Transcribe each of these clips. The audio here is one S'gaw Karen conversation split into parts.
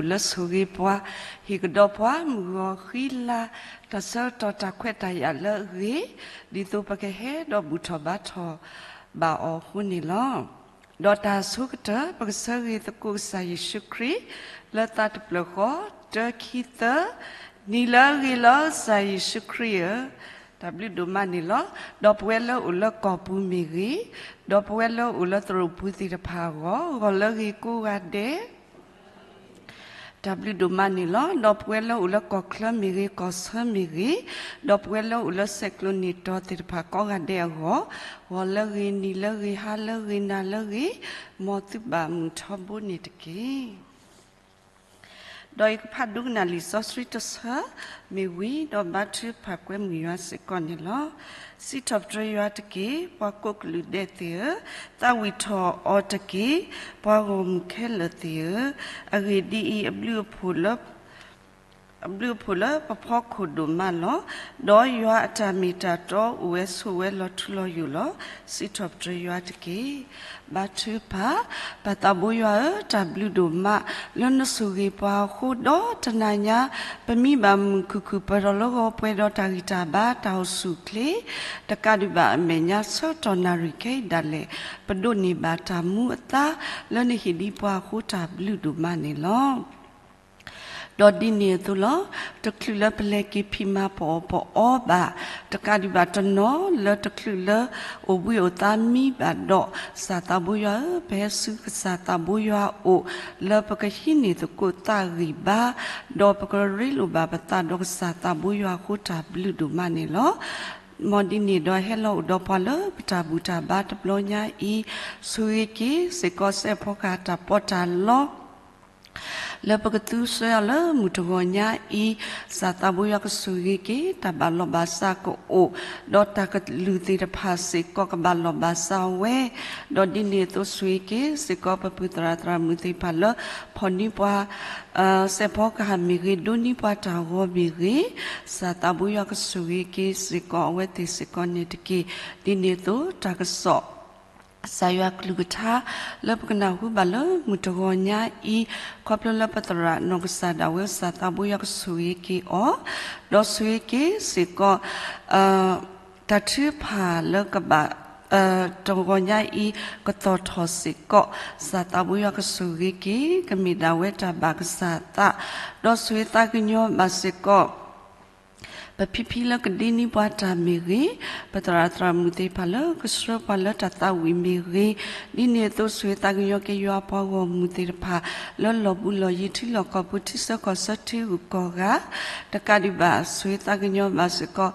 လၢဆိၣ်ဂ့ၤပှၤ, ဟ့ၣ်ကဒီးပှၤမုၢ်ဂီၤဃံလၤ, တၢ်ဆၢကတီၢ်တၢ်ခွဲးတၢ်ယာ်လၢအဂ့ၤ, ဒ်သိးပကဟဲဒီးဘူၣ်ထီၣ်ဘါထီၣ်ဘၣ်အီၤအဃိန့ၣ်လီၤ. ဒီးတၢ်အဆိကတၢၢ် ပကဆၢဂ့ၤသကိးကစၢ်ယ့ၣ်ၡူးခရံာ် လၢသးတဖျၢၣ်ဃီ, တၢ ခံ သၢ, နံၤလၢအဂ့ၤလီၤကစၢ်ယ့ၣ်ၡူးခရံာ်ဧၢ, တၢ်ဘျုးဒိၣ်မးန့ၣ်လီၤ. ဒီးပဝဲလၢအိၣ်လၢကီၢ်ပူၤမ့ၢ်ဂ့ၤ, ဒီးပဝဲလၢအိၣ်လၢသရိာ်ပူၤသ့ၣ်တဖၣ်အဂီၢ်, ဂီၤလၢဂ့ၤကိးဂၤဒဲး တၢ်ဘျုးဒိၣ်မးန့ၣ်လီၤ. ဒီးပဝဲလၢအိၣ်လၢကီၢ်ချၢမ့ၢ်ဂ့ၤ, ကီၢ်ဆၢမ့ၢ်ဂ့ၤ, ဒီးပဝဲလၢအိၣ်လၢစဲးကျိးနံၣ်တီၤသ့ၣ်တဖၣ်ကိးဂၤဒဲးအဂီၢ်, ဂီၤလၢဂ့ၤ, နံၤလၢဂ့ၤ, ဟါလၢဂ့ၤ, နၤလၢဂ့ၤ, မ်သုဘၣ်မုာ်ထီဘိန့ၣ်တက့ၢ်. ဒီးယကဖးဒိကနၣ်လံာ်စီဆှံတဆၢ မ့ၢ်ဝံၤ ဒီးဘါထုကဖၣ်ကွဲမုာ်ယွၤစ့ၢ်ကီးန့ၣ်လီၤ. စံးထီၣ်ပတြၢၤယွၤတက့ၢ်, ပှၤကိးကလုာ်ဒဲးသ့ၣ်ဧၢ, သးဝံၣ်ထီၣ်အီၤတက့ၢ်, ပှၤဂီၢ်မုၢ်ခဲလၢာ်သ့ၣ်ဧၢ, အဂ့ၢ်ဒ်အံၤ, အဘျုးအဖှိၣ်လၢပဖီခိၣ်ဒိၣ်မးလီၤ. ဒီးယွၤအတၢ်မ့ၢ်တၢ်တီအိၣ်ဝဲဆိးဝဲလီၤထူလီၤယိာ်လီၤ. စံးထီၣ်ပတြၢၤယွၤတက့ၢ်. ဘါထုကဖၣ်, ပၢ်သးဘိယွၤဧၢ, တၢ်ဘျုးဒိၣ်မး လၢနဆိၣ်ဂ့ၤပှၤအဃိဒီးတနၤညါ ပမံဘၣ်မုာ်ခုၣ်ခုၣ်ပၢၤထီၣ်လၢဂီၤပှဲၤဒီးတၢ်ဂံၢ်တၢ်ဘါတၢ်အိၣ်ဆူၣ်အိၣ်ချ့, တကးဒံးဘၣ်အမဲာ်ညါဆၢကတီၢ်နၣ်ရံၣ်ခဲအံၤဒၣ်လဲာ် ပဒိးန့ၢ်ဘၣ်တၢ်မူအသါ လၢနဟ့ၣ်ဒံးပှၤအဃိတၢ်ဘျုးဒိၣ်မးန့ၣ်လီၤ. ဒီးဒ်န့ၣ်အသိးလီၤ. တချုးလၢပလဲၤက့ၤဖံးမၤပအီၣ်ပအီဘၣ်, တကးဒံးဘၣ်တနီၤလၢတချုးလၢအိၣ်ဘှံးအိၣ်သါမံဘၣ်ဒီး, ကစၢ်သးဘိယွၤဧၢ, ပဟဲဆူကစၢ်သးဘိယွၤအအိၣ် လၢပကဟံးန့ၢ်သကိးသးဂံၢ်ဘါ, ဒီးပကရ့လိာ်ဘၣ်ပသးဒီးကစၢ်သးဘိယွၤအဃိတၢ်ဘျုးဒိၣ်မးန့ၣ်လီၤ. မ်ဒ်န့ၣ်ဒီးဟဲလီၤအိၣ်ဒီးပှၤလၢပတၢ်ဘူၣ်တၢ်ဘါတဘျီညါအံၤ, ဆိၣ်ဂ့ၤက့ၤစ့ၢ်ကီးစဲးဖီကဟၣ်တၢ်ပီးတၢ်လီ လၢပကသူဆှၢအီၤလၢမုၢ်တဂီၤညါအံၤ, ကစၢ်သးဘိယွၤကဆိၣ်ဂ့ၤက့ၤ တၢ်ဘၣ်လီၢ်ဘၣ်စးကအိၣ်, ဒီးတၢ်ကလုၢ်သ့ၣ်တဖၣ်စ့ၢ်ကီးကဘၣ်လီၢ်ဘၣ်စးဝဲ, ဒီးဒ်န့ၣ်အသိးဆိၣ်ဂ့ၤက့ၤစ့ၢ်ကီးပပုၢ်သရၣ်သရၣ်မုၣ်သ့ၣ်တဖၣ်လၢ ဖီၣ်န့ၢ်ပှၤ စဲးဖီကဟၣ်မ့ၢ်ဂ့ၤ, ဒိးန့ၢ်ပှၤတၢ်ဂီၤမ့ၢ်ဂ့ၤ, ကစၢ်သးဘိယွၤကဆိၣ်ဂ့ၤက့ၤစ့ၢ်ကီးအဝဲသ့ၣ်စ့ၢ်ကီးန့ၣ်တက့ၢ်. ဒ်န့ၣ်အသိးတၢ်ကစီၣ် ကစၢ်ယွၤကလုၢ်ကထါ လၢပကနၢ်ဟူဘၣ်လၢမုၢ်တဂီၤညါအံၤ, ခီဖျိလၢပသရၣ်နီၢ်ကစၢ်ဒၣ်ဝဲ ကစၢ်သးဘိယွၤကဆိၣ်ဂ့ၤက့ၤအီၤ, ဒီးဆိၣ်ဂ့ၤက့ၤစ့ၢ်ကီး တၢ်ထုကဖၣ်လၢကဘၣ် တဂီၤညါအံၤ ကသီၣ်ထီၣ်စ့ၢ်ကီး, ကစၢ်သးဘိယွၤကဆိၣ်ဂ့ၤက့ၤ ကမ့ၢ်ဒၣ်ဝဲတၢ်ဘၣ်ကစၢ်သး, ဒီးဆိၣ်ဂ့ၤသးကညီၤဘၣ်စ့ၢ်ကီး ပဖံဖံလၢကဒ့န့ၢ်ပှၤတၢ်မ့ၢ်ဂ့ၤ, ပသရၣ်သရၣ်မုၣ်သ့ၣ်တဖၣ်လၢကဆှၢပှၤလၢတၢ်သးဝံၣ်မ့ၢ်ဂ့ၤ, ဒ်န့ၣ်အသိးဆိၣ်ဂ့ၤသးကညီၤက့ၤယွၤပှၤဂီၢ်မုၢ်သ့ၣ်တဖၣ် လၢလီၢ်ဘူးလီၢ်ယံၤ ထံလီၢ်ကီၢ်ပူၤ ထံဆၢကီၢ်ဆၢ ထံဂုၤကီၢ်ဂၤ, တကးဒံးဘၣ်ဆိၣ်ဂ့ၤသးကညီၤဘၣ်စ့ၢ်ကီး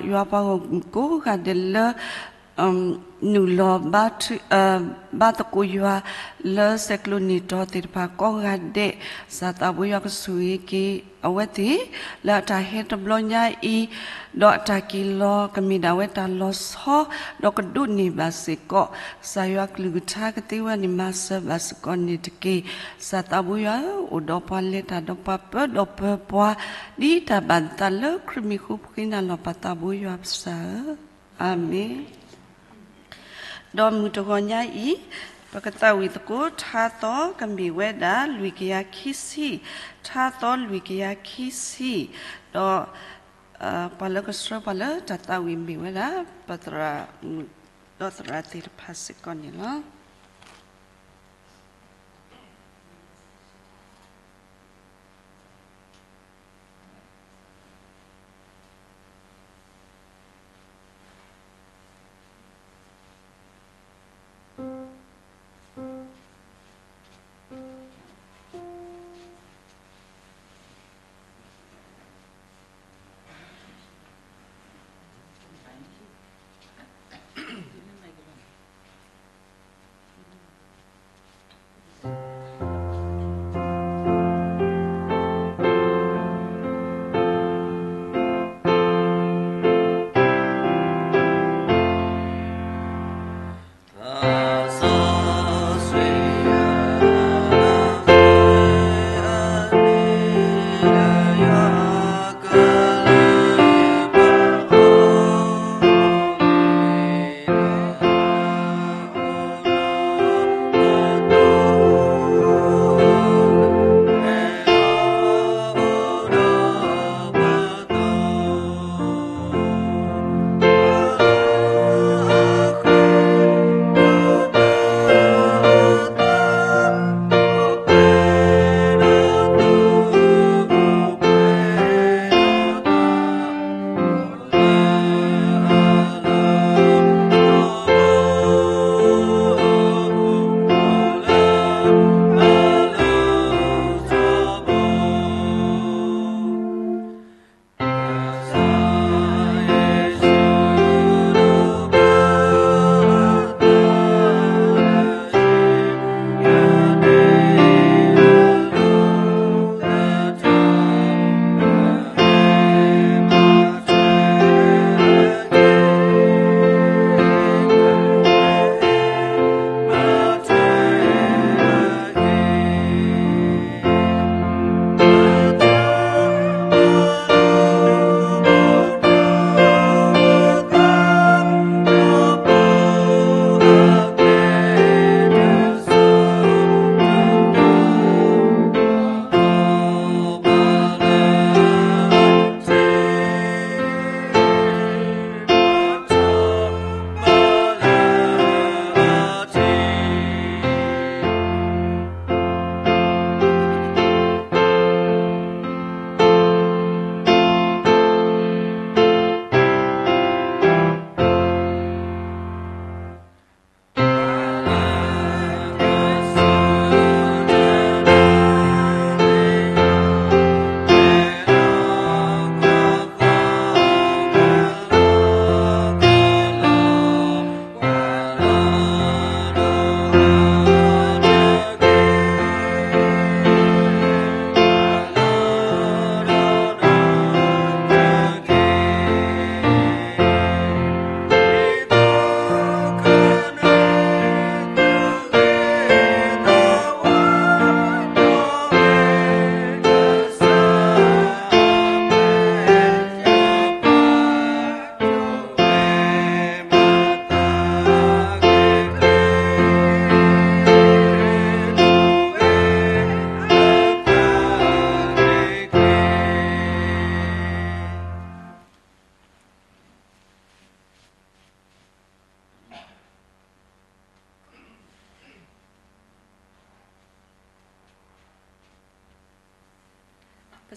ယွၤပှၤဂီၢ်မုၢ်ကိးဂၤဒဲးလၢ နုာ်လီၤ ဘါသကိးယွၤ လၢစဲးကျိးနံၣ်တီၤသ့ၣ်တဖၣ်ကိးဂၤဒဲး, ကစၢ်သးဘိယွၤကဆိၣ်ဂ့ၤက့ၤအဝဲသ့ၣ် လၢအတၢ်ဟဲတဘျီညါအံၤ, ဒီးအတၢ်က့ၤလီၤ ကမ့ၢ်ဒၣ်ဝဲတၢ်လီၤဆီ, ဒီးကဒိးန့ၢ်ဘၣ်စ့ၢ်ကီး, ကစၢ်ယွၤကလုၢ်ကထါကသ့ဝဲန့ၣ် မၤစၢၤဘၣ်စ့ၢ်ကီးန့ၣ်တက့ၢ်. ကစၢ်သးဘိယွၤဧၢ, အိၣ်ဒီးပှၤလဲၤတၢ်ဒီးပှၤ ပၢဒီးပၢၤပှၤ ဒ်တၢ်ဘၣ်သးလၢခရံာ်မံၤအဃိ ပဃ့နၤလီၤ ပၢ်သးဘိယွၤပစၢ်ဧၢ, အၤမ့ၣ်. ဒီးမုၢ်တဂီၤညါအံၤ, ပကသးဝံၣ်သကိး ထါသီကမ့ၢ်ဝဲဒၣ် လွံၢ်ကယၤခံဆံ, ထါသီလွံၢ်ကယၤခံဆံ, ဒီး ပှၤလၢကဆှၢပှၤလၢတၢ်သးဝံၣ်မ့ၢ်ဝဲဒၣ် ပသရၣ်မုၣ်ဒီးသရၣ်သ့ၣ်တဖၣ်စ့ၢ်ကီးန့ၣ်လီၤ.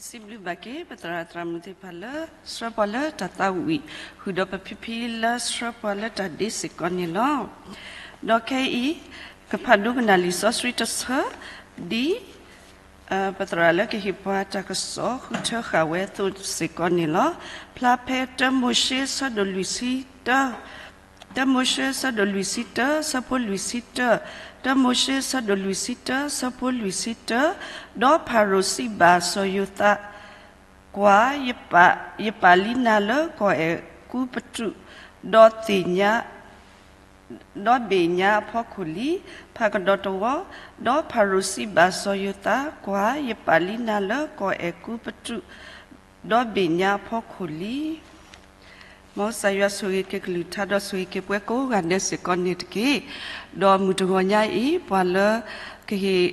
စံးဘျုးဘၣ်က့ၤ ပသရၣ်သရၣ်မုၣ်သ့ၣ်တဖၣ်လၢ ဆှၢပှၤလၢတၢ်သးဝံၣ် ဃုာ်ဒီးပဖံဖံလၢဆှၢပှၤလၢတၢ်ဒ့စ့ၢ်ကီးန့ၣ်လီၤ. ဒီးခဲအံၤ ကဖးဒိကနၣ်လံာ်စီဆှံတဆၢ ဒ် ပသရၣ်လၢကဟ့ၣ်ပှၤတၢ်ကစီၣ်ဃုထၢဃာ်ဝဲအသိးစ့ၢ်ကီးန့ၣ်လီၤ. ဖျါဖဲတၢမိၤၡ့ ဆၢဒိၣ်လွံၢ်ဆံတၢ, တၢမိၤၡ့ ဆၢဒိၣ်လွံၢ်ဆံတၢ ဆၢဖိလွံၢ်ဆံတၢ, တၢမိၤၡ့ ဆၢဒိၣ်လွံၢ်ဆံတၢ ဆၢဖိလွံၢ်ဆံတၢ, ဒီးဖၤရိၤစံးဘၣ်စီၤယိၤသး, ကွၢ်, ယပာ်လံနၤလၢကီၢ်အဲၤကူပတူး, ဒီးသ့ၣ်ညါ ဒီးဘ့ၣ်ညါအဖီခိၣ်လံ. ဖးကဒီးတဝီ, ဒီးဖၤရိၤစံးဘၣ်စီၤယိၤသး, ကွၢ်, ယပာ်လံနၤလၢကီၢ်အဲၤကူပတူး, ဒီးဘ့ၣ်ညါအဖီခိၣ်လံ. မ်ကစၢ်ယွၤဆိၣ်ဂ့ၤက့ၤကလုၢ်ကထါ ဒီးဆိၣ်ဂ့ၤက့ၤပဝဲကိးဂၤဒဲးစ့ၢ်ကီးန့ၣ်တက့ၢ်. ဒီးမုၢ်တဂီၤညါအံၤ ပှၤလၢ ကဟ့ၣ်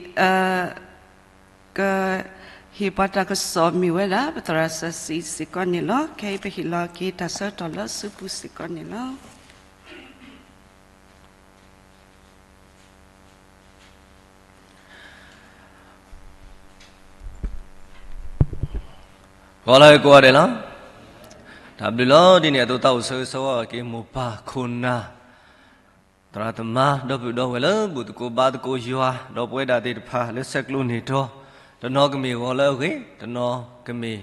ကဟ့ၣ်ပှၤတၢ်ကစီၣ်မ့ၢ်ဝဲဒၣ် ပသရၣ်စီၤစံစ့ၢ်ကီးန့ၣ်လီၤ. ခဲအံၤပဟ့ၣ်လီၤက့ၤတၢ်ဆၢကတီၢ်လၢအစုပူၤစ့ၢ်ကီးန့ၣ်လီၤ. ဂီၤလၢကိးဂၤဒဲးလီၤ. တၢ်ဘျုးလီၤ. ဒ်န့ၣ်အသိး သးအိၣ်ဆၢဂ့ၤဆၢဝါဘၣ်က့ၤ မိၢ်ပၢ်ခိၣ်နၢ် သရၣ်သမါ ဒီပုၢ်ဒီဝဲၢ်လၢဘူၣ်သကိးဘါသကိးယွၤ ဒီးပဝဲဒၣ်သ့ၣ်တဖၣ်လၢဆဲးကျိးန့ၢ်တီၤ, တနီၤကမ့ၢ်ဂီၤလၢအဂ့ၤ, တနီၤကမ့ၢ်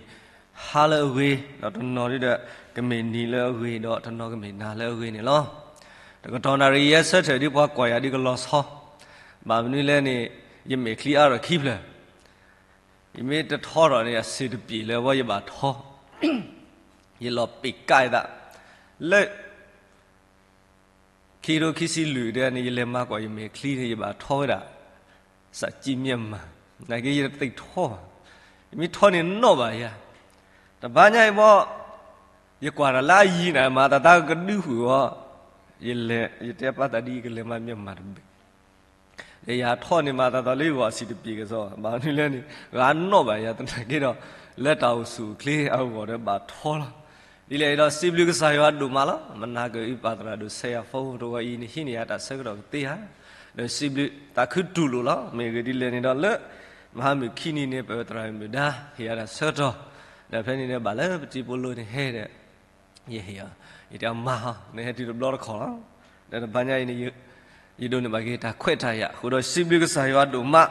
ဟါလၢအဂ့ၤ, ဒီးတနီၤဒ်ဒီး ကမ့ၢ်နံၤလၢအဂ့ၤ, ဒီးတနီၤကမ့ၢ်နၤလၢအဂ့ၤန့ၣ်လီၤ. တကတီၢ်နၣ်ရံၣ်ယဲဆၢထၢၣ်ဒ်ပှၤကွၢ်ယၤဒ်ကလီၤဆီ, ဘၣ်မနုၤလဲၣ်န့ၣ် ယမဲာ်ချံအါထီၣ်ခံဖျၢၣ်, ယမ့ၢ်တထီထီၣ်န့ၣ် အဆံးတပျ့ၤလၢဝဲယဘၣ်ထီ, ယလီၤပ့းကါအသး, လၢ ခံကထိခံဆံလွံၢ်ဒဲးန့ၣ် ယလဲၤမၤကွၢ်ယမဲာ်ချံန့ၣ် ယဘၣ်ထီဝဲဒၣ် စးကံမျက်မှန်, နာ်က့ယတသ့ၣ်ထီဘၣ်, ယမ့ၢ်ထီန့ၣ်နီၣ်ဘၣ်ယၤ, တဘျီညါအံၤဘၣ် ယကွၢ်တၢ်လၢအယံၤန့ၣ် မၤသးသးကဒုဃုာ်အီၤ, ယလဲၤ ယတဲပၢ်သးဒ်အံၤ ကလဲၤမၤမျက်မှန်တဘ့ၣ်, ဒီးယၤထီန့ၣ် မၤသးသးလၢယဂီၢ်အဆံးတပျ့ၤကစီၣ်, ဘၣ်မနုၤလဲၣ်န့ၣ် ဂၤနီၣ်ဘၣ်ယၤသနာ်က့ဒီး လၢတၢ်အိၣ်ဆူၣ်အိၣ်ချ့အဂီၢ်ဒီးဘၣ်ထီလီၤ. ဒ်လဲၣ်ဒီးစံးဘျုးကစၢ်ယွၤဒိၣ်မးလီၤ. မနၤက့ၤအံၤ ပၢ်သရၣ်ဒိၣ်စဲယၤဖီတဂီၤအံၤန့ၣ် ဟံးန့ၢ်ယၤတၢ်ဆၢကတီၢ်ကသ့ဧါ, ဒီးစံးဘျုးသးခုတူၢ်လိာ်လီၤ. မ့ၢ်ဂ့ၢ်ဒ်လဲၣ်န့ၣ်ဒီး လၢမဟါမုၢ်ခံနံၤန့ၣ် ပသရၣ်မုၣ်ဒါ ဟ့ၣ်ယၤတၢ်ဆၢကတီၢ်, ဒီးဖဲန့ၣ်န့ၣ် ဘၣ်လၢပတံၤဖိလိၤန့ၣ်ဟဲဒီး ယဟ့ၣ်အီၤ, ယတဲအမါဟီ နဟဲတုၤတဘျီတခီၣ်လီၤ. ဒီးတဘျီညါအံၤန့ၣ် ယဒိးန့ၢ်ဘၣ်က့ၤတၢ်ခွဲးတၢ်ယာ် အဃိဒီးစံးဘျုးကစၢ်ယွၤဒိၣ်မး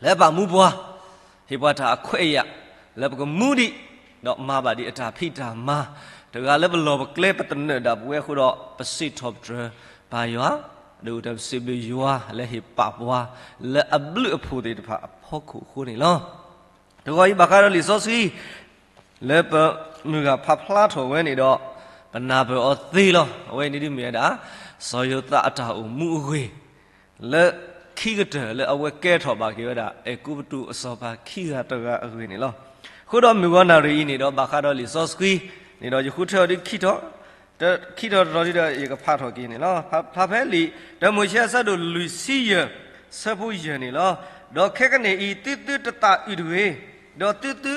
လၢပာ်မူပှၤ, ဟ့ၣ်ပှၤတၢ်အခွဲးအယာ် လၢပကမူဒံး ဒီးမၤဘၣ်ဒံးအတၢ်ဖံးတၢ်မၤ, တဂၤလၢပလီၢ်ပကျဲပသနၢၣ်ဒၣ်ပဝဲအဃိဒီး ပစံးထီၣ်ပတြၢၤပၢ်ယွၤ, ဒီးတၢ်ပစံးဘျုးယွၤလၢဟ့ၣ်ပာ်ပှၤ လၢအဘျုးအဖှိၣ်သ့ၣ်တဖၣ်အဖီခိၣ်အဃိန့ၣ်လီၤ. တဂီၤအံၤဘၣ်ဃးဒီးလံာ်စီဆှံ လၢပမုၢ်ဂၤဖးဖျါထီၣ်ဝဲန့ၣ်ဒီး ပနၢ်ပၢၢ်အီၤသ့လီၤ. အဝဲန့ၣ်ဒ်မ့ၢ်ဝဲဒၣ် စီၤယိၤသးအတၢ်အိၣ်မူအဂ့ၢ် လၢခံကတၢၢ်လၢအဝဲကဲထီၣ်ဘၣ်က့ၤဝဲဒၣ် အဲၤကူပတူးအစီၤပၤခံဂၤတဂၤအဂ့ၢ်န့ၣ်လီၤ. အဃိဒီးမုၢ်ဂီၤနၣ်ရံၣ်အံၤန့ၣ်ဒီး ဘၣ်ဃးဒီးလံာ်စီဆှံန့ၣ်ဒီး ယဃုထၢအီၤဒ်ခံထီၣ်, ခံထီၣ်တထီၣ်ဒ်ဒီး ယကဖးထီၣ်က့ၤန့ၣ်လီၤ. ဖးဖဲလံာ်တၢမိၤၡ့အဆၢဒိၣ်လွံၢ်ဆံယဲၢ် ဆၢဖိယဲၢ်န့ၣ်လီၤ. ဒီးခဲကနံၣ်အံၤ သုသုတသးအုးတဂ့ၤ, ဒီးသုသု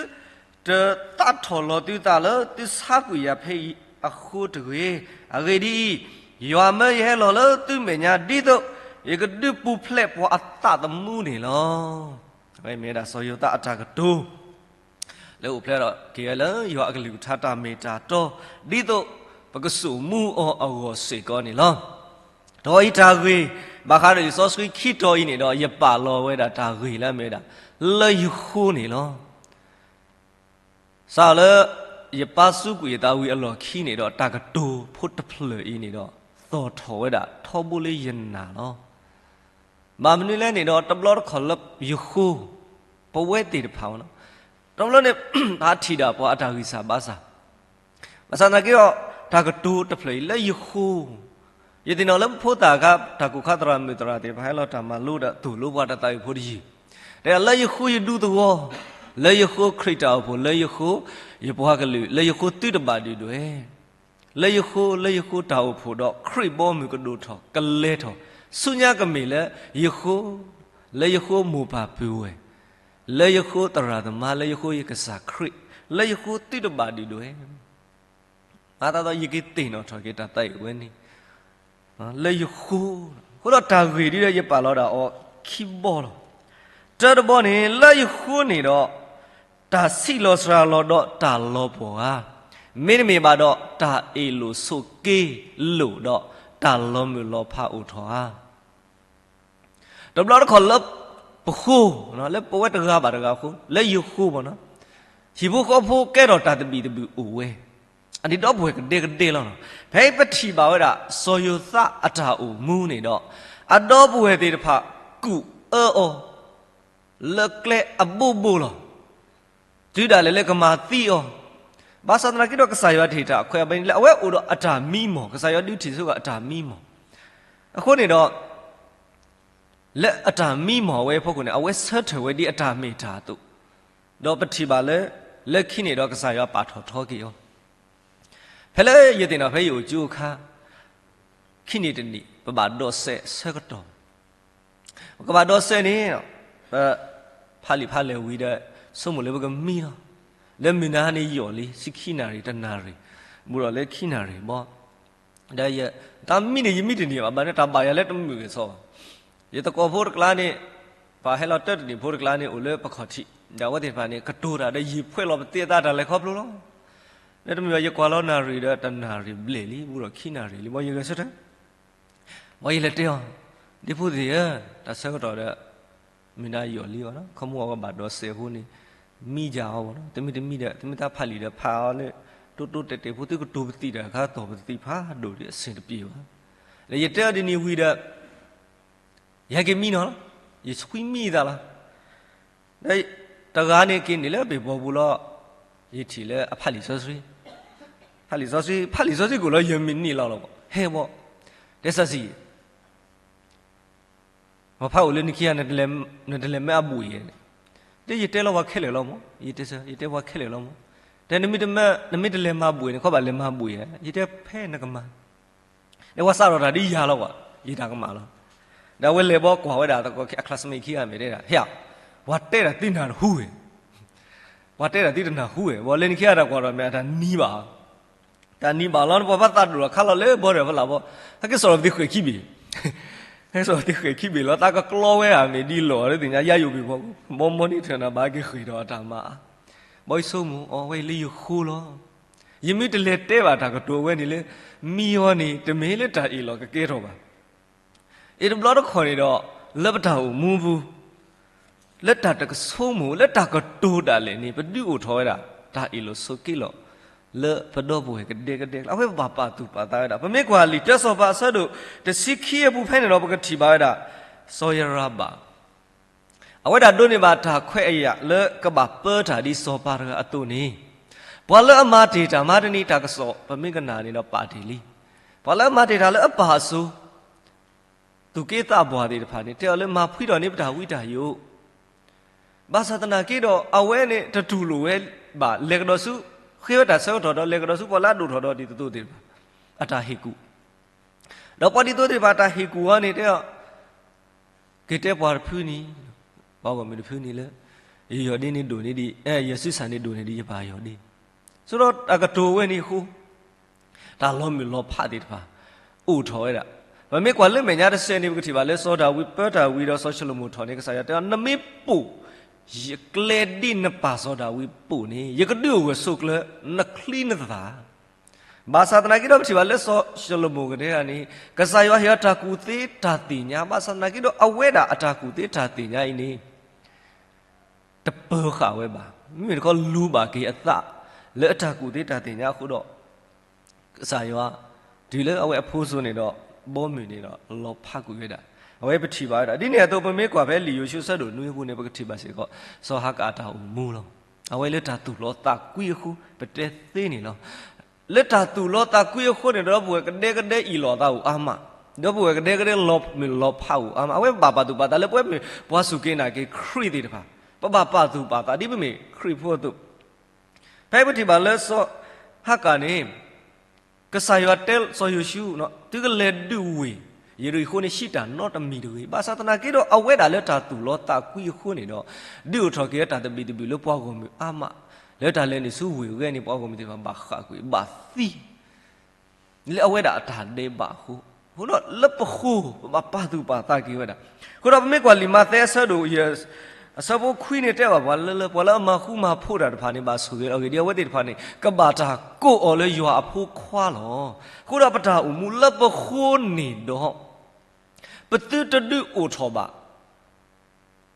တသးထီၣ်လီၤသုသးလၢသုဆါကွံာ်ယၤဖဲအံၤအဃိတဂ့ၤ. အဂ့ၢ်ဒ်အံၤ, ယွၤမၢယဟဲလီၤလၢသုမဲာ်ညါ ဒ်သိး ယကဒုးပူၤဖျဲးပှၤအသးသမူန့ၣ်လီၤ. အဝဲမ့ၢ်ဝဲဒၣ်စီၤယိၤသးအတၢ်ကတိၤ လၢအိၣ်ဖျဲၣ်ထီၣ်က့ၤဝဲလၢယွၤအကလုၢ်ကထါတၢ်မ့ၢ်တၢ်တီ ဒ်သိးပကစိာ်မူအီၤအဂီၢ်စ့ၢ်ကီးန့ၣ်လီၤ. တဂီၤအံၤတၢ်ဂ့ၢ် ဘၣ်ဃးဒီးလံာ်စီဆှံခံတီၤအံၤန့ၣ်ဒီး ယပာ်လီၤဝဲဒၣ်တၢ်ဂ့ၢ်လၢအမ့ၢ်ဝဲဒၣ် လၢယဃိန့ၣ်လီၤ. စးလၢ ယပၢ်စူးကွံာ်ယသးဝံၤအလီၢ်ခံန့ၣ်ဒီး တၢ်ကတိၤဖိတဖျၢၣ်အံၤန့ၣ်ဒီး သီၣ်ထီၣ်ဝဲဒၣ်ထီဘိလၢယနၢ်လီၤ. ဘၣ်မနုၤလဲၣ်န့ၣ်ဒီး တဘျီတခီၣ်လၢယဃိ ပဝဲသ့ၣ်တဖၣ်ဝဲလီၤ. တဘျီန့ၣ် ပထံၣ်ဒၣ်ပှၤအတၢ်ဂံၢ်စၢ်ဘါစၢ် ဘၣ်ဆၣ်သနာ်က့ဒီး တၢ်ကတိၤတဖျၢၣ်အံၤလၢယဃိ ယသ့ၣ်နီၣ်လၢပဖိသၣ်အခါ တၢ်ကိၢ်ခါသရၣ်မုၣ်သရၣ်သ့ၣ်တဖၣ်ဟဲလီၤတၢ်မၤလိဒီးသိၣ်လိပှၤတၢ်သးဝံၣ်ဖိတယုၢ်, တဲလၢယဃိယဒူသဝီ, လၢယဃိခရံာ်တၢ်အိၣ်ဖှိၣ်, လၢယဃိယပှၤကလုာ်, လၢယဃိသုတဘၣ်ဒုၣ်ဒွဲၣ်, လၢယဃိ လၢယဃိတၢ်အိၣ်ဖှိၣ်ဒီးခရံာ်ဘီမုၢ်ကဒိၣ်ထီၣ်ကလဲၤထီၣ် ဆူညါကမ့ၢ်လၢယဃိ, လၢယဃိမိၢ်ပၢ်ပုၢ်ဝဲၢ်, လၢယဃိသရၣ်သမါ, လၢယဃိယကစၢ်ခရံာ်, လၢယဃိသုတဘၣ်ဒုၣ်ဒွဲၣ် မၤသးဒီးယကသ့ၣ်နီၣ်ထီၣ်က့ၤတၢ်သးဝံၣ်ဝဲန့ၣ် လၢယဃိ, အဃိဒီးတၢ်ဂ့ၢ်ဒ်ဒီးယပာ်လီၤဒၣ်အီၤခံဘီလီၤ. တၢတဘီန့ၣ် လၢယဃိန့ၣ်ဒီး တၢ်ဆံးလီၤစှၤလီၤဒီးတၢ်လီၤပှီၢ်ဧါ, မ့တမ့ၢ်ဘၣ်ဒီးတၢ်အ့ၣ်လိာ်ဆိးက့လိာ်ဒီးတၢ်လီၤမုၢ်လီၤဖးအိၣ်ထီၣ်ဧါ. တဘျီတခီၣ်လၢပဃိ, လၢပဝဲတဂၤဘၣ်တဂၤအဃိ, လၢယဃိမ့ၢ်နီၤ, ဟံၣ်ဖိဃီဖိကဲထီၣ်တၢ်သဘံၣ်သဘုၣ်အိၣ်ဝဲ, အန့ၣ်ဒီပုၢ်ဝဲၢ်ကဒဲကဒဲလီၤ. ဖဲပထံၣ်ဘၣ်ဝဲဒၣ် စီၤယိၤသးအတၢ်အိၣ်မူန့ၣ်ဒီး, အဒီပုၢ်ဝဲၢ်သ့ၣ်တဖၣ် ကူၣ်အၢအီၤ လၢကျဲအဘိဘိလီၤ. တုၤဒၣ်လဲာ်လၢကမၤသံအီၤ, ဘၣ်ဆၣ်သနာ်က့ဒီးကစၢ်ယွၤတဟ့ၣ်တၢ်ခွဲးအဘၣ်န့ၣ်လၢ အဝဲအိၣ်ဒီးအတၢ်မံမီၢ်, ကစၢ်ယွၤဒုးထံၣ်ဆိအတၢ်မံမီၢ်. အဃိန့ၣ်ဒီး လၢအတၢ်မံမီၢ်အဝဲအဖီခိၣ်န့ၣ် အဝဲဆၢထၢၣ်ဝဲဒ်အတၢ်မ့ၢ်တၢ်အသိး, ဒီးပထံၣ်ဘၣ်လၢ လၢခံန့ၣ်ဒီးကစၢ်ယွၤပာ်ထီၣ်ထီက့ၤအီၤ. ဖဲလၢယသ့ၣ်နီၣ်ဖဲယအိၣ်ကၠိအခါ, ခံနံၣ်တနံၣ် ပဘၣ်ဒိးစဲးအဆၢကတီၢ်, ပကဘၣ်ဒိးစဲးန့ၣ်, ပဖးလံာ်ဖးလဲၢ်ဝံၤဒီး ဆိကမိၣ်လၢပကမံလီၤ. လၢမုၢ်နၤန့ၣ်ယိာ်လံ ဆံခံနၣ်ရံၣ် တနၣ်ရံၣ်, ဘူးဒီးလၢခံနၣ်ရံၣ်ဘီ ဒီးယတၢ်မံန့ၣ် ယမံတန့ၢ်ဘၣ်, ဘၣ်န့ၣ်တၢ်ဘၣ်ယၤလၢတမုာ်ဂ့ၤစီဘၣ်. ယသကိးဖိတကျါန့ၣ်, ပှၤဟဲလီၤတၢတနံၣ်ဖိတကျါန့ၣ် အိၣ်လၢပခီၣ်ထံး, ဒီးအဝဲသ့ၣ်တဖၣ်န့ၣ် ကတိၤတၢ်ဒီးယံာ်ဖှဲးလီၤပသ့အသးတၢ်လဲၤခီဖျိလီၤ. လၢတမုာ်ဘၣ် ယကွၢ်လီၤနၣ်ရံၣ်ဒီးတနၣ်ရံၣ်ဘျဲၣ်လံ ဘူးဒီးခံနၣ်ရံၣ်လံ ဘီယဂဲၤဆၢထၢၣ် ဘီယလဲၤတဲအီၤ, ဒ့ဖိသ့ၣ်ဧၢ, တၢ်ဆၢကတီၢ်ဒီး မုၢ်နၤယိာ်လံဘၣ်နီၤ, ခီမီအဝဲဘၣ်ဒိးစဲးအဃိန့ၣ် မံယၤအီၤဘၣ်နီၤ, တမံၤတမံၤဒီး သုမ့ၢ်တၢ်ဖးလံာ်ဒီးဖးအီၤလၢ တိတိတဲာ်တဲာ်ဖိ သုကတိၤပသံၣ်တၢ်ခါ တီၢ်ပသံၣ်ဖးဒိၣ်ဒီးအဆင်တပြေဘၣ်. ဒီးယတဲအီၤဒ်န့ၣ်ဝံၤဒီး ယဟဲက့ၤမံနီၤလီၤ, ယဆှံမံသးလီၤ. ဒီးတဂၤန့ၣ်က့ၤန့ၣ်လၢပ့ၤဘီပူၤလီၤ, ယထံၣ်လၢအဖးလံာ်စီဆှံ, ဖးလံာ်စီဆှံ, ဖးလံာ်စီဆှံကိၣ်လီၤ ယမံနံၣ်လီၤလီၤ, ဟဲဘီ, တဲစၢ်စံ, ပှၤဖးအိၣ်လၢနခံဂၤ နတလဲၤမၢအဘှံးဧါန့ၣ်, ဒီးယတဲလီၤပှၤခဲလၢာ်လီၤမး, ယတဲစၢ်, ယတဲပှၤခဲလၢာ်လီၤမး, တဲနမ့ၢ်တမၢ, နမ့ၢ်တလဲၤမၤဘှံးန့ၣ် ခီဘၣ်လဲၤမၤဘှံးဧါ, ယတဲဖဲနကမၤ ဒီးပှၤစးထီၣ်တၢ်ဒ်ယၤလီၤဘၣ်, ယတၢ်ကမၣ်လီၤ. ဒီးအဝဲလဲၤဘီကွၢ်ဝဲဒၣ်သကိးအ classmate ခံဂၤမ့ၢ်တဲဒၣ်, ဟဲ, ပှၤတဲတၢ်သုနၢ်ဟူဝဲ, ပှၤတဲတၢ်သုတနၢ်ဟူဝဲ, ပှၤလၢနခံဂၤတၢ်ကွၢ်ထီၣ်မ့ၢ်အတၢ်နံၤဘၣ်, တၢ်နံၤဘၣ်လီၤန့ၣ် ပှၤဘၣ်သးဒိၣ်လီၤခါလီၤလၢဘီဒီးဖလၢ်ဘီ, ဟဲက့ၤစီၣ်လီၤပသံၣ်ဃဲၣ်ခံဘ့ၣ်, ဟဲက့ၤစီၣ်လီၤပသံၣ်ဃဲၣ်ခံဘ့ၣ်လီၤ, တၢ်ကကျီဝဲဧါမ့ၢ်ဒ်လဲၣ် တသ့ၣ်ညါ ယါယိၣ်ဘ့ၣ်ဘီ, ဘီမီန့ၣ်ထၢၣ်နၤ ဘၣ်က့ၤဃ့ၢ်ဒီးအတၢ်မၤအါ, ဘီယဆိကမိၣ်အီၤဝဲအံၤလၢယဃိလီၤ. ယမ့ၢ်တလဲၤတဲဘၣ်တၢ်ကတိၤအဝဲန့ၣ်လၢ မံအီၤန့ၣ် တမ့ၢ်လၢတၢ်အ့ၣ်လိာ်ကကဲထီၣ်ဘၣ်. အံၤတဘျီတခီၣ်န့ၣ်ဒီး လၢပတၢ်အိၣ်မူပူၤ လၢတၢ်တကဆိကမိၣ် လၢတၢ်ကတိၤဒၣ်လဲာ်န့ၣ် ပဒုးအိၣ်ထီၣ်ဝဲဒၣ် တၢ်အ့ၣ်လိာ်ဆိးက့လိာ် လၢပဒီပုၢ်ဝဲၢ်ကဒဲကဒဲကျါ အဝဲပဘၣ်ပာ်သူၣ်ပာ်သးဝဲဒၣ်. ပမ့ၢ်ကွၢ်လံာ်တၢစီၤပၤအဆၢဒိၣ်တဆံခံအပူၤဖဲန့ၣ်ဒီး ပကထံၣ်ဘၣ်ဝဲဒၣ် စီၤယရၤဘၣ် အဝဲဒၣ်ဒိးန့ၢ်ဘၣ်တၢ်ခွဲးအယာ်လၢကဘၣ်ပၢတၢ်ဒ်စီၤပၤတဂၤအသိးန့ၣ်, ပှၤလၢအမၤတ့ၢ်တၢ်မၤတနံၤတၢ်ကစီၣ် ပမ့ၢ်ကနၣ်န့ၣ်ဒီးပာ်တ့ၢ်လံ. ပှၤလၢအမၤတ့ၢ်တၢ်လၢအပၢ်အစိၤ သူၣ်က့သးပှၢ်သ့ၣ်တဖၣ်န့ၣ် တဲအီၤလၢမၤဖှံထီၣ်န့ၢ်ပတၢ်ဝံတၢ်ယိး, ဘၣ်ဆၣ်သနာ်က့ဒီး အဝဲန့ၣ်တတူၢ်လိာ်ဝဲဘၣ် လဲၤကဒီးဆူ ဃ့ဝဲတၢ်ဆၢကတီၢ်ဒီး လဲၤကဒီးဆူပှၤလၢအဒိၣ်ထီၣ်ဒီးဒ်သိးသိးသ့ၣ်တဖၣ် အတၢ်ဟ့ၣ်ကူၣ်, ဒီးပှၤဒ်သိးသ့ၣ်တဖၣ်တၢ်ဟ့ၣ်ကူၣ်အီၤန့ၣ်တဲအီၤ က့ၤတဲပှၤတဖုန့ၣ်, ပှၤဂီၢ်မုၢ်တဖုန့ၣ်လၢ ယယီၢ်ဒ့န့ၣ်ဒိၣ်န့ၢ်ဒံး, အဲ ယဆံးစၢ်န့ၣ်ဒိၣ်န့ၢ်ဒံးယပၢ်ယီၢ်ဒ့, ဆိဒီးတၢ်ကတိၤဝဲန့ၣ်အဃိ တၢ်လီၤမုၢ်လီၤဖးသ့ၣ်တဖၣ် အိၣ်ထီၣ်ဝဲဒၣ်. ပမ့ၢ်ကွၢ်လၢမဲာ်ညါတစဲးန့ၣ် ပကထံၣ်ဘၣ်လၢစီၤဒၤဝံးပၢတၢ်ဝံၤဒီးစီၤၡလိၤမိၣ်ထီၣ်န့ၣ် ကစၢ်ယွၤတဲအီၤ နမ့ၢ်ပိာ်ယကျဲဒ်နပၢ်စီၤဒၤဝံးပိာ်န့ၣ် ယကဒုးအိၣ်ဂၢၢ်ဆိးကျၢၤ နချံနသၣ် ဘၣ်ဆၣ်သနာ်က့ဒီး ပထံၣ်ဘၣ်လၢစီၤၡလိၤမိၣ်ကတဲဒၣ်န့ၣ် ကစၢ်ယွၤဟ့ၣ်အီၤတၢ်ကူၣ်သ့တၢ်သ့ၣ်ညါ, ဘၣ်ဆၣ်သနာ်က့ဒီး အဝဲဒၣ်အတၢ်ကူၣ်သ့တၢ်သ့ၣ်ညါအံၤန့ၣ် တပၢၤဃာ်ဝဲဘၣ်. မ့မ့ၢ်တခီလူၤဘၣ်က့ၤအသး လၢအတၢ်ကူၣ်သ့တၢ်သ့ၣ်ညါအဃိဒီး ကစၢ်ယွၤ တုၤလၢအဝဲအဖိစိၤန့ၣ်ဒီး ဘီမုၢ်န့ၣ်ဒီး လီၤဖးကွံာ်ဝဲဒၣ်. အဝဲပထံၣ်ဘၣ်ဝဲဒၣ်. ဒ်န့ၣ်အသိး ပမ့ၢ်ကွၢ်ဖဲလံာ်ယိၤၡူအဆၢဒိၣ်နွံအပူၤန့ၣ် ပကထံၣ်ဘၣ်စ့ၢ်ကီး စီၤဟၤကၤအတၢ်အိၣ်မူလီၤ. အဝဲလၢတၢ်သူၣ်လီသးကွံအဃိ ပတဲသ့န့ၣ်လီၤ. လၢတၢ်သူၣ်လီသးကွံအဃိန့ၣ် ဒီပုၢ်ဝဲၢ်ကဒဲကဒဲအ့ၣ်လိာ်သးအိၣ်အါမး, ဒီပုၢ်ဝဲၢ်ကဒဲကဒဲလီၤမုၢ်လီၤဖးအိၣ်အါမး. အဝဲဘၣ်ပာ်သူၣ်ပာ်သးလၢပဝဲမ့ၢ်ပှၤစူၢ်က့ၤနာ်က့ၤခရံာ်သ့ၣ်တဖၣ် ပဘၣ်ပာ်သူၣ်ပာ်သးဒ်ပမ့ၢ်ခရံာ်ဖိအသိး. ဖဲပထံၣ်ဘၣ်လၢစီၤဟၤကၤန့ၣ် ကစၢ်ယွၤတဲစီၤယိၤၡူ သုကလဲၤဒုးဝ့ၢ်ယရံၣ်ဃိၤန့ၣ် ဟံးတၢ်နီတမံၤတဂ့ၤ. ဘၣ်ဆၣ်သနာ်က့ဒီး အဝဲဒၣ်လၢတၢ်သူၣ်လီသးကွံအဃိန့ၣ်ဒီး ဒုးအိၣ်ထီၣ်က့ၤတၢ်သဘံၣ်သဘုၣ်လၢပှၤဂီၢ်မုၢ်အါမး, လၢတၢ်လဲၤနုာ်ဆူဝ့ၢ်အဂ့ၢ်န့ၣ် ပှၤဂီၢ်မုၢ်သ့ၣ်တဖၣ်ဘၣ်ဃၣ်ကွံာ်ဘၣ်သံ လၢအဝဲဒၣ်အတၢ်ဒဲးဘးအဃိ, အဃိဒီးလၢပဃိ ပဘၣ်ပာ်သူၣ်ပာ်သးက့ၤဝဲဒၣ်. အဃိဒီးပမ့ၢ်ကွၢ်လံာ်မးသဲအဆၢဒိၣ်ယဲၢ် အဆၢဖိခွံန့ၣ်တဲဘၣ်ပှၤလၢ လၢပှၤလၢအမၤဃူမၤဖိးတၢ်တဖၣ်န့ၣ် ဘၣ်ဆိၣ်ဂ့ၤအီၤဂ့ၤဒ်အဝဲသ့ၣ်တဖၣ်န့ၣ် ကဘၣ်တၢ်ကိးအီၤလၢယွၤအဖိခွါလီၤ. အဃိဒီးပတၢ်အိၣ်မူလၢပဃိန့ၣ်ဒီး ပသုတဒုးအိၣ်ထီၣ်ဘၣ်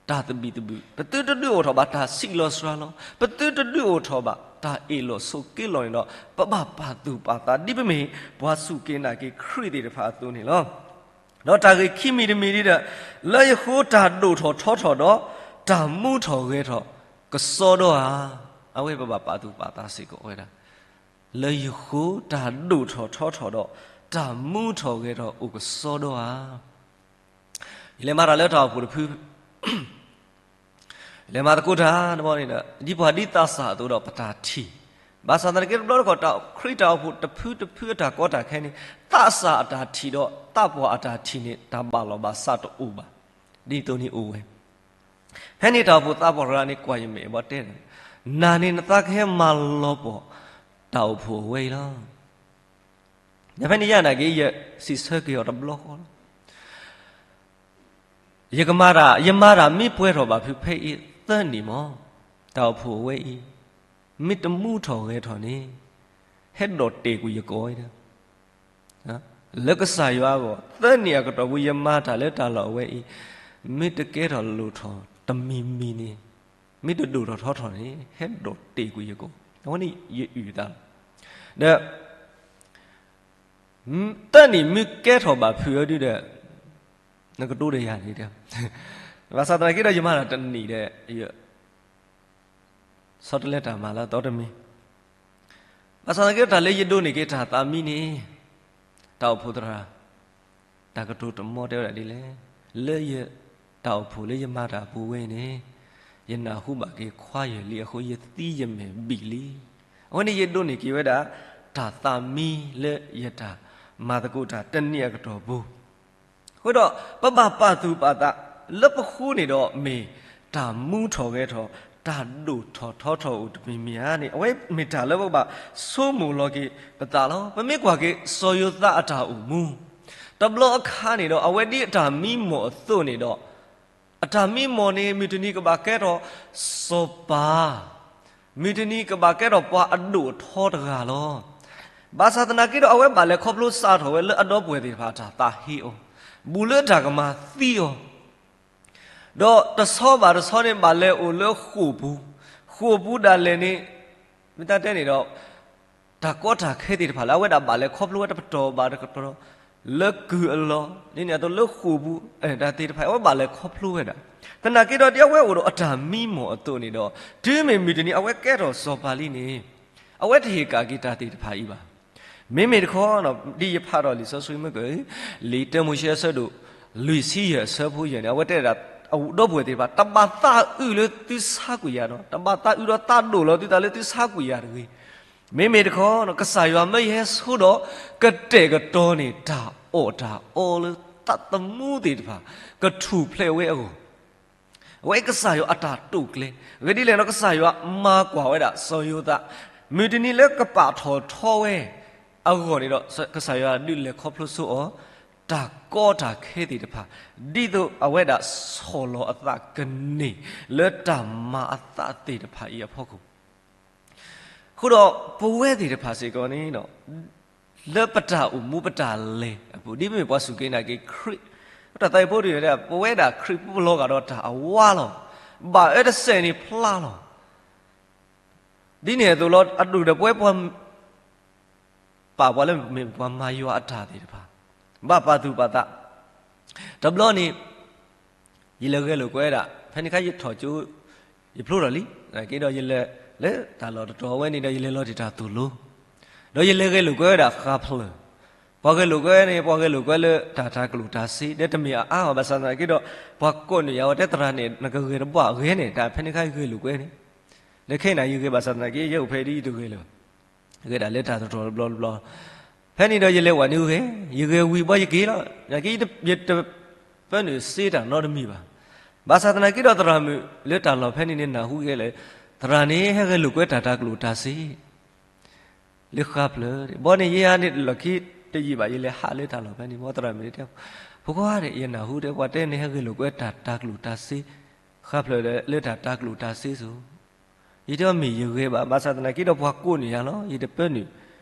တၢ်သဘံၣ်သဘုၣ်, ပသုတဒုးအိၣ်ထီၣ်ဘၣ်တၢ်ဆံးလီၤစှၤလီၤ, ပသုတဒုးအိၣ်ထီၣ်ဘၣ်တၢ်အ့ၣ်လိာ်ဆိးက့လိာ်န့ၣ်ဒီး ပဘၣ်ပာ်သူၣ်ပာ်သးဒ်ပမ့ၢ်ပှၤစူၢ်က့ၤနာ်က့ၤခရံာ်သ့ၣ်တဖၣ်အသိးန့ၣ်လီၤ. ဒီးတၢ်ဂ့ၢ်ခံမံၤတမံၤဒ်ဒီး လၢယဃိတၢ်ဒိၣ်ထီၣ်ထီထီၣ်ဒီး တၢ်မူထီၣ်ဂဲၤထီၣ်ကစီဒီဧါ. အဝဲပဘၣ်ပာ်သူၣ်ပာ်သးစ့ၢ်ကီးဝဲဒၣ် လၢယဃိတၢ်ဒိၣ်ထီၣ်ထီထီၣ်ဒီး တၢ်မူထီၣ်ဂဲၤထီၣ်အိၣ်ကစီဒီဧါ. ယလဲၤမၤတၢ်လၢတၢ်အိၣ်ဖှိၣ်တဖု လဲၤမၤသကိးတၢ်တဘျီန့ၣ်ဒီး ဒ်ပှၤဒ်သးစၢ်အသိးဒီးပတၢ်ထံၣ်, ဘၣ်ဆၣ်သနာ်က့တဘျီတခီၣ် ခရံာ်တၢ်အိၣ်ဖှိၣ်တဖုတဖုအတၢ်ကီတၢ်ခဲန့ၣ် သးစၢ်အတၢ်ထံၣ်ဒီးသးပှၢ်အတၢ်ထံၣ်န့ၣ် တၢ်ဘၣ်လီၤဘၣ်စးတအိၣ်ဘၣ်. ဒ်သိးန့ၣ်အိၣ်ဝဲ ဖဲန့ၣ်တၢ်အိၣ်ဖှိၣ်သးပှၢ်တဂၤန့ၣ် ကွၢ်ယမဲာ်ဘီတဲန့ၣ်, နၤန့ၣ်နသးကဟဲမၤလီၤပှီၢ်တၢ်အိၣ်ဖှိၣ်အဝဲအံၤလီၤ. ဒီးဖဲန့ၣ်ယနာ်က့ၤ ယစံးဆၢက့ၤအီၤတဘျီဃီလီၤ. ယကမၤတၢ်, ယမၤတၢ်မ့ၢ်ပှဲၤထီၣ်ဘၣ်ဖုးဖဲအံၤသၢနံၣ်မး, တၢ်အိၣ်ဖှိၣ်အဝဲအံၤ မ့ၢ်တမူထီၣ်ဂဲၤထီၣ်န့ၣ် ဟဲဒိးတဲာ်ကွံာ်ယကိးဝဲဒၣ် လၢကစၢ်ယွၤအဂီၢ် သၢနံၣ်အကတီၢ်ပူၤ ယမၤတၢ်လၢတၢ်လီၢ်အဝဲအံၤ မ့ၢ်တကဲထီၣ်လိၣ်ထီၣ်တမံၤမံၤန့ၣ်, မ့ၢ်တဒိၣ်ထီၣ်ထီထီၣ်န့ၣ် ဟဲဒိးတဲာ်ကွံာ်ယကိး, အဝဲန့ၣ်ယအုၣ်သးလီၤ. ဒီး တၢ်နံၣ်မ့ၢ်ကဲထီၣ်ဘၣ်ဖုးအီၤဒုဒီး နကတိၤဒီးယၤန့ၣ်, ဘၣ်ဆၣ်သနာ်က့ဒီး ယမၤတၢ်တနံၣ်ဒီး ယ ဆီတလဲတၢ်မၤလၢအသီတမံၤ, ဘၣ်ဆၣ်သနာ်က့ဒီး တၢ်လၢယဒိးန့ၢ်က့ၤတၢ်သးမံန့ၣ်, တၢ်အိၣ်ဖှိၣ်သရၣ် တၢ်ကတိၤတမီတဲဝဲဒၣ်ဒ်လဲၣ်, လၢယ တၢ်အိၣ်ဖှိၣ်လၢယမၤတၢ်အပူၤဝဲအံၤန့ၣ်, ယနၢ်ဟူဘၣ်က့ၤခွါယွၤလံအဃိ ယသံယမဲာ်ဘံၣ်လံ. အဝဲန့ၣ်ယဒိးန့ၢ်က့ၤဝဲဒၣ် တၢ်သးမံလၢယတၢ်မၤသကိးတၢ်တနံၣ်အကတီၢ်ပူၤ အဃိဒီး ပဘၣ်ပာ်သူၣ်ပာ်သး လၢပဃိန့ၣ်ဒီးမ့ၢ်တၢ်မူထီၣ်ဂဲၤထီၣ်, တၢ်ဒိၣ်ထီၣ်ထီထီၣ်အိၣ်တမံၤမံၤဧါန့ၣ် အဝဲမ့ၢ်တၢ်လၢပကဘၣ်ဆိကမိၣ်လီၤက့ၤပသးလီၤ. ပမ့ၢ်ကွၢ်က့ၤစီၤယိၤသးအတၢ်အိၣ်မူ, တဘျီအခါန့ၣ်ဒီး အဝဲဒ်အတၢ်မံမီၢ်အသိးန့ၣ်ဒီး အတၢ်မံမီၢ်န့ၣ် မုၢ်တနံၤကဘၣ်ကဲထီၣ်စီၤပၤ, မုၢ်တနံၤကဘၣ်ကဲထီၣ်ပှၤအဒိၣ်အထီတဂၤလီၤ. ဘၣ်ဆၣ်သနာ်က့ဒီး အဝဲဘၣ်လဲၤခီဖျိစးထီၣ်ဝဲလၢအဒီပုၢ်ဝဲၢ်သ့ၣ်တဖၣ်အတၢ်သးဟ့အီၤ, ဘူးလၢတၢ်ကမၤသံအီၤ, ဒီးတဆီဘၣ်တဆီန့ၣ် ဘၣ်လဲၤအိၣ်လၢဃိာ်ပူၤ, ဃိာ်ပူၤဒၣ်လဲာ်န့ၣ် မ့ၢ်တၢ်တဲန့ၣ်ဒီး တၢ်ကီတၢ်ခဲသ့ၣ်တဖၣ်လၢအဝဲဒၣ်ဘၣ်လဲၤခီဖျိဝဲတပတီၢ်ဘၣ်တပတီၢ်, လၢကုၢ်အလီၢ်, ဒ်န့ၣ်အသိးလၢဃိာ်ပူၤ, တၢ်သ့ၣ်တဖၣ်အဝဲဘၣ်လဲၤခီဖျိဝဲဒၣ်, သနာ်က့ဒီး ဒ်အဝဲအိၣ်ဒီးအတၢ်မံမီၢ်အသိးန့ၣ်ဒီး တုၤမ့ၢ်မုၢ်တနံၤအဝဲကဲထီၣ်စီၤပၤလံန့ၣ် အဝဲတဟ့ၣ်ကၣ်က့ၤတၢ်သ့ၣ်တဖၣ်အံၤဘၣ်. မ့မ့ၢ်တခီ ဒ်ယဖးဒီးလံာ်စီဆှံမ့ၢ်က လံာ်တၢမိၤၡ့အဆၢဒိၣ် လွံၢ်ဆံယဲၢ်အဆၢဖိယဲၢ်န့ၣ် အဝဲတဲဒၣ် အဒီပုၢ်ဝဲၢ်သ့ၣ်တဖၣ် တဘၣ်သးအုးလၢသုဆါကွံာ်ယၤဒီး တဘၣ်သးအုးဒီးသးဒိၣ်လီၤသုသးလၢသုဆါကွံာ်ယၤတဂ့ၤ. မ့မ့ၢ်တခီ ကစၢ်ယွၤမၢယဟဲဆိဒီး ကတဲာ်ကတီၤန့ၢ်တၢ်အီၣ်တၢ်အီလၢသးသမူသ့ၣ်တဖၣ် ကထူၣ်ဖျဲးဝဲအဂီၢ် အဝဲကစၢ်ယွၤအတၢ်တိာ်ကျဲၤ, အဂ့ၢ်ဒ်လဲၣ်န့ၣ် ကစၢ်ယွၤမၤကွၢ်ဝဲဒၣ်စီၤယိၤသး, မုၢ်တနံၤလၢကပာ်ထီၣ်ထီဝဲအဂီၢ်န့ၣ်ဒီး ကစၢ်ယွၤဒုးလဲၤခီဖျိဆိအီၤ, တၢ်ကီတၢ်ခဲသ့ၣ်တဖၣ်, ဒ်သိးအဝဲဒၣ်ဆီၣ်လီၤအသးကန့ၢ်လၢတၢ်မၤအသးသ့ၣ်တဖၣ်အံၤအဖီခိၣ် အဃိဒီး ပဝဲသ့ၣ်တဖၣ်စ့ၢ်ကီးန့ၣ် လၢပတၢ်အိၣ်မူပတၢ်လဲၤအပူၤ ဒ်ပမ့ၢ်ပှၤစူၢ်က့ၤနာ်က့ၤခရံာ်, တၢ်သးအံၤဖိတဖၣ် ပဝဲဒၣ်ခရံာ်ဖိပလီၤဂာ်ဒီးတၢ်အဝါလီၤ. ဘၣ်အၢတစဲးန့ၣ်ဖျါလီၤ. ဒ်န့ၣ်အသိးလီၤ အဒိၣ်ဒီးပဝဲပှၤ ပာ်ပှၤလၢမ့ၢ်ပှၤမၤယွၤအတၢ်သ့ၣ်တဖၣ် ဘၣ်ပာ်သူၣ်ပာ်သး, တဘျီန့ၣ် ယလဲၤဂဲၤလိာ်ကွဲဝဲဒၣ် ဖဲန့ၣ်အခါယထီၣ်ကၠိ ယဖျိထီၣ်လံ, သနာ်က့ဒီးယလဲၤလၢတၢ်လီၢ်တတီၤဝဲန့ၣ်ဒီး ယလဲၤလီၤတ့ၢ်တၢ်သိၣ်လိ, ဒီးယလဲၤဂဲၤလိာ်ကွဲဝဲဒၣ်ဃါဖျၢၣ်, ပှၤဂဲၤလိာ်ကွဲန့ၣ် ပှၤဂဲၤလိာ်ကွဲလၢတၢ်တၤကျိၣ်တၤစ့ ဒီးတမ့ၢ်အအါဘၣ် ဘၣ်ဆၣ်သနာ်က့ဒီး ပှၤကိးန့ၢ်ယၤဝဲတဲသရၣ်န့ၣ် နကဂဲၤတဘၣ်ဂဲၤန့ၣ် တၢ်ဖဲန့ၣ်အခါယဂဲၤလိာ်ကွဲန့ၣ်, ဒီးခဲအံၤန့ၣ် ယဂဲၤဘၣ်ဆၣ်သနာ်က့ ယအိၣ်ဖဲဒ်ယတဂဲၤလၢၤ ဂဲၤဒၣ်လၢတၢ်တတီၤတဘျီတဘျီ, ဖဲန့ၣ်ဒီးယလဲၤဝဲန့ၣ်ဂဲၤ, ယဂဲၤဝံၤဘီယက့ၤလီၤ, သနာ်က့ယတပၢနုာ်စ့တၢ်နီတမံၤဘၣ်. ဘၣ်ဆၣ်သနာ်က့ဒီးသရၣ်မုၣ်လၢတၢ်လီၢ်ဖဲန့ၣ်န့ၣ် နၢ်ဟူဂဲၤလၢ သရၣ်န့ၣ် ဟဲဂဲၤလိာ်ကွဲတၢ်တၤကျိၣ်တၤစ့ လၢဃါဖျၢၣ်, ဘီန့ၣ်ယဲယၤန့ၣ်လီၢ်ခံတယံာ်ဘၣ် ယလဲၤဟးလၢတၢ်လီၢ်ဖဲန့ၣ် ဘီသရၣ်မုၣ်တဲ ဖိခွါ ယနၢ်ဟူတဲ ပှၤတဲန့ၣ်ဟဲဂဲၤလိာ်ကွဲတၢ်တၤကျိၣ်တၤစ့ ဃၣ်ဖျၢၣ်ဒီးလၢတၢ်တၤကျိၣ်တၤစ့စိၤ, ယတဲအီၤမ့ၢ်ယဂဲၤဘၣ်, ဘၣ်ဆၣ်သနာ်က့ဒီးပှၤကိးန့ၢ်ယၤလီၤ, ယတပၢနုာ်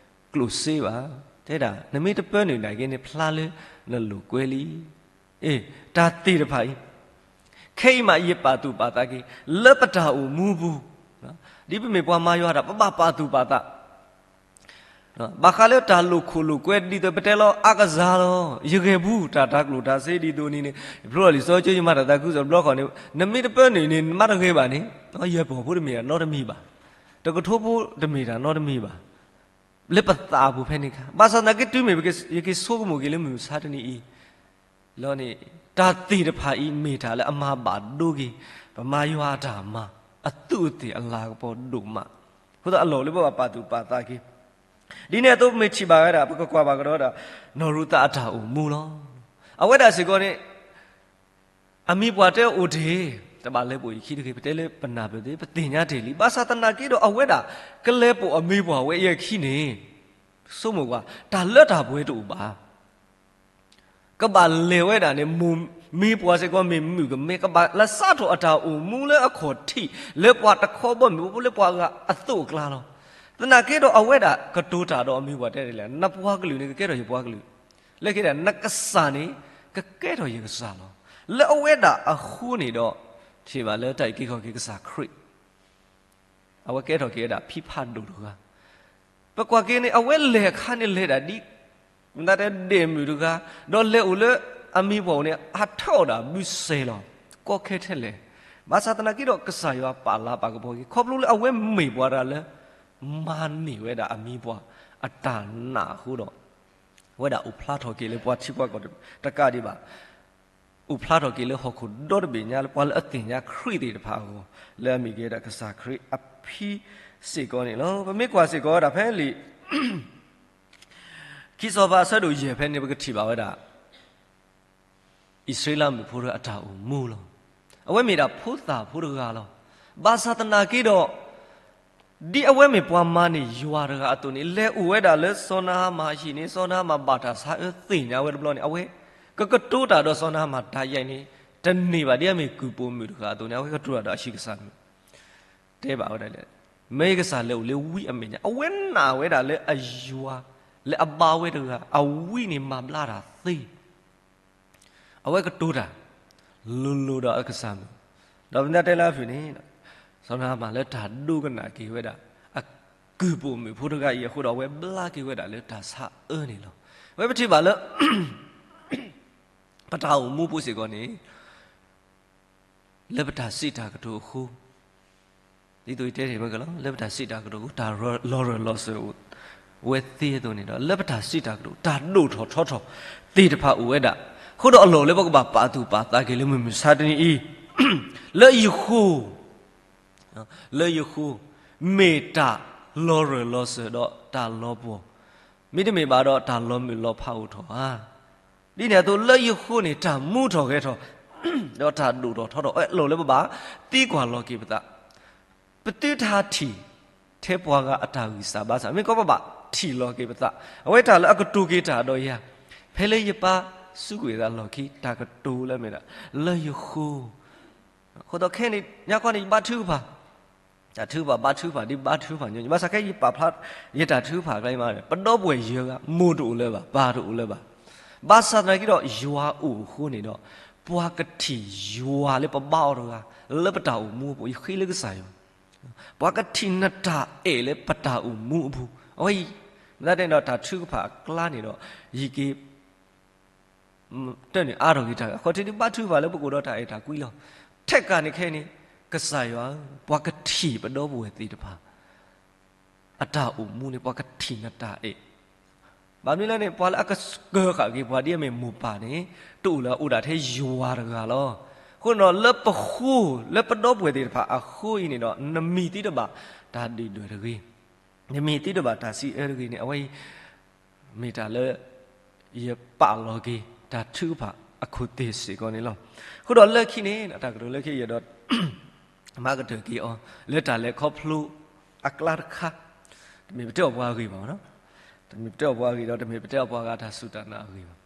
ကျိၣ်စ့ဘၣ်. တဲဒၣ် နမ့ၢ်တပၢနုာ်နာ်က့န့ၣ် ဖျါလၢနလိာ်ကွဲလံ. အ့ တၢ်သ့ၣ်တဖၣ်အံၤ ခဲအံၤမးယပာ်သူၣ်ပာ်သးက့ၤ လၢပတၢ်အိၣ်မူပူၤ, ဒ်ပမ့ၢ်ပှၤမၤယွၤတၢ် ပဘၣ်ပာ်သူၣ်ပာ်သး ဘၣ်ဃးလၢတၢ်လိာ်ခိၣ်လိာ်ကွဲ ဒ်သိးပတဲလီၤအါကစၢ်လီၤ, ယဂဲၤပူၤ တၢ်တၤကျိၣ်တၤစ့ဒ်သိးန့ၣ်န့ၣ်, ယဖျိလီၤလံာ်စီဆှံ ယမၤတၢ်သးခုကစီၣ်တဘျီဃီန့ၣ်, နမ့ၢ်တပၢနုာ်န့ၣ် နမ့ၢ်တဂဲၤဘၣ်န့ၣ်, ယဲၢ်ပီၢ်ဖိတမ့ၢ်တၢ်နီတမံၤဘၣ်, တကထိဖိတမ့ၢ်တၢ်နီတမံၤဘၣ်, လၢပသးအပူၤဖဲန့ၣ်အခါ, ဘၣ်ဆၣ်သနာ်က့တုၤမ့ၢ် ယက့ၤဆိကမိၣ်က့ၤလၢမုၢ်မဆါတနံၤအံၤ လီၤန့ၣ်, တၢ်သ့ၣ်တဖၣ်အံၤမ့ၢ်တၢ်လၢအမၤဘၣ်ဒိက့ၤ ပမၤယွၤအတၢ်မၤ အသူးအသ့ၣ်အလၤကပီၤဒိၣ်မး, အဃိသတးအလီၢ်လၢပဘၣ်ပာ်သူၣ်ပာ်သးက့ၤ, ဒ်န့ၣ်အသိးပမ့ၢ်ထံၣ်ဘၣ်ဝဲဒၣ် ပကကွၢ်ဘၣ်ကဒီးဒၣ် နီၢ်ရူၤသးအတၢ်အိၣ်မူလီၤ. အဝဲဒၣ်စ့ၢ်ကီးန့ၣ် အမံၤပှၢ်တအိၣ်တ့ၢ်, တဘၣ်လဲၤပိာ်ယခံတဂ့ၤ, ပတဲလၢပနၢ်ပၢၢ်သ့ ပသ့ၣ်ညါတ့ၢ်လံ, ဘၣ်ဆၣ်သနာ်က့ဒီးအဝဲဒၣ် ကလဲၤပိာ်အမံၤပှၢ်ဝဲအခံန့ၣ်, ဆိကမိၣ်ကွၢ် တၢ်လၢတၢ်ပှဲၤတအိၣ်ဘၣ် ကဘၣ်လဲၤဝဲဒၣ်န့ၣ် မိၢ်မ့ၢ်ပှၢ်စ့ၢ်ကီး မ့ၢ်မုၣ်ကမဲ ကဘၣ်လၢစးထီၣ်အတၢ်အိၣ်မူလၢအခီၣ်ထံး လၢပှၤတခီဘီမုၢ်ဖိ လၢပှၤဂၤအသိးအကျါလီၤ. သနာ်က့ဒီးအဝဲဒၣ်ကတိၤတၢ်ဒီးအမံၤပှၢ်တဲဒ်လဲၣ်, နပှၤကလုာ်န့ၣ် ကကဲထီၣ်ယပှၤကလုာ်, လၢခံဒၣ် နကစၢ်န့ၣ် ကကဲထီၣ်ယကစၢ်လီၤ. လၢအဝဲဒၣ်အဃိန့ၣ်ဒီး ထံၣ်ဘၣ်လၢတၢ်အုၣ်က့ၤခီၣ်က့ၤကစၢ်ခရံာ် အဝဲကဲထီၣ်က့ၤဝဲဒၣ်ဖံဖးဒိၣ်တဂၤ, ပကွၢ်က့ၤန့ၣ် အဝဲလဲၤအခါန့ၣ်လဲၤဒၣ်ဒ် မတၤတဲဒဲးမုၣ်တဂၤ, ဒီးလဲၤအိၣ်လၢအမံၤပှၢ်အိၣ်န့ၣ် အထၢအီၣ်ဒၣ်ဘုစဲးလီၤ, ကီခဲထဲလဲၣ်. ဘၣ်ဆၣ်သနာ်က့ဒီးကစၢ်ယွၤပာ်လၤပာ်ကပီၤက့ၤ ခီဖျိလၢအဝဲမ့ၢ်ပှၤတဂၤလၢ မၤန့ၢ်ဝဲဒၣ်အမံၤပှၢ်အတၢ်နာ်အဃိဒီး အဝဲဒၣ်အိၣ်ဖျါထီၣ်က့ၤလၢပှၤထံပှၤကီၢ်တကးဒံးဘၣ် အိၣ်ဖျါထီၣ်က့ၤလၢဟီၣ်ခိၣ်ဒီတဘ့ၣ်ညါ လၢပှၤလၢအသ့ၣ်ညါခရံာ်သ့ၣ်တဖၣ်အဂီၢ် လၢအမ့ၢ်ကဲဒၣ်ကစၢ်ခရံာ်အဖံစ့ၢ်ကီးန့ၣ်လီၤ. ပမ့ၢ်ကွၢ်စ့ၢ်ကီးဝဲဒၣ်ဖဲလံာ် ခံစီၤပၤအဆၢဒိၣ်ယဲၢ်ဖဲန့ၣ် ပကထံၣ်ဘၣ်ဝဲဒၣ် အံၣ်စရ့လးမုၣ်ဖိတဂၤအတၢ်အိၣ်မူလီၤ. အဝဲမ့ၢ်ဒၣ်ဖိသၣ်ဖိတဂၤလီၤ. ဘၣ်ဆၣ်သနာ်က့ဒီး ဒ်အဝဲမ့ၢ်ပှၤမၤန့ၢ်ယွၤတဂၤအသိးန့ၣ် လဲၤအိၣ်ဝဲဒၣ်လၢစီၤနၤအမၣ်အဟံၣ်န့ၣ် စီၤနၤအမၣ်ဘၣ်တၢ်ဆါအၢသ့ၣ်ညါဝဲတဘျီန့ၣ် အဝဲကကတိၤတၢ်ဒီးစီၤနၤအမၣ်တၢ်ယဲၢ်န့ၣ် တန့ၢ်ဘၣ်ဒ်အမ့ၢ်ကုၢ်ပိာ်မုၣ်တဂၤအသိးန့ၣ် အဝဲကတိၤတၢ်ဒီးအဟံၣ်ကစၢ်မုၣ် တဲဘၣ်ဝဲဒၣ်လၢ မ့ၢ်ကစၢ်လဲၤအိၣ်လၢဝံအမဲာ်ညါ အဝဲနာ်ဝဲဒၣ်လၢအယွၤ လၢအဘါဝဲတဂၤ အဝံန့ၣ်မၤဘျါတၢ်သ့ အဝဲကတိၤတၢ် လိၤလိၤဒီးအကစၢ်မုၣ်, ဒီးပမ့ၢ်တဲလၢအဖုၣ်န့ၣ် စီၤနၤအမၣ်လၢတၢ်ဒိကနၣ်က့ၤဝဲဒၣ် အကုၢ်ပိာ်မုၣ်ဖိတဂၤအံၤအဃိဒီး အဝဲဘျါက့ၤဝဲဒၣ်လၢတၢ်ဆါအၢန့ၣ်လီၤ. အဝဲပထံၣ်ဘၣ်လၢ ပတၢ်အိၣ်မူပူၤစ့ၢ်ကီးန့ၣ် လၢပတၢ်စံးတၢ်ကတိၤအဃိ ဒ်သိးယတဲတ့ၢ်ဝဲကလီၤ လၢပတၢ်စံးတၢ်ကတိၤအဃိ တၢ်လီၤရၢၢ်လီၤစၢၤ ဝဲသ့အသိးန့ၣ်ဒီး လၢပတၢ်စံးတၢ်ကတိၤ တၢ်ဒိၣ်ထီၣ်ထီထီၣ်သ့ၣ်တဖၣ်အိၣ်ဝဲဒၣ်, အဃိဒီးအလီၢ်လၢပကဘၣ်ပာ်သူၣ်ပာ်သးက့ၤလၢမုၢ်မဆါတနံၤအံၤ လၢယဃိ လၢယဃိ မ့ၢ်တၢ်လီၤရၢၢ်လီၤစၢၤဒီးတၢ်လီၤပှီၢ်, မ့တမ့ၢ်ဘၣ်ဒီးတၢ်လီၤမုၢ်လီၤဖးအိၣ်ထီၣ်ဧါ. ဒ်န့ၣ်အသိးလၢယဃိန့ၣ် တၢ်မူထီၣ်ဂဲၤထီၣ် ဒီးတၢ်ဒိၣ်ထီၣ်ထီထီၣ် အလီၢ်လၢပဘၣ်သံကွၢ်လီၤက့ၤပသး, ပသုတဟးထံၣ်ထဲပှၤဂၤအတၢ်ဂံၢ်စၢ်ဘါစၢ်, မ့ၢ်ကီးပဘၣ်ထံၣ်လီၤက့ၤပသး, အဝဲတၢ်လၢအကတိၤက့ၤတၢ်ဒီးယၤ, ဖဲလၢယပၢ်စူးကွံာ်သးလီၢ်ခံ တၢ်ကတိၤလၢမ့ၢ်ဒၣ် လၢယဃိ အဃိသတးခဲအံၤန့ၣ် ညါခီန့ၣ် ယဘါထုကဖၣ်, တၢ်ထုကဖၣ် ဘါထုကဖၣ် ဒ်ဘါထုကဖၣ်ညီညီ, ဘၣ်ဆၣ်ခဲအံၤယပာ်ဖျါ ယတၢ်ထုကဖၣ်ကျါမး ပဒီပုၢ်ဝဲၢ်ယဲၢ်ဂၤ မိၢ်တအိၣ်လၢၤဘၣ် ပၢ်တအိၣ်လၢၤဘၣ်, ဘၣ်ဆၣ်သနာ်က့ဒီး ယွၤအိၣ်အဃိန့ၣ်ဒီး ပှၤကထံၣ်ယွၤလၢပဘါအီၤတဂၤ လၢပတၢ်အိၣ်မူအပူၤ ယဃ့လၢကစၢ်ယွၤ, ပှၤကထံၣ်နတၢ်အဲၣ်လၢပတၢ်အိၣ်မူအပူၤ, အဝဲအံၤ မ့ၢ်သးတဲန့ၣ်ဒီး တၢ်ထုကဖၣ်အကျါန့ၣ်ဒီး ယက့ၤ တၢ်န့ၣ်အါထီၣ်က့ၤတၢ် အခီၣ်ထံးဒ်ဘါထုကဖၣ်လၢပကအိၣ်ဒီးတၢ်အဲၣ်တၢ်ကွံလီၤ. ထဲကးန့ၣ်ခဲအံၤန့ၣ် ကစၢ်ယွၤဧၢ, ပှၤကထံၣ်ပဒီပုၢ်ဝဲၢ်သ့ၣ်တဖၣ် အတၢ်အိၣ်မူန့ၣ် ပှၤကထံၣ်နတၢ်အဲၣ်, ဘၣ်မနုၤလဲၣ်န့ၣ် ပှၤလၢအကကၢဃာ်က့ၤပှၤဒ်အမ့ၢ်မိၢ်ပၢ်န့ၣ် တအိၣ်လၢၤ အိၣ်ဒၣ်ထဲယွၤတဂၤလီၤ. အဃိန့ၣ်ဒီး လၢပဃိ လၢပဒီပုၢ်ဝဲၢ်သ့ၣ်တဖၣ်အဃိအံၤန့ၣ်ဒီး နမံၤသံတဘၣ်တၢ်ဒုၣ်ဒွဲၣ်တဂ့ၤ, နမံၤသံတဘၣ်တၢ်စံးအၢတဂ့ၤန့ၣ် အဝဲအံၤ မ့ၢ်တၢ်လၢ ယပာ်လီၤက့ၤ တၢ်ထုကဖၣ်အခိၣ်သ့ၣ်စ့ၢ်ကီးန့ၣ်လီၤ. အဃိဒီးလၢခံန့ၣ် တၢ်ကတိၤလၢခံယအဲၣ်ဒိး မၤကတၢၢ်က့ၤအီၤ လၢတၢ်လဲၤခီဖျိအကျါတခါ, တမ့ၢ်ပတဲအီၤပှၤအဂ့ၢ်ဘၣ်, တမ့ၢ်ပတဲအီၤပှၤအဂ့ၢ်ဒီး တမ့ၢ်ပတဲအီၤပှၤဂၤတၢ်စူၢ်တၢ်နာ်အဂ့ၢ်ဘၣ်.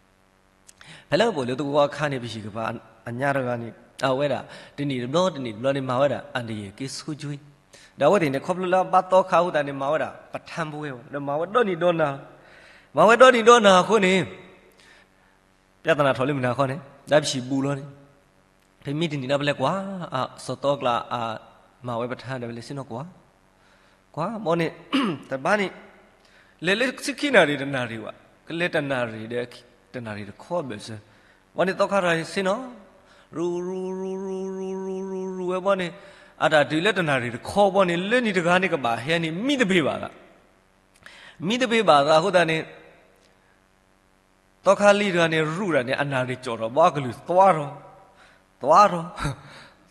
ဖဲလၢပအိၣ်လၢသဝီအခါန့ၣ် ပဟံၣ်ကပၤအညါတဂၤန့ၣ် အဝဲဒၣ် တနံၣ်တဘျီတနံၣ်တဘျီန့ၣ် မၤဝဲဒၣ် အန္တရာယ်ကင်းဆိုးကွင်း ဒီးအဝဲသ့ၣ်န့ၣ် ခီဖျိလၢအဘါသီခါအဃိသတးန့ၣ် မၤဝဲဒၣ် ပထမ်းပဝဲဝဲ ဒီးမၤဝဲဒီနံၣ်ဒီနၤ မၤဝဲဒီနံၣ်ဒီနၤအဃိန့ၣ် ပြဿနာထီၣ်လၢမုၢ်နၤခီန့ၣ် ဒီးပဟံၣ်ဘူးလီၤန့ၣ် ပမ့ၢ်တနံၣ်ဒီးပလဲၤကွၢ် အစီၤသီအကျါ အမၤဝဲပထမ်းဒီးပလဲၤဆ့ၣ်နီၤကွၢ် ကွၢ်ဘီန့ၣ် တဘါန့ၣ် လဲၤလၢဆံခံနၣ်ရံၣ်တနၣ်ရံၣ်ဘၣ် ကလဲၤတနၣ်ရံၣ်ဒီး တနၣ်ရံၣ်တခီဘၢၣ်စၢၤ ဘီန့ၣ်သီခါတဂၤန့ၣ်ဆ့ၣ်နီၤ ရူၤရူၤရူၤရူၤရူၤရူၤရူၤရူၤဝဲဘီန့ၣ် အတၢ်တုၤလၢတနၣ်ရံၣ်တခီဘီန့ၣ် လၢနံၤတဂၤန့ၣ်ကဘၣ်ဟဲန့ၣ် မံသပ့ၤဘၣ်သး မံသပ့ၤဘၣ်သးအဃိသတးန့ၣ် သီခါလံတဂၤန့ၣ် ရူၢ်တၢ်န့ၣ် အနၣ်ရံၣ်ကၠီၣ်ထီၣ်ဘီအကလုၢ် သွါထီၣ် သွါထီၣ်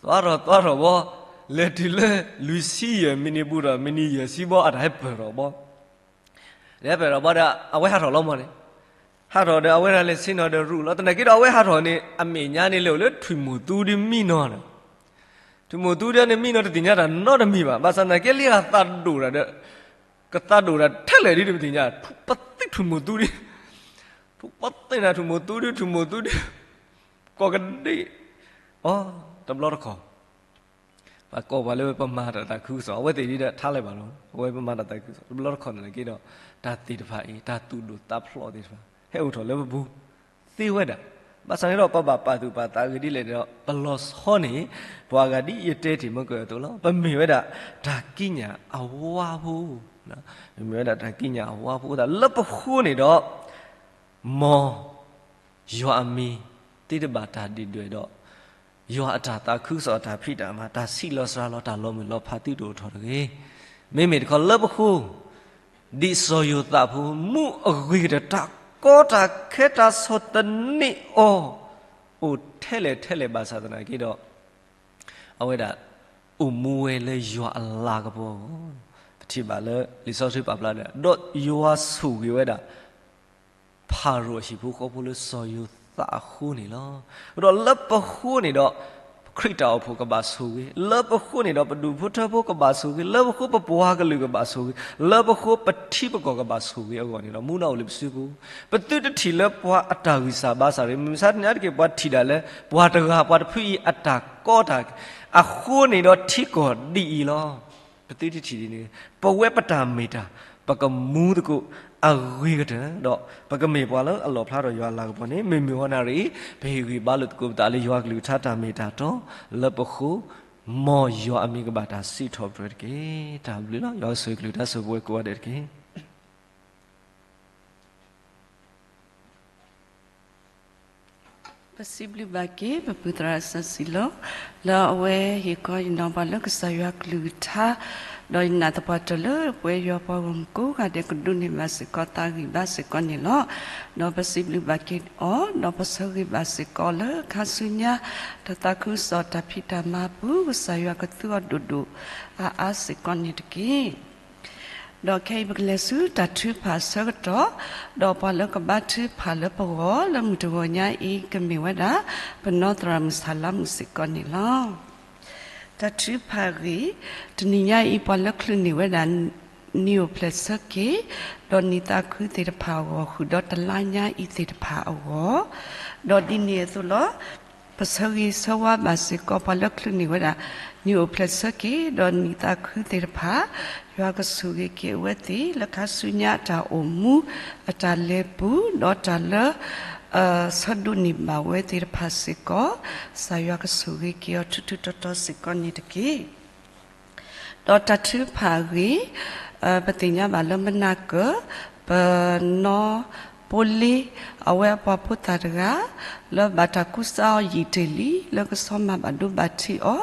သွါထီၣ် သွါထီၣ်ဘီ လဲၤတုၤလၢ လွံၢ်ဆံယဲၢ်မံးနံးဘူးထီၣ် မံးနံးယဲၢ်ဆံဘီ အတၢ်ဟဲပၢၢ်ထီၣ်ဘီ ဟဲပၢၢ်ထီၣ်ဘီဒီး အဝဲဟးထီၣ်လီၤမီၢ်န့ၣ် ဟးထီၣ်ဒီးအဝဲဒၣ်လဲၤဆ့ၣ်နီၤဒီးရူၢ်လီၤ သနာ်က့ဒီးအဝဲဟးထီၣ်န့ၣ် အမဲာ်ညါန့ၣ် လဲၤအိၣ်လၢထွံၣ်မိၢ်သူဒ်မံနီၤန့ၣ် ထွံၣ်မိၢ်သူဒ်န့ၣ် မံနီၤတသ့ၣ်ညါတၢ်နီတမံၤဘၣ် ဘၣ်ဆၣ်သနာ်က့လံအသးဒိၣ်တၢ်ဒီး ကသးဒိၣ်တၢ်ထဲလဲၣ်ဒ်တသ့ၣ်ညါ ပသံထွံၣ်မိၢ်သူဒ် ပသံနၤထွံၣ်မိၢ်သူဒ် ထွံၣ်မိၢ်သူဒ် ကိးကဒ့ၣ် အိ တဘျီတခီၣ် ပှၤကိးပှၤလၢပမၤတၢ်သးခုကစီၣ် အဝဲသ့ၣ်ဒ်ဒီးထါလၢၤဘၣ်လီၤ အဝဲပမၤတၢ်သးခုကစီၣ် တဘျီတခီၣ်န့ၣ်က့ဒီး တၢ်သ့ၣ်တဖၣ်အံၤ တၢ်သူၣ်ဒိၣ်သးဖျိးသ့ၣ်တဖၣ် ဟဲအိၣ်ထီၣ်လၢပပူၤ သ့ဝဲဒၣ် ဘၣ်ဆၣ်န့ၣ်ဒီး ပဘၣ်ပာ်သူၣ်ပာ်သးဂ့ၤဒ်လဲၣ်ဒီး ပလီၤဆီန့ၣ် ပှၤဂၤဒ်ယတဲတ့ၢ်မ့ၢ်ကၢအသိးလီၤ ပမ့ၢ်ဝဲဒၣ် တၢ်ကံးညာ်အဝါဖိ ပမ့ၢ်ဝဲဒၣ်တၢ်ကံးညာ်အဝါဖိအသး လၢပဃိန့ၣ်ဒီး မ်ယွၤအမံၤ သုတဘၣ်တၢ်ဒုၣ်ဒွဲၣ်ဒီး ယွၤအတၢ်သးခုကစီၣ်အတၢ်ဖံးတၢ်မၤ တၢ်ဆံးလီၤစှၤလီၤ တၢ်လီၤမုၢ်လီၤဖးသုတအိၣ်ထီၣ်တဂ့ၤ. မ့မ့ၢ်တခီလၢပဃိ ဒ်စီၤယိၤသးဖိ မူအဂ့ၤကတၢၢ် တၢ်ကီတၢ်ခဲတၢ်ဆီၣ်သနံးအီၤ အိၣ်ထဲလဲၣ်ထဲလဲၣ်ဘၣ်ဆၣ်သနာ်က့ဒီး အဝဲဒၣ် အိၣ်မူဝဲလၢယွၤအလၤကပီၤအဂီၢ် ပထံၣ်ဘၣ်လၢလံာ်စီဆှံပာ်ဖျါဒီး ဒီးယွၤဆိၣ်ဂ့ၤဝဲဒၣ် ဖၤရိၤအဟံၣ်ဖိဃီဖိလၢစီၤယိၤသးအဃိန့ၣ်လီၤ. ဒီးလၢပဃိန့ၣ်ဒီး ခရံာ်တၢ်အိၣ်ဖှိၣ်ကဘၣ်ဆိၣ်ဂ့ၤ, လၢပဃိန့ၣ်ဒီး ပဒူၣ်ဖိထၢဖိကဘၣ်ဆိၣ်ဂ့ၤ, လၢပဃိပပှၤကလုာ်ကဘၣ်ဆိၣ်ဂ့ၤ, လၢပဃိပထံပကီၢ်ကဘၣ်ဆိၣ်ဂ့ၤအဂီၢ်န့ၣ်ဒီး မူဒါအိၣ်လၢပစုပူၤ, ပသုတထံၣ်လၢပှၤအတၢ်ဂံၢ်စၢ်ဘါစၢ်ရ့ၣ်, မုၢ်မဆါတနံၤအါတက့ၢ် ပှၤထံၣ်ဒၣ်လၢ ပှၤတဂၤပှၤတဖုအံၤအတၢ်ကီတၢ်ခဲ အဃိန့ၣ်ဒီးထံကီၢ်ဒ်အံၤလီၤ. ပသုတထံၣ်ဒ်န့ၣ် ပဝဲပတၢ်မ့ၢ်တၢ် ပကမူသကိးအဂ့ၤကတၢၢ်ဒီး ပကမ့ၢ်ပှၤလၢအလီၣ်ဖျါထီၣ်ယွၤအလၤကပီၤန့ၣ် မုၢ်မုၢ်ဟီနၤရ့ၣ် ပဟ့ၣ်ဂံၢ်ဘါလိာ်သကိးပသးလၢယွၤကလုၢ်ကထါတၢ်မ့ၢ်တၢ်တီ လၢပဃိ မ်ယွၤအမံၤကဘၣ်တၢ်စံးထီၣ်ပတြၢၤတက့ၢ်. တၢ်ဘျုးလီၤ. ယွၤကဆိၣ်ဂ့ၤကလုၢ်ကထါ ဆိၣ်ဂ့ၤပဝဲကိးဂၤဒဲးတက့ၢ်. ပစံးဘျုးဘၣ်က့ၤ ပပုၢ်သရၣ်စီဆှံလီၤ. လၢအဝဲဟ့ၣ်ခီဟ့ၣ်နီၤပှၤလၢကစၢ်ယွၤကလုၢ်ကထါ, ဒီးယနာ်သပှၢ်တၢၢ်လၢပဝဲယွၤပှၤဂီၢ်မုၢ်ကိးဂၤဒဲးကဒိးန့ၢ်ဘၣ်စ့ၢ်ကီးသးဂံၢ်ဘါစ့ၢ်ကီးန့ၣ်လီၤ. ဒီးပစံးဘျုးဘၣ်က့ၤအီၤ, ဒီးပဆၢဂ့ၤဘၣ်စ့ၢ်ကီးလၢခါဆူညါ တၢ်သးခုကစီၣ်တၢ်ဖံးတၢ်မၤပူၤ ကစၢ်ယွၤကသူအီၤဒိၣ်ဒိၣ်အါအါစ့ၢ်ကီးန့ၣ်တက့ၢ်. ဒီးခဲအံၤပကလဲၤဆူတၢ်ထုကဖၣ်အဆၢကတီၢ်, ဒီးပှၤလၢကဘါထုကဖၣ်လၢပဂီၢ်လၢမုၢ်တဂီၤညါအံၤ ကမ့ၢ်ဝဲဒၣ် ပနီၢ်သရၣ်မုၣ်ဆၣ်လါမုၣ်စ့ၢ်ကီးန့ၣ်လီၤ. တၢ်ထုကဖၣ်အဂ့ၢ်, တနံၤညါအံၤ ပှၤလၢချုးန့ၢ်ဝဲဒၣ် နံၣ်အိၣ်ဖျဲၣ်ဆၢက့ၤ ဒီးနံၣ်သးခုသ့ၣ်တဖၣ်အဂီၢ် ဃုာ်ဒီးတလါညါအံၤသ့ၣ်တဖၣ်အဂီၢ်, ဒီးဒ်န့ၣ်အသိးလီၤ. ပဆၢဂ့ၤဆၢဝါဘၣ်စ့ၢ်ကီး ပှၤလၢချုးန့ၢ်ဝဲဒၣ် နံၣ်အိၣ်ဖျဲၣ်ဆၢက့ၤ ဒီးနံၣ်သးခုသ့ၣ်တဖၣ်, ယွၤကဆိၣ်ဂ့ၤက့ၤအဝဲသ့ၣ် လၢခါဆူညါအတၢ်အိၣ်မူ အတၢ်လဲၤပူၤ ဒီးတၢ်လၢ ဆၢဒိးန့ၢ်ဘၣ်ဝဲသ့ၣ်တဖၣ်စ့ၢ်ကီး, ကစၢ်ယွၤကဆိၣ်ဂ့ၤက့ၤအီၤထူထူတီတီစ့ၢ်ကီးန့ၣ်တက့ၢ်. ဒီးတၢ်ထုကဖၣ်အဂ့ၢ်, ပသ့ၣ်ညါဘၣ်လၢမနၤကၢၢ် ပနီၢ်ပိလ့ အဝဲအပှၤဖိသၣ်တဂၤ လၢဘၣ်တၢ်ကူစါအီၤယံာ်တ့ၢ်လံ လၢကဆီမၤဘၣ်ဒိဘၣ်ထံးအီၤ,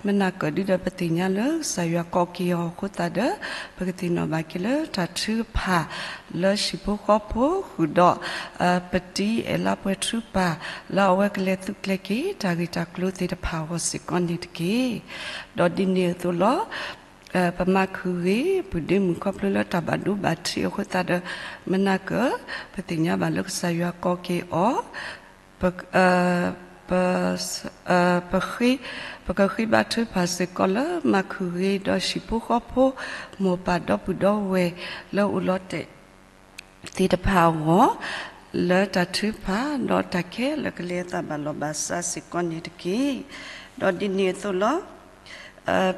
မနၤကၢၢ်ဒုဒီးပသ့ၣ်ညါလၢ ကစၢ်ယွၤကိးက့ၤအီၤအဃိသတးဒီး ပကသ့ၣ်နီၣ်ဘၣ်က့ၤလၢတၢ်ထုကဖၣ် လၢဟံၣ်ဖိဃီဖိဃုာ်ဒီး ပတံၤအဲၣ်လါပှဲၤထူပၢ် လၢအဝဲကလဲၤသုးကျဲၤက့ၤ တၢ်ဂ့ၢ်တၢ်ကျိၤသ့ၣ်တဖၣ်အဂီၢ်စ့ၢ်ကီးန့ၣ်တက့ၢ်. ဒီးဒ်န့ၣ်အသိးလီၤ. ပမၤခုၣ်ဂ့ၤ ပုၢ်ဒ့မုၣ်ခီဖျိလၢတၢ်ဘၣ်ဒိဘၣ်ထံးအဃိသတးဒီး မနၤကၢၢ် ပသ့ၣ်ညါဘၣ်လၢကစၢ်ယွၤကိးက့ၤအီၤ ပ ပ ပဃ့ ပကဃ့ဘါထုကဖၣ်စ့ၢ်ကီးလၢ မၤခုၣ်ဂ့ၤဒီးဟံၣ်ဖိဃီဖိ မိၢ်ပၢ်ဒီပုၢ်ဒီဝဲၢ် လၢအိၣ်လီၤတဲာ်သ့ၣ်တဖၣ်အဂီၢ်, လၢတၢ်ထုကဖၣ် ဒီးတၢ်ခဲလၢာ်ကလဲၤအသးဘၣ်လီၢ်ဘၣ်စးစ့ၢ်ကီးန့ၣ်တက့ၢ်. ဒီးဒ်န့ၣ်အသိးလီၤ.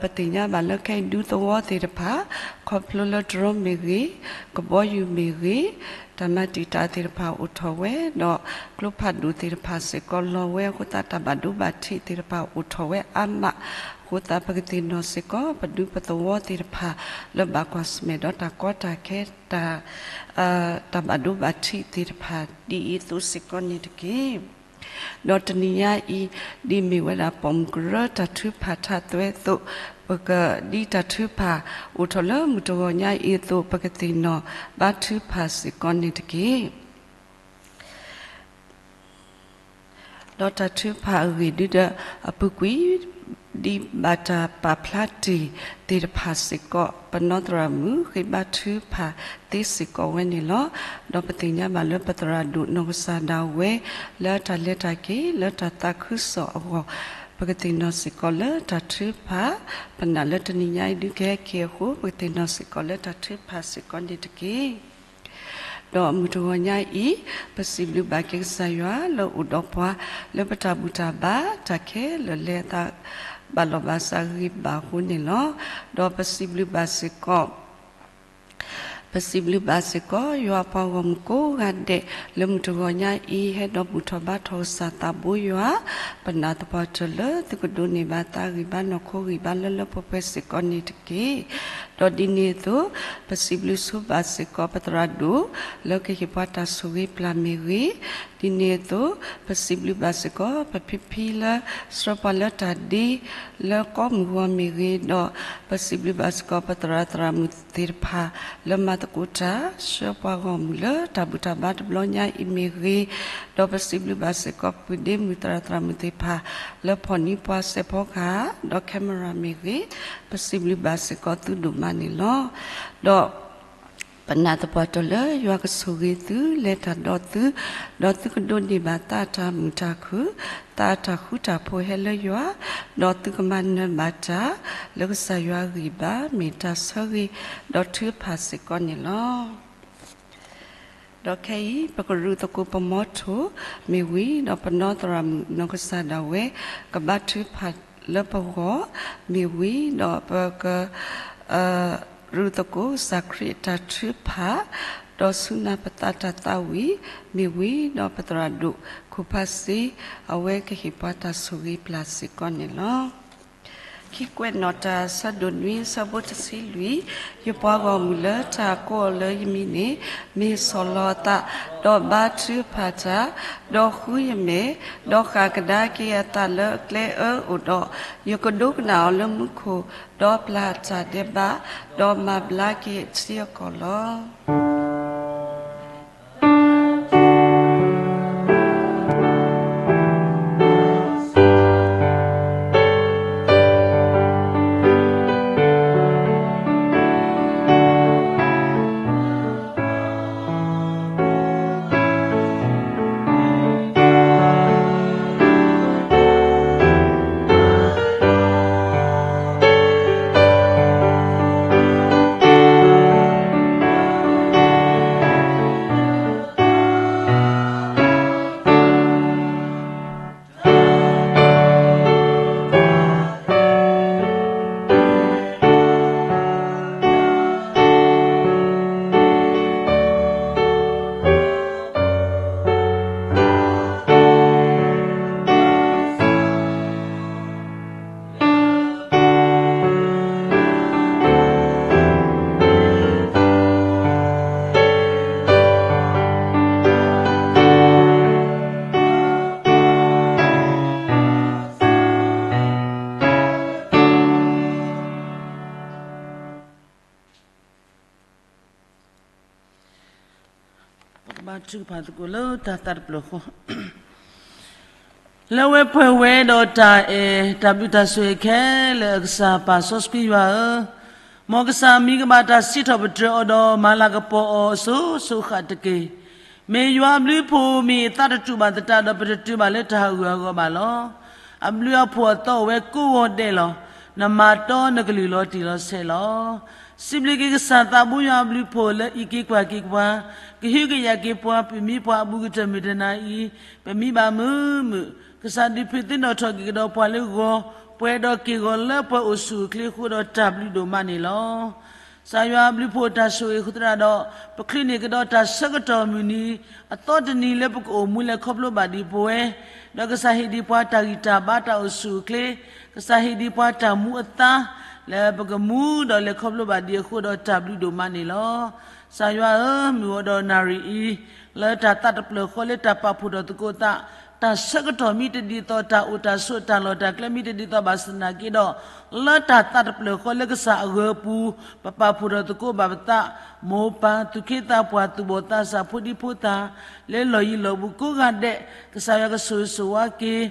ပသ့ၣ်ညါဘၣ်လၢခဲအံၤဒူသဝီသ့ၣ်တဖၣ် ခီဖျိလၢတြီမ့ၢ်ဂ့ၤ, ကဘီယူၤမ့ၢ်ဂ့ၤ, တၢ်မၤတံာ်တာ်သ့ၣ်တဖၣ်အိၣ်ထီၣ်ဝဲ, ဒီးကျိဖးဒိၣ်သ့ၣ်တဖၣ်စ့ၢ်ကီးလီၤဝဲအဃိသတး တၢ်ဘၣ်ဒိဘၣ်ထံးသ့ၣ်တဖၣ်အိၣ်ထီၣ်ဝဲအါမးအဃိသတး ပကသ့ၣ်နီၣ်စ့ၢ်ကီး ပဒူပသဝီသ့ၣ်တဖၣ် လၢဘၣ်ကွၢ်ဆၢၣ်မဲာ်ဒီးတၢ်ကီတၢ်ခဲ တၢ် တၢ်ဘၣ်ဒိဘၣ်ထံးသ့ၣ်တဖၣ် ဒ်အံၤအသိးစ့ၢ်ကီးန့ၣ်တက့ၢ်. ဒီးတနံၤညါအံၤ ဒ်မ့ၢ်ဝဲဒၣ်ပိာ်မုၣ်ကရၢတၢ်ထုကဖၣ်ထးသွဲအသိး, ပက ဒ်တၢ်ထုကဖၣ်အိၣ်ထီၣ်လၢမုၢ်တဂီၤညါအံၤအသိး ပကသ့ၣ်နီၣ်ဘါထုကဖၣ်စ့ၢ်ကီးန့ၣ်တက့ၢ်. ဒီးတၢ်ထုကဖၣ်အဂ့ၢ်ဒုဒီး အပူၤကွံာ် ဒ်ဘၣ်တၢ်ပာ်ဖျါတ့ၢ်သ့ၣ်တဖၣ်စ့ၢ်ကီး ပနီၢ်သရၣ်မုၣ်ဃ့ဘါထုကဖၣ်သ့စ့ၢ်ကီးဝဲန့ၣ်လီၤ. ဒီးပသ့ၣ်ညါဘၣ်လၢပသရၣ်ဒိၣ်နီၢ်ကစၢ်ဒၣ်ဝဲ လၢတၢ်လဲၤတၢ်က့ၤ လၢတၢ်သးခုကစီၣ်အဂီၢ် ပကသ့ၣ်နီၣ်စ့ၢ်ကီးလၢတၢ်ထုကဖၣ် ပနာ်လၢတနံၤညါအံၤဒုကဟဲက့ၤအဃိ ပကသ့ၣ်နီၣ်စ့ၢ်ကီးလၢတၢ်ထုကဖၣ်စ့ၢ်ကီးန့ၣ်တက့ၢ်. ဒီးမုၢ်တဂီၤညါအံၤ ပစံးဘျုးဘၣ်က့ၤကစၢ်ယွၤလၢအိၣ်ဒီးပှၤ လၢပတၢ်ဘူၣ်တၢ်ဘါ တၢ်ခဲလၢာ်လဲၤအသး ဘၣ်လီၢ်ဘၣ်စးဂ့ၤဘၣ်အဃိန့ၣ်လီၤ. ဒီးပစံးဘျုးဘၣ်စ့ၢ်ကီး ပစံးဘျုးဘၣ်စ့ၢ်ကီး ယွၤပှၤဂီၢ်မုၢ်ကိးဂၤဒဲး လၢမုၢ်တဂီၤညါအံၤ ဟဲဒီးဘူၣ်ထီၣ်ဘါထီၣ်ကစၢ်သးဘိယွၤ ပနာ်သပှၢ်တၢၢ်လၢသုကဒိးန့ၢ်ဘၣ်သးဂံၢ်ဘါနီၢ်ခိဂံၢ်ဘါလၢလၢပှဲၤပှဲၤစ့ၢ်ကီးန့ၣ်တက့ၢ်. ဒီးဒ်န့ၣ်အသိး ပစံးဘျုးဆိဘၣ်စ့ၢ်ကီးပသရၣ်ဒိၣ် လၢကဟ့ၣ်ပှၤတၢ်ဆိၣ်ဂ့ၤပျၢ်မ့ၢ်ဂ့ၤ, ဒ်န့ၣ်အသိး ပစံးဘျုးဘၣ်စ့ၢ်ကီး ပဖံဖံလၢ ဆှၢပှၤလၢတၢ်ဒ့ လၢကီၢ်မုၢ်ဂီၤမ့ၢ်ဂ့ၤ, ဒီးပစံးဘျုးဘၣ်စ့ၢ်ကီး ပသရၣ်သရၣ်မုၣ်သ့ၣ်တဖၣ် လၢမၤသကိးတၢ် ဆှၢပှၤဂီၢ်မုၢ်လၢတၢ်ဘူၣ်တၢ်ဘါတဘျီညါအံၤမ့ၢ်ဂ့ၤ, ဒီးပစံးဘျုးဘၣ်စ့ၢ်ကီး ပုၢ်ဒ့မုၣ်သရၣ်သရၣ်မုၣ်သ့ၣ်တဖၣ် လၢဖီၣ်န့ၢ်ပှၤစဲးဖီကဟၣ် ဒီး camera မ့ၢ်ဂ့ၤ, ပစံးဘျုးဘၣ်စ့ၢ်ကီးသုဒိၣ်မးန့ၣ်လီၤ. ဒီး ပနာ်သပှၢ်တၢၢ်လၢယွၤကဆိၣ်ဂ့ၤသု လဲၤတၢ်ဒီးသု, ဒီးသုကဒိးန့ၢ်ဘၣ်သးတၢ်မုာ်တၢ်ခုၣ်, သးတၢ်ဃူတၢ်ဖိးဟဲလၢယွၤ, ဒီးသုကမၤနၢၤဘၣ်တၢ် လၢကစၢ်ယွၤအဂံၢ်ဘါ မ့ၢ်တၢ်ဆၢဂ့ၤ ဒီးထုကဖၣ်စ့ၢ်ကီးန့ၣ်လီၤ. ဒီးခဲအံၤ ပကရူၢ်သကိးပမီထိၣ်မ့ၢ်ဝံၤ ဒီးပနီၢ်သရၣ်မုၣ်နီၢ်ကစၢ်ဒၣ်ဝဲ ကဘါထုကဖၣ်လၢပဂီၢ်မ့ၢ်ဝံၤ ဒီးပက ရူၢ်သကိးကစၢ်ခရံာ်အတၢ်ထုကဖၣ်, ဒီးဆူနၤပသးတၢ်သးဝံၣ်မ့ၢ်ဝံၤ ဒီးပသရၣ်ဒိၣ်ခိၣ်ဖးစ့ အဝဲကဟ့ၣ်ပှၤတၢ်ဆိၣ်ဂ့ၤပျၢ်စ့ၢ်ကီးန့ၣ်လီၤ. ခံကွဲးနီၣ်တၢ် ဆၢဒိၣ်နွံ ဆၢဖိတဆံလွံၢ်, ယပှၤဂီၢ်မုၢ်လၢတၢ်ကိးအီၤလၢယမံၤန့ၣ် မ့ၢ်ဆီၣ်လီၤအသး, ဒီးဘါထုကဖၣ်တၢ်, ဒီးဃုယမဲာ်, ဒီးဃၣ်ကဒါက့ၤအသးလၢအကျဲအၢအိၣ်ဒီး, ယကဒိကနၣ်အီၤလၢမူခိၣ်, ဒီးပျၢ်တၢ်ဒဲးဘး, ဒီးမၤဘျါက့ၤအထံအကီၢ်လီၤ. ပကဘါထုကဖၣ်သကိးလၢတၢ်သးတဖျၢၣ်ဃီ လၢဝဲပှဲၤဝဲဒီးတၢ်အဲၣ် တၢ်ဘျုးတၢ်ဆိၣ်ဂ့ၤခဲလၢာ်အကစၢ် ပၢ်စီဆှံယွၤဧၢ, မ်ကစၢ်မံၤကဘၣ်တၢ်စံးထီၣ်ပတြၢၤအီၤဒီး မၤလၤကပီၤအီၤအစိၤစိၤဃၣ်တက့ၢ်. မ့ၢ်ယွၤအဘျုးအဖှိၣ် မ့ၢ်အသးတတူာ်ဘၣ်သတးဒီး ပတတုၤဘၣ်လၢတၢ်ဟးဂူာ်ဟးဂီၤဘၣ်လီၤ. အဘျုးအဖှိၣ်အသီအိၣ်ဝဲကိးဂီၤဒဲးလီၤ. နမၤတီနကလုၢ်လီၤတံၢ်လီၤဆဲးလီၤ. စံးဘျုးက့ၤကစၢ်သးဘိယွၤအဘျုးအဖှိၣ်လၢအံးက့ၤကွၢ်က့ၤပှၤ, ကဟုကယာ်က့ၤပှၤ, ပမ့ၢ်ပှၤအဘူးကတၢၢ်မုၢ်တနၤအံၤ, ပမံဘၣ်မုာ်မုာ်, ကစၢ်ဒုးဖံးသ့ၣ်နီၣ်ထီၣ်က့ၤကဒီးပှၤလၢဂီၤ, ပှဲၤဒီးက့ၢ်ဂီၤလၢပှၤအိၣ်ဆူၣ်အိၣ်ချ့အဃိဒီးတၢ်ဘျုးဒိၣ်မးန့ၣ်လီၤ. ကစၢ်ယွၤအဘျုးအဖှိၣ်တၢ်ဆိၣ်ဂ့ၤအဃိသတးဒီး, ပချုးန့ၢ်ကဒီးတၢ်ဆၢကတီၢ်မုၢ်နံၤ, အသီတနံၤလၢပကအိၣ်မူလဲၤခီဖျိဘၣ်ဒံးပဝဲ, ဒီးကစၢ်ဟ့ၣ်ဒံးပှၤတၢ်ဂံၢ်တၢ်ဘါတၢ်အိၣ်ဆူၣ်အိၣ်ချ့, ကစၢ်ဟ့ၣ်ဒံးပှၤတၢ်မူအသါ, လၢပကမူဒီးလဲၤခီဖျိဘၣ်ဒံးအဃိဒီးတၢ်ဘျုးဒိၣ်မးန့ၣ်လီၤ. ကစၢ်ယွၤဧၢ, မုၢ်အိၣ်ဒီးနၣ်ရံၣ်အံၤ, လၢတၢ်သးတဖျၢၣ်ဃီလၢတၢ်ပာ်ဖှိၣ်ထီၣ်သကိးသး, တၢ်ဆၢကတီၢ်မ့ၢ်တဒ်သိး တၢ်အိၣ်တၢ်ဆိးတၢ်လီၢ်တၢ်ကျဲမ့ၢ်တဒ်သိးဘၣ်ဆၣ်သနာ်က့ဒီး, လၢတၢ်သးတဖျၢၣ်ဃီလၢကစၢ်အဂၢၤအပူၤ, ပပာ်ဖှိၣ်ထီၣ်သကိးဘၣ်ပသး, မိၢ်ပၢ်သူၣ်က့သးပှၢ်သူၣ်ဘီၣ်သးစၢ် ဖိဒံဖိသၣ်, လၢလီၢ်ယံၤလီၢ်ဘူးကိးဂၤဒဲး, ကစၢ်ယွၤကဆိၣ်ဂ့ၤဆိၣ်ဝါက့ၤ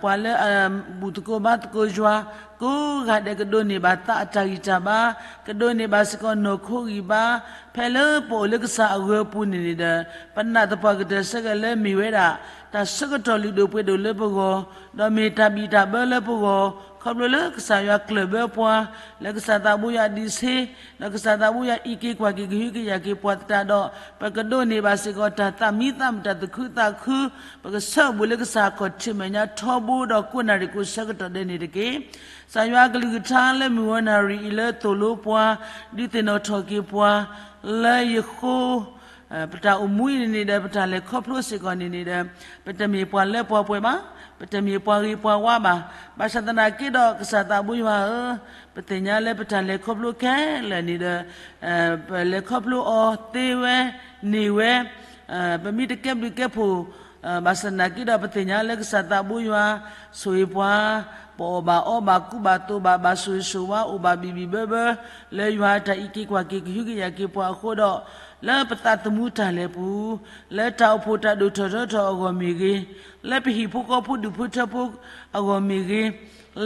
ပှၤလၢအဘူၣ်သကိးဘါသကိးယွၤ, ကိးဂၤဒဲးကဒိးန့ၢ်ဘၣ်သးအတၢ်ဂံၢ်တၢ်ဘါ, ကဒိးန့ၢ်ဘၣ်စ့ၢ်ကီးနီၢ်ခိဂံၢ်ဘါ, ဖဲလၢပအိၣ်လၢကစၢ်အဂၢၤအပူၤန့ၣ်န့ၣ်ဒီး, ပနာ်သပှၢ်ကတၢၢ်ဆၢကတီၢ်လၢမ့ၢ်ဝဲဒၣ်, တၢ်ဆၢကတီၢ်လုၢ်ဒိၣ်ပှ့ၤဒိၣ်လၢပဂီၢ်, ဒီးမ့ၢ်တၢ်ဘံၣ်တၢ်ဘၢလၢပဂီၢ်, ခီဖျိလၢကစၢ်ယွၤကျၢၢ်ဘၢပှၤ, လၢကစၢ်သးဘိယွၤအဒံးဆှံ, ဒီးကစၢ်သးဘိယွၤအံးက့ၤကွၢ်က့ၤကဟုကယာ်က့ၤပှၤသတးဒီး, ပကဒိးန့ၢ်ဘၣ်စ့ၢ်ကီးတၢ်သးမံသးမုာ်တၢ်သူၣ်ခုသးခု, ပကဆၢအိၣ်ဘူးလၢကစၢ်အခီၣ်ထံးမဲာ်ညါထီဘိဒီးကိးနၣ်ရံၣ်ကိးဆၢကတီၢ်ဒဲးန့ၣ်တက့ၢ်. ကစၢ်ယွၤကလုၢ်ကထါလၢမုၢ်ဂီၤနၣ်ရံၣ်အံၤလၢသိၣ်လိပှၤ, ဒုးသ့ၣ်နီၣ်ထီၣ်က့ၤပှၤ, လၢယဃိ ပတၢ်အိၣ်မူအံၤန့ၣ်န့ၣ်ဒီး ပတၢ်လဲၤခီဖျိစ့ၢ်ကီးန့ၣ်န့ၣ်ဒီး, ပတမ့ၢ်ပှၤလၢပှၤပှဲၤဘၣ်, ပတမ့ၢ်ပှၤဂ့ၤပှၤဝါဘၣ်. ဘၣ်ဆၣ်သနာ်က့ဒီး ကစၢ်သးဘိယွၤဧၢ, ပသ့ၣ်ညါလၢပတၢ်လဲၤခီဖျိခဲလၢာ်န့ၣ်ဒီး, ပလဲၤခီဖျိအီၤသ့ဝဲ, န့ၢ်ဝဲ, ပမ့ၢ်တကဲဘျုးကဲဖှိၣ် ဘၣ်ဆၣ်သနာ်က့ဒီး ပသ့ၣ်ညါလၢကစၢ်သးဘိယွၤဆိၣ်ဂ့ၤပှၤ, ပအီၣ်ဘၣ်အီဘၣ်ကူဘၣ်သိးဘၣ် ဘၣ်ဆိၣ်ဂ့ၤဆိၣ်ဝါ အိၣ်ဘၣ်ဘံၣ်ဘံၣ်ဘၢဘၢ, လၢယွၤအတၢ်အံးက့ၤကွၢ်က့ၤကဟုကယာ်က့ၤပှၤအဃိဒီး, လၢပသးသမူတၢ်လဲၤပူၤ, လၢတၢ်အိၣ်ဖှိၣ်တၢ်ဒိၣ်ထီၣ်ထီထီၣ်အဂီၢ်မ့ၢ်ဂ့ၤ, လၢပဟံၣ်ဖိဃီဖိဒူၣ်ဖိထၢဖိအဂီၢ်မ့ၢ်ဂ့ၤ,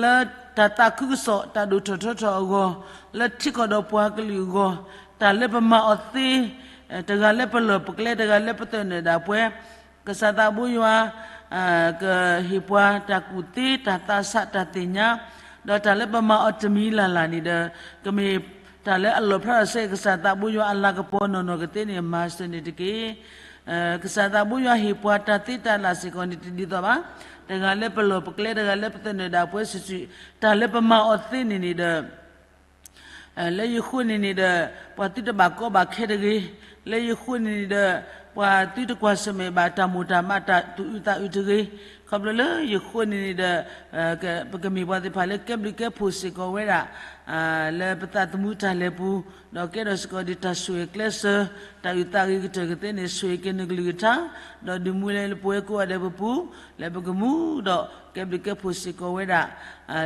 လၢတၢ်သးခုကစီၣ်တၢ်ဒိၣ်ထီၣ်ထီထီၣ်အဂီၢ်, လၢထံကီၢ်ဒီးပှၤကလုာ်အဂီၢ်, တၢ်လၢပမၤအီၤသ့ တဂၤလၢပလီၢ်ပကျဲ တဂၤလၢပသနၢၣ်ဒၣ်ပှဲၤ, ကစၢ်သးဘိယွၤ ကဟ့ၣ်ပှၤတၢ်ကူၣ်သ့ တၢ်သးဆး တၢ်သ့ၣ်ညါ, ဒီးတၢ်လၢပမၤအီၤတမံၤလၢ်လၢ်န့ၣ်ဒီး, ကမ့ၢ်တၢ်လၢအလီၣ်ဖျါထီၣ်ဆၢကစၢ်သးဘိယွၤအလၤကပီၤနီၢ်နီၢ်ကသ့န့ၣ် မၤစၢၤန့ၣ်တက့ၢ်. ကစၢ်သးဘိယွၤဟ့ၣ်ပှၤတၢ်သ့တၢ်လၢ်စ့ၢ်ကီးန့ၣ်တဒ်သိးဘၣ်. တဂၤလၢပလီၢ်ပကျဲ တဂၤလၢပသနၢၣ်ဒၣ်ပှဲၤစုာ်စုာ်, တၢ်လၢပမၤအီၤသ့န့ၣ်န့ၣ်ဒီး လၢယဃိန့ၣ်န့ၣ်ဒီး ပှၤသုတဘၣ်ကီဘၣ်ခဲတဂ့ၤ, လၢယဃိန့ၣ်န့ၣ်ဒီး ပှၤသုတကွၢ်ဆၢၣ်မဲာ်ဘၣ်တၢ်မိၢ်တၢ်မးတၢ်သူၣ်အုးသးအုးတဂ့ၤ, ခီဖျိလၢယဃိန့ၣ်န့ၣ်ဒီး ပကမ့ၢ်ပှၤသ့ၣ်တဖၣ်လၢကဲဘျုးကဲဖှိၣ်စ့ၢ်ကီးဝဲဒၣ် လၢပသးသမူတၢ်လဲၤပူၤ, ဒီးကဲထီၣ်စ့ၢ်ကီးဒ်တၢ်ဆိၣ်ဂ့ၤကျဲးစၢး, တၢ်အုၣ်သးဂ့ၤကတၢၢ်ကသ့န့ၣ် ဆိၣ်ဂ့ၤက့ၤနကလုၢ်ကထါ, ဒီးဒုးမူလၢပဝဲကိးဂၤဒဲးပပူၤ, လၢပကမူဒီးကဲဘျုးကဲဖှိၣ်စ့ၢ်ကီးဝဲဒၣ်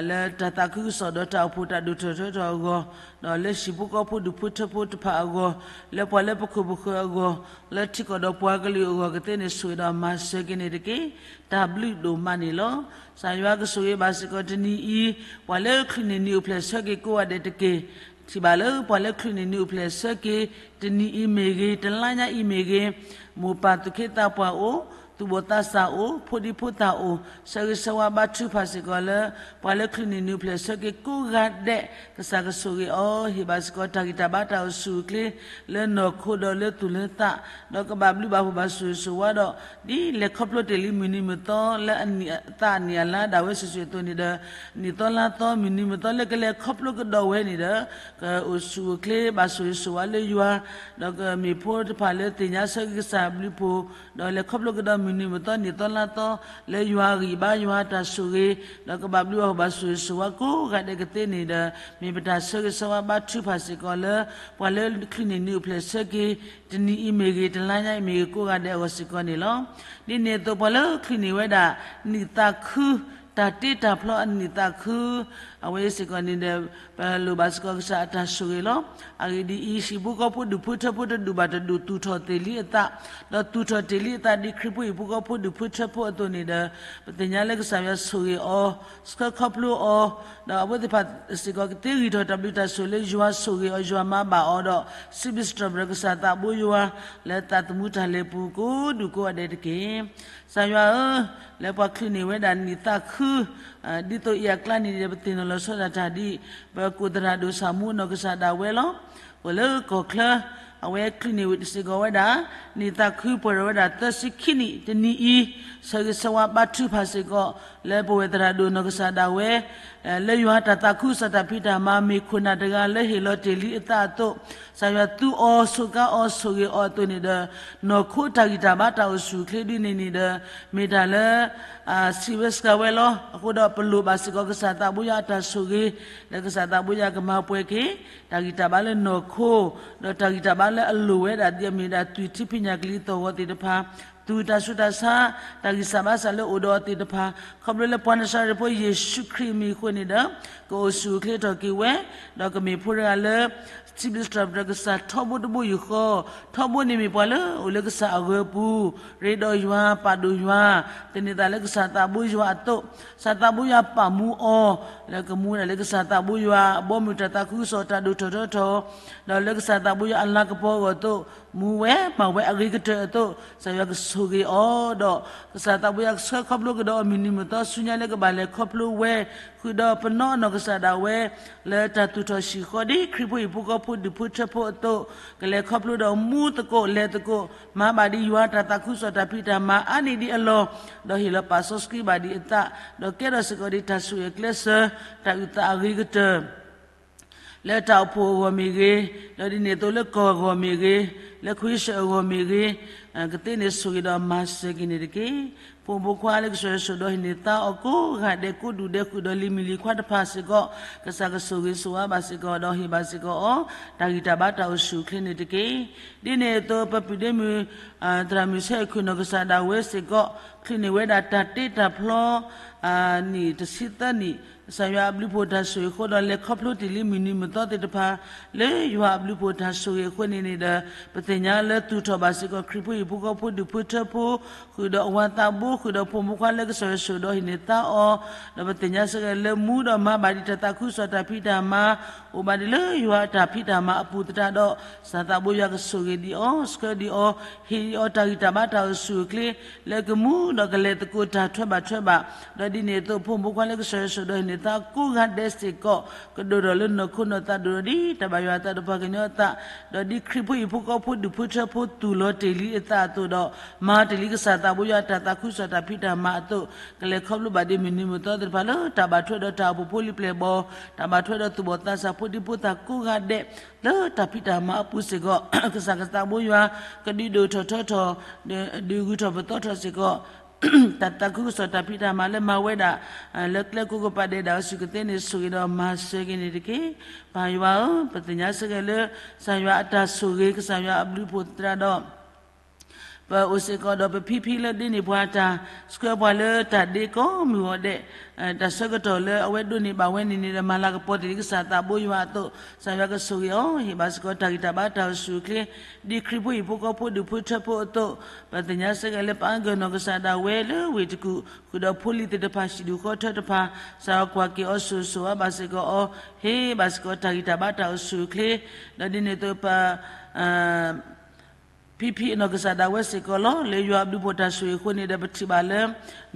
လၢတၢ်သးခုကစီၣ်ဒီးတၢ်အိၣ်ဖှိၣ်တၢ်ဒိၣ်ထီၣ်ထီထီၣ်အဂီၢ်, ဒီးလၢဟံၣ်ဖိဃီဖိဒူၣ်ဖိထၢဖိတဖၣ်အဂီၢ်, လၢပှၤလၢပခိၣ်ပဃၢၤအဂီၢ်, လၢထံကီၢ်ဒီးပှၤကလုာ်အဂီၢ်ကသ့န့ၣ် ဆိၣ်ဂ့ၤဒီးမၤစၢၤက့ၤန့ၣ်တက့ၢ်. တၢ်ဘျုးဒိၣ်မးန့ၣ်လီၤ. ကစၢ်ယွၤကဆိၣ်ဂ့ၤဘၣ်စ့ၢ်ကီးတနံၤအံၤ, ပှၤလၢချုးန့ၢ်နံၤအိၣ်ဖျဲၣ်ဆၢက့ၤကိးဂၤဒဲးတက့ၢ်. ထံၣ်ဘၣ်လၢပှၤလၢချုးန့ၢ်နံၤအိၣ်ဖျဲၣ်ဆၢက့ၤ, တနံၤအံၤမ့ၢ်ဂ့ၤ, တလါညါအံၤမ့ၢ်ဂ့ၤ, မိၢ်ပၢ်သူၣ်က့သးပှၢ်အိၣ်, သူၣ်ဘီၣ်သးစၢ်အိၣ်, ဖိဒံဖိသၣ်အိၣ်, ဆၢဂ့ၤဆၢဝါဘါထုကဖၣ်စ့ၢ်ကီးလၢ ပှၤလၢချုးန့ၢ်နံၤအိၣ်ဖျဲၣ်ဆၢက့ၤကိးဂၤဒဲး, ကစၢ်ကဆိၣ်ဂ့ၤအီၤ, ဟ့ၣ်ဘၣ်စ့ၢ်ကီးတၢ်ဂံၢ်တၢ်ဘါတၢ်အိၣ်ဆူၣ်အိၣ်ချ့, လၢနီၢ်ခိဒီးလၢသူၣ်လၢသး, ဒီးကဘၣ်ဘျုးဘၣ်ဖှိၣ်ဘၣ်ဆိၣ်ဂ့ၤဆိၣ်ဝါဒီး, ဒ်လဲၤခီဖျိတ့ၢ်လံမုၢ်နံၤမုၢ်သီလၢအနံၣ်အသးအနံၣ်အလါဒၣ်ဝဲစုာ်စုာ်အသိးန့ၣ်ဒီး, နံၣ်သီလါသီမုၢ်နံၤမုၢ်သီလၢကလဲၤခီဖျိကဒီးဝဲန့ၣ်ဒီး, ကအိၣ်ဆူၣ်အိၣ်ချ့ဘၣ်ဆိၣ်ဂ့ၤဆိၣ်ဝါလၢယွၤ, ဒီးကမ့ၢ်ဖိတဖၣ်လၢသ့ၣ်ညါဆၢဂ့ၤကစၢ်ဘျုးဖှိၣ်, ဒီးလဲၤခီဖျိကဒီးမုၢ်နံၤမုၢ်သီနံၣ်သီလါသီ, လၢယွၤဂံၢ်ဘါယွၤတၢ်ဆိၣ်ဂ့ၤ, ဒီးကဘၣ်ဘျုးဘၣ်ဖှိၣ်ဘၣ်ဆိၣ်ဂ့ၤဆိၣ်ဝါကိးဂၤဒဲးကသ့န့ၣ်ဒီး, မ့ၢ်ပတၢ်ဆၢဂ့ၤဆၢဝါဘါထုကဖၣ်စ့ၢ်ကီးလၢ ပှၤလၢချုးန့ၢ်နံၤအိၣ်ဖျဲၣ်ဆၢက့ၤ, တနံၤအံၤမ့ၢ်ဂ့ၤ, တလါညါအံၤမ့ၢ်ဂ့ၤ, ကိးဂၤဒဲးအဂီၢ်စ့ၢ်ကီးန့ၣ်လီၤ. ဒ်န့ၣ်အသိးပှၤလၢချုးန့ၢ်ဝဲဒၣ် နံၣ်သးခု, တၢ်တ့တၢ်ဖျီအနံၣ်သးခု, အဝဲစ့ၢ်ကီးန့ၣ်ဒီး, ပလိၣ်ဘၣ်စ့ၢ်ကီးကစၢ်အတၢ်ဆိၣ်ဂ့ၤလီၤ. အဂ့ၢ်ဒ်အံၤ, ဟံၣ်ဖိဃီဖိဒူၣ်ဖိထၢဖိတဒူၣ်ဘၣ်တဒူၣ်သူၣ်ထီၣ်တ့ၢ်လံအသး, ဒီးသူၣ်ထီၣ်တ့ၢ်လံအသးဒ်ခရံာ်ဖိဟံၣ်ဖိဃီဖိဒူၣ်ဖိထၢဖိအသိးန့ၣ်ဒီး, ပသ့ၣ်ညါလၢကစၢ်ယွၤဆိၣ်ဂ့ၤအီၤ, ဆှၢခီဖျိအီၤ, ဒီးအဝဲသ့ၣ်တဖၣ်စ့ၢ်ကီးကသ့ဂံၢ်ထီၣ်တၢ်ဘျုးတၢ်ဆိၣ်လၢယွၤဆိၣ်ဂ့ၤအီၤ ယွၤမၤဘၣ်အီၤဒီး, စံးဘျုးစံးထီၣ်ပတြၢၤကစၢ်သးဘိယွၤ, လၢသးသမူတၢ်လဲၤပူၤကိးဒူၣ်ကိးဂၤဒဲးတက့ၢ်. ကစၢ်ယွၤဧၢ, လၢပှၤချုးန့ၢ်ဝဲဒၣ်နံၣ်သးခု, ဒ်သိးအံၤအကျါန့ၣ်ဒီးပသ့ၣ်နီၣ် လီၤဆီဒၣ်တၢ်ဒ် ပကိးသရၣ်ဒိၣ်ဆၣ်မူနီၢ်ကစၢ်ဒၣ်ဝဲလီၤ. အိၣ်လၢကီၢ်ချၢ အဝဲချုးန့ၢ်ဝဲစ့ၢ်ကီးဝဲဒၣ် န့ၢ်သးခုပှဲၤထီၣ်ဝဲဒၣ်သၢဆံခံနံၣ်တနံၣ်အံၤ ဆၢဂ့ၤဆၢဝါဘါထုကဖၣ်စ့ၢ်ကီး လၢပဝဲသရၣ်ဒိၣ်နီၢ်ကစၢ်ဒၣ်ဝဲ လၢယွၤတၢ်သးခုကစီၣ်တၢ်ဖံးတၢ်မၤမ့ၢ်ခိၣ်နၢ်တဂၤလၢဟ့ၣ်လီၤတ့ၢ်လံအသးအသိး, ကစၢ်ယွၤသူအီၤ ဆိးကါအီၤ ဆိၣ်ဂ့ၤအီၤအသိးန့ၣ်ဒီး နီၢ်ခိတၢ်ဂံၢ်တၢ်ဘါတၢ်အိၣ်ဆူၣ်အိၣ်ချ့ဒ်န့ၣ်န့ၣ်ဒီး မ့ၢ်တၢ်လၢ စံးဝဲစှၤဝဲလီၤ. အဃိဒီးပလိၣ်ဘၣ်စ့ၢ်ကီး ကစၢ်သးဘိယွၤအတၢ်ဆိၣ်ဂ့ၤ, လၢကစၢ်သးဘိယွၤကမၤပှဲၤက့ၤ တၢ်ဂံၢ်တၢ်ဘါလၢနီၢ်ခိ, ဒီးတၢ်ဂံၢ်တၢ်ဘါလၢအလိၣ်ဝဲဒၣ်ဒ်အမ့ၢ်ဒၣ် သွံၣ်ထံဖံးညၣ်ကလံၤသီၣ်ဂီၤသ့ၣ်တဖၣ်, သူၣ်တၢ်ဆူးတၢ်ဆါ, တၢ်ဂံၢ်စၢ်ဘါစၢ်လၢအိၣ်ဒီးအီၤသ့ၣ်တဖၣ်, ခီဖျိလၢပှၤနၤစၤရ့းဖိယ့ၣ်ၡူးခရံာ်အမံၤအဃိန့ၣ်ဒီး ကအိၣ်ဆူၣ်အိၣ်ချ့ထီၣ်က့ၤဝဲ, ဒီးကမ့ၢ်ဖိတဂၤလၢ စံးဘျုးစံးထီၣ်ပတြၢၤကစၢ်ထီဘိတဘိယူၢ်ဃီ, ထီဘိန့ၣ်မ့ၢ်ပှၤလၢအိၣ်လၢကစၢ်အဂၢၤပူၤ, ရ့ဒီးယွၤ, ပာ်ဒိၣ်ယွၤ, သန့ၤသးလၢကစၢ်သးဘိယွၤအသိး, ကစၢ်သးဘိယွၤပာ်မူအီၤ, လၢကမူဒၣ်လၢကစၢ်သးဘိယွၤအဘီအမုၢ်တၢ်သးခုကစီၣ်တၢ်ဒိၣ်ထီၣ်ထီထီၣ်, ဒီးလၢကစၢ်သးဘိယွၤအလၤကပီၤအဂီၢ်အသိး, မူဝဲမၤဝဲအဂ့ၤကတၢၢ်အသိး, ကစၢ်ယွၤကဆိၣ်ဂ့ၤအီၤဒီး ကစၢ်သးဘိယွၤကဆှၢခီဖျိကဒီးအီၤမုၢ်နံၤမုၢ်သီဆူညါလၢကဘၣ်လဲၤခီဖျိဝဲ ဃုာ်ဒီးပနီၢ်နီၢ်ကစၢ်ဒၣ်ဝဲ လၢတၢ်သူၣ်ထီၣ်ဟံၣ်ဃီဒ်ခရံာ်ဖိဟံၣ်ဖိဃီဖိဒူၣ်ဖိထၢဖိအသိး, ကလဲၤခီဖျိဒီးမူသကိးလဲၤသကိး, မၤဘၣ်ဒ်ယွၤတၢ်သးခုကစီၣ်တၢ်ဖံးတၢ်မၤအါန့ၢ်ဒံးအလီၢ်, ဒီးဟ့ၣ်လီၤပာ်စီဆှံဘၣ်ဒံးအသး, ဒီးကဲထီၣ်စ့ၢ်ကီးဒ်တၢ်ဆိၣ်ဂ့ၤအကျဲးစၢး, တၢ်အုၣ်သးအဂ့ၤကတၢၢ် လၢတၢ်အိၣ်ဖှိၣ်အဂီၢ်မ့ၢ်ဂ့ၤ, ဒီးဒ်န့ၣ်အသိးလၢကီၢ်အဂီၢ်မ့ၢ်ဂ့ၤ, လၢခဝ့ၡၢၣ်အဂီၢ်မ့ၢ်ဂ့ၤ, ကသ့န့ၢ်ဆိၣ်ဂ့ၤဒီးမၤစၢၤက့ၤန့ၣ်တက့ၢ်. ဖိမုၣ်ဖိခွါလၢကစၢ်ယွၤဆိၣ်ဒီးဟ့ၣ်န့ၢ်သါအီၤကိးဂၤဒဲးကိးဒူၣ်ဒဲးဃုာ်ဒီးလံၤမုၢ်လံၤခွါတဖၣ်စ့ၢ်ကီး, ကစၢ်ကဆိၣ်ဂ့ၤဆိၣ်ဝါဘၣ်စ့ၢ်ကီးဒီးဟ့ၣ်ဘၣ်စ့ၢ်ကီးအီၤ, တၢ်ဂံၢ်တၢ်ဘါတၢ်အိၣ်ဆူၣ်အိၣ်ချ့န့ၣ်တက့ၢ်. ဒ်န့ၣ်အသိးပပုၢ်ဒ့မုၣ် သရၣ်မုၣ်ဆဲးခုၣ်နီၢ်ကစၢ်ဒၣ်ဝဲစ့ၢ်ကီး, ချုးန့ၢ်ဝဲဒၣ်တၢ်တ့တၢ်ဖျီ နံၣ်တဆံသၢနံၣ်, ကစၢ်ယွၤအဘျုးဖှိၣ်တၢ်ဆိၣ်ဂ့ၤအဃိဒီး လဲၤခီဖျိတ့ၢ်လံမုၢ်နံၤမုၢ်သီသ့ၣ်တဖၣ် လၢယွၤအဘျုးဖှိၣ်တၢ်ဆိၣ်ဂ့ၤအဃိန့ၣ်န့ၣ်ဒီး ပသ့ၣ်ညါလၢသူၣ်ထီၣ်ဘၣ်စ့ၢ်ကီး ခရံာ်ဖိဟံၣ်ဖိဃီဖိဒူၣ်ဖိထၢဖိ ဃုာ်ဒီးအဝၤသးဘိ ဃုာ်ဒီးဖိမုၣ်ဖိခွါလၢကစၢ်ယွၤဆိၣ်ဒီးဟ့ၣ်န့ၢ်သါအီၤ, ဒီးပသ့ၣ်ညါစ့ၢ်ကီးလၢမူဒီးမၤဘၣ်ဒံးတၢ်သးခုကစီၣ်တၢ်ဖံးတၢ်မၤ, အိၣ်ဘၣ်ဒံးလၢယွၤအတၢ်ဖံးတၢ်မၤအပူၤသတးဒီး ကစၢ်သးဘိယွၤကဆိၣ်ဂ့ၤဒံးအီၤ, ဆှၢဒံးအီၤ, ဟ့ၣ်ဒံးအီၤတၢ်ဂံၢ်တၢ်ဘါတၢ်အိၣ်ဆူၣ်အိၣ်ချ့ လၢကမူဒီးကလဲၤသကိးတၢ်ထွဲဘၣ်ထွဲဘၣ်, ဒီးဒ်န့ၣ်အသိး ဖိမုၣ်ဖိခွါလၢကစၢ်ယွၤဆိၣ်ဒီးဟ့ၣ်န့ၢ်သါကိးဂၤဒဲးစ့ၢ်ကီး ကဒိၣ်ထီၣ်လၢနီၢ်ခိနီၢ်သးဒိၣ်ထီၣ်ဒ်တၢ်ဘၣ်ယွၤအသးဒီးပှၤကညီအသး, ဒီးဒ်ခရံာ်ဖိဟံၣ်ဖိဃီဖိဒူၣ်ဖိထၢဖိသူၣ်လီၤတ့ၢ်လံအသးအသိးဒီး မၤတ့ၢ်လံကစၢ်သးဘိယွၤအတၢ်သးခုကစီၣ်တၢ်ဖံးတၢ်မၤအသိး, ကလဲၤခီဖျိဘၣ်ဒ်မုၢ်နံၤမုၢ်သီသ့ၣ်တဖၣ်လၢတၢ်ဘၣ်ထွဲဒီးတၢ်အိၣ်ဖှိၣ်ဖိလံၤပျဲၢ်ဘီၣ်, တၢ်ဘၣ်ထွဲဒီးသူၣ်ဘီၣ်သးစၢ်ဖိဒံဖိသၣ်ကိးဂၤဒဲး လၢတၢ်ဖံးတၢ်မၤအပူၤစ့ၢ်ကီး, ကစၢ်ကစၢ်သးဘိယွၤ ကဒုးဒိၣ်ထီၣ်ထီထီၣ်, ဒုးဂုၤထီၣ်ပသီထီၣ်စ့ၢ်ကီး တၢ်သးခုကစီၣ်တၢ်ဖံးတၢ်မၤလၢမၤဝဲဒၣ် လၢကျဲကိးကပၤဒဲးဒၣ်အီၤစ့ၢ်ကီး ကသ့န့ၢ်ဆိၣ်ဂ့ၤဒီးမၤစၢၤက့ၤန့ၣ်တက့ၢ်. ပၢ်ယွၤဧၢ, ပသ့ၣ်ညါစ့ၢ်ကီးလၢ ကစၢ်ယွၤအတၢ်ဆိၣ်ဂ့ၤ ကစၢ်ယွၤအဘျုးဖှိၣ်သတးဒီး ပအိၣ်စ့ၢ်ကီးဒီးပဖံဖံလၢဒ်န့ၣ်ပှၤတၢ်ဆှၢပှၤလၢတၢ်ဒ့ကိးမုၢ်ဂီၤဒဲး, တၢ်ဆၢကတီၢ်လၢအဝဲဒိးန့ၢ်ဘၣ်ဝဲန့ၣ်န့ၣ်ဒီး မၤလၤကပီၤတ့ၢ်လံကစၢ်သးဘိယွၤအသိး, ကစၢ်ယွၤကဆိၣ်ဂ့ၤအီၤ, ဟ့ၣ်ဘၣ်စ့ၢ်ကီးတၢ်ဂံၢ်တၢ်ဘါတၢ်အိၣ်ဆူၣ်အိၣ်ချ့, ဒ်ခရံာ်ဖိဟံၣ်ဖိဃီဖိဒူၣ်ဖိထၢဖိအသိး, ပသ့ၣ်ညါစ့ၢ်ကီးလၢပၢ်ဂၢၢ်နီၢ်ကစၢ်ဒၣ်ဝဲလၢဝ့ၢ်တကူၣ် ဃုာ်ဒီးဖိလံၤသ့ၣ်တဖၣ် ဟံၣ်ဒူၣ်ဃီထၢတဖၣ်, ကစၢ်ယွၤကွၢ်က့ၤအီၤစိၤစိၤဝါဘၣ်စ့ၢ်ကီးအီၤ, ဟ့ၣ်ဘၣ်စ့ၢ်ကီးတၢ်ဂံၢ်တၢ်ဘါတၢ်အိၣ်ဆူၣ်အိၣ်ချ့, ဒီးဒ်န့ၣ်အသိးပ ဖံဖံအနီၢ်ကစၢ်ဒၣ်ဝဲစ့ၢ်ကီးလီၤ. လၢယွၤအဘျုးဖှိၣ်တၢ်ဆိၣ်ဂ့ၤအဃိန့ၣ်ဒီး ပထံၣ်ဘၣ်လၢ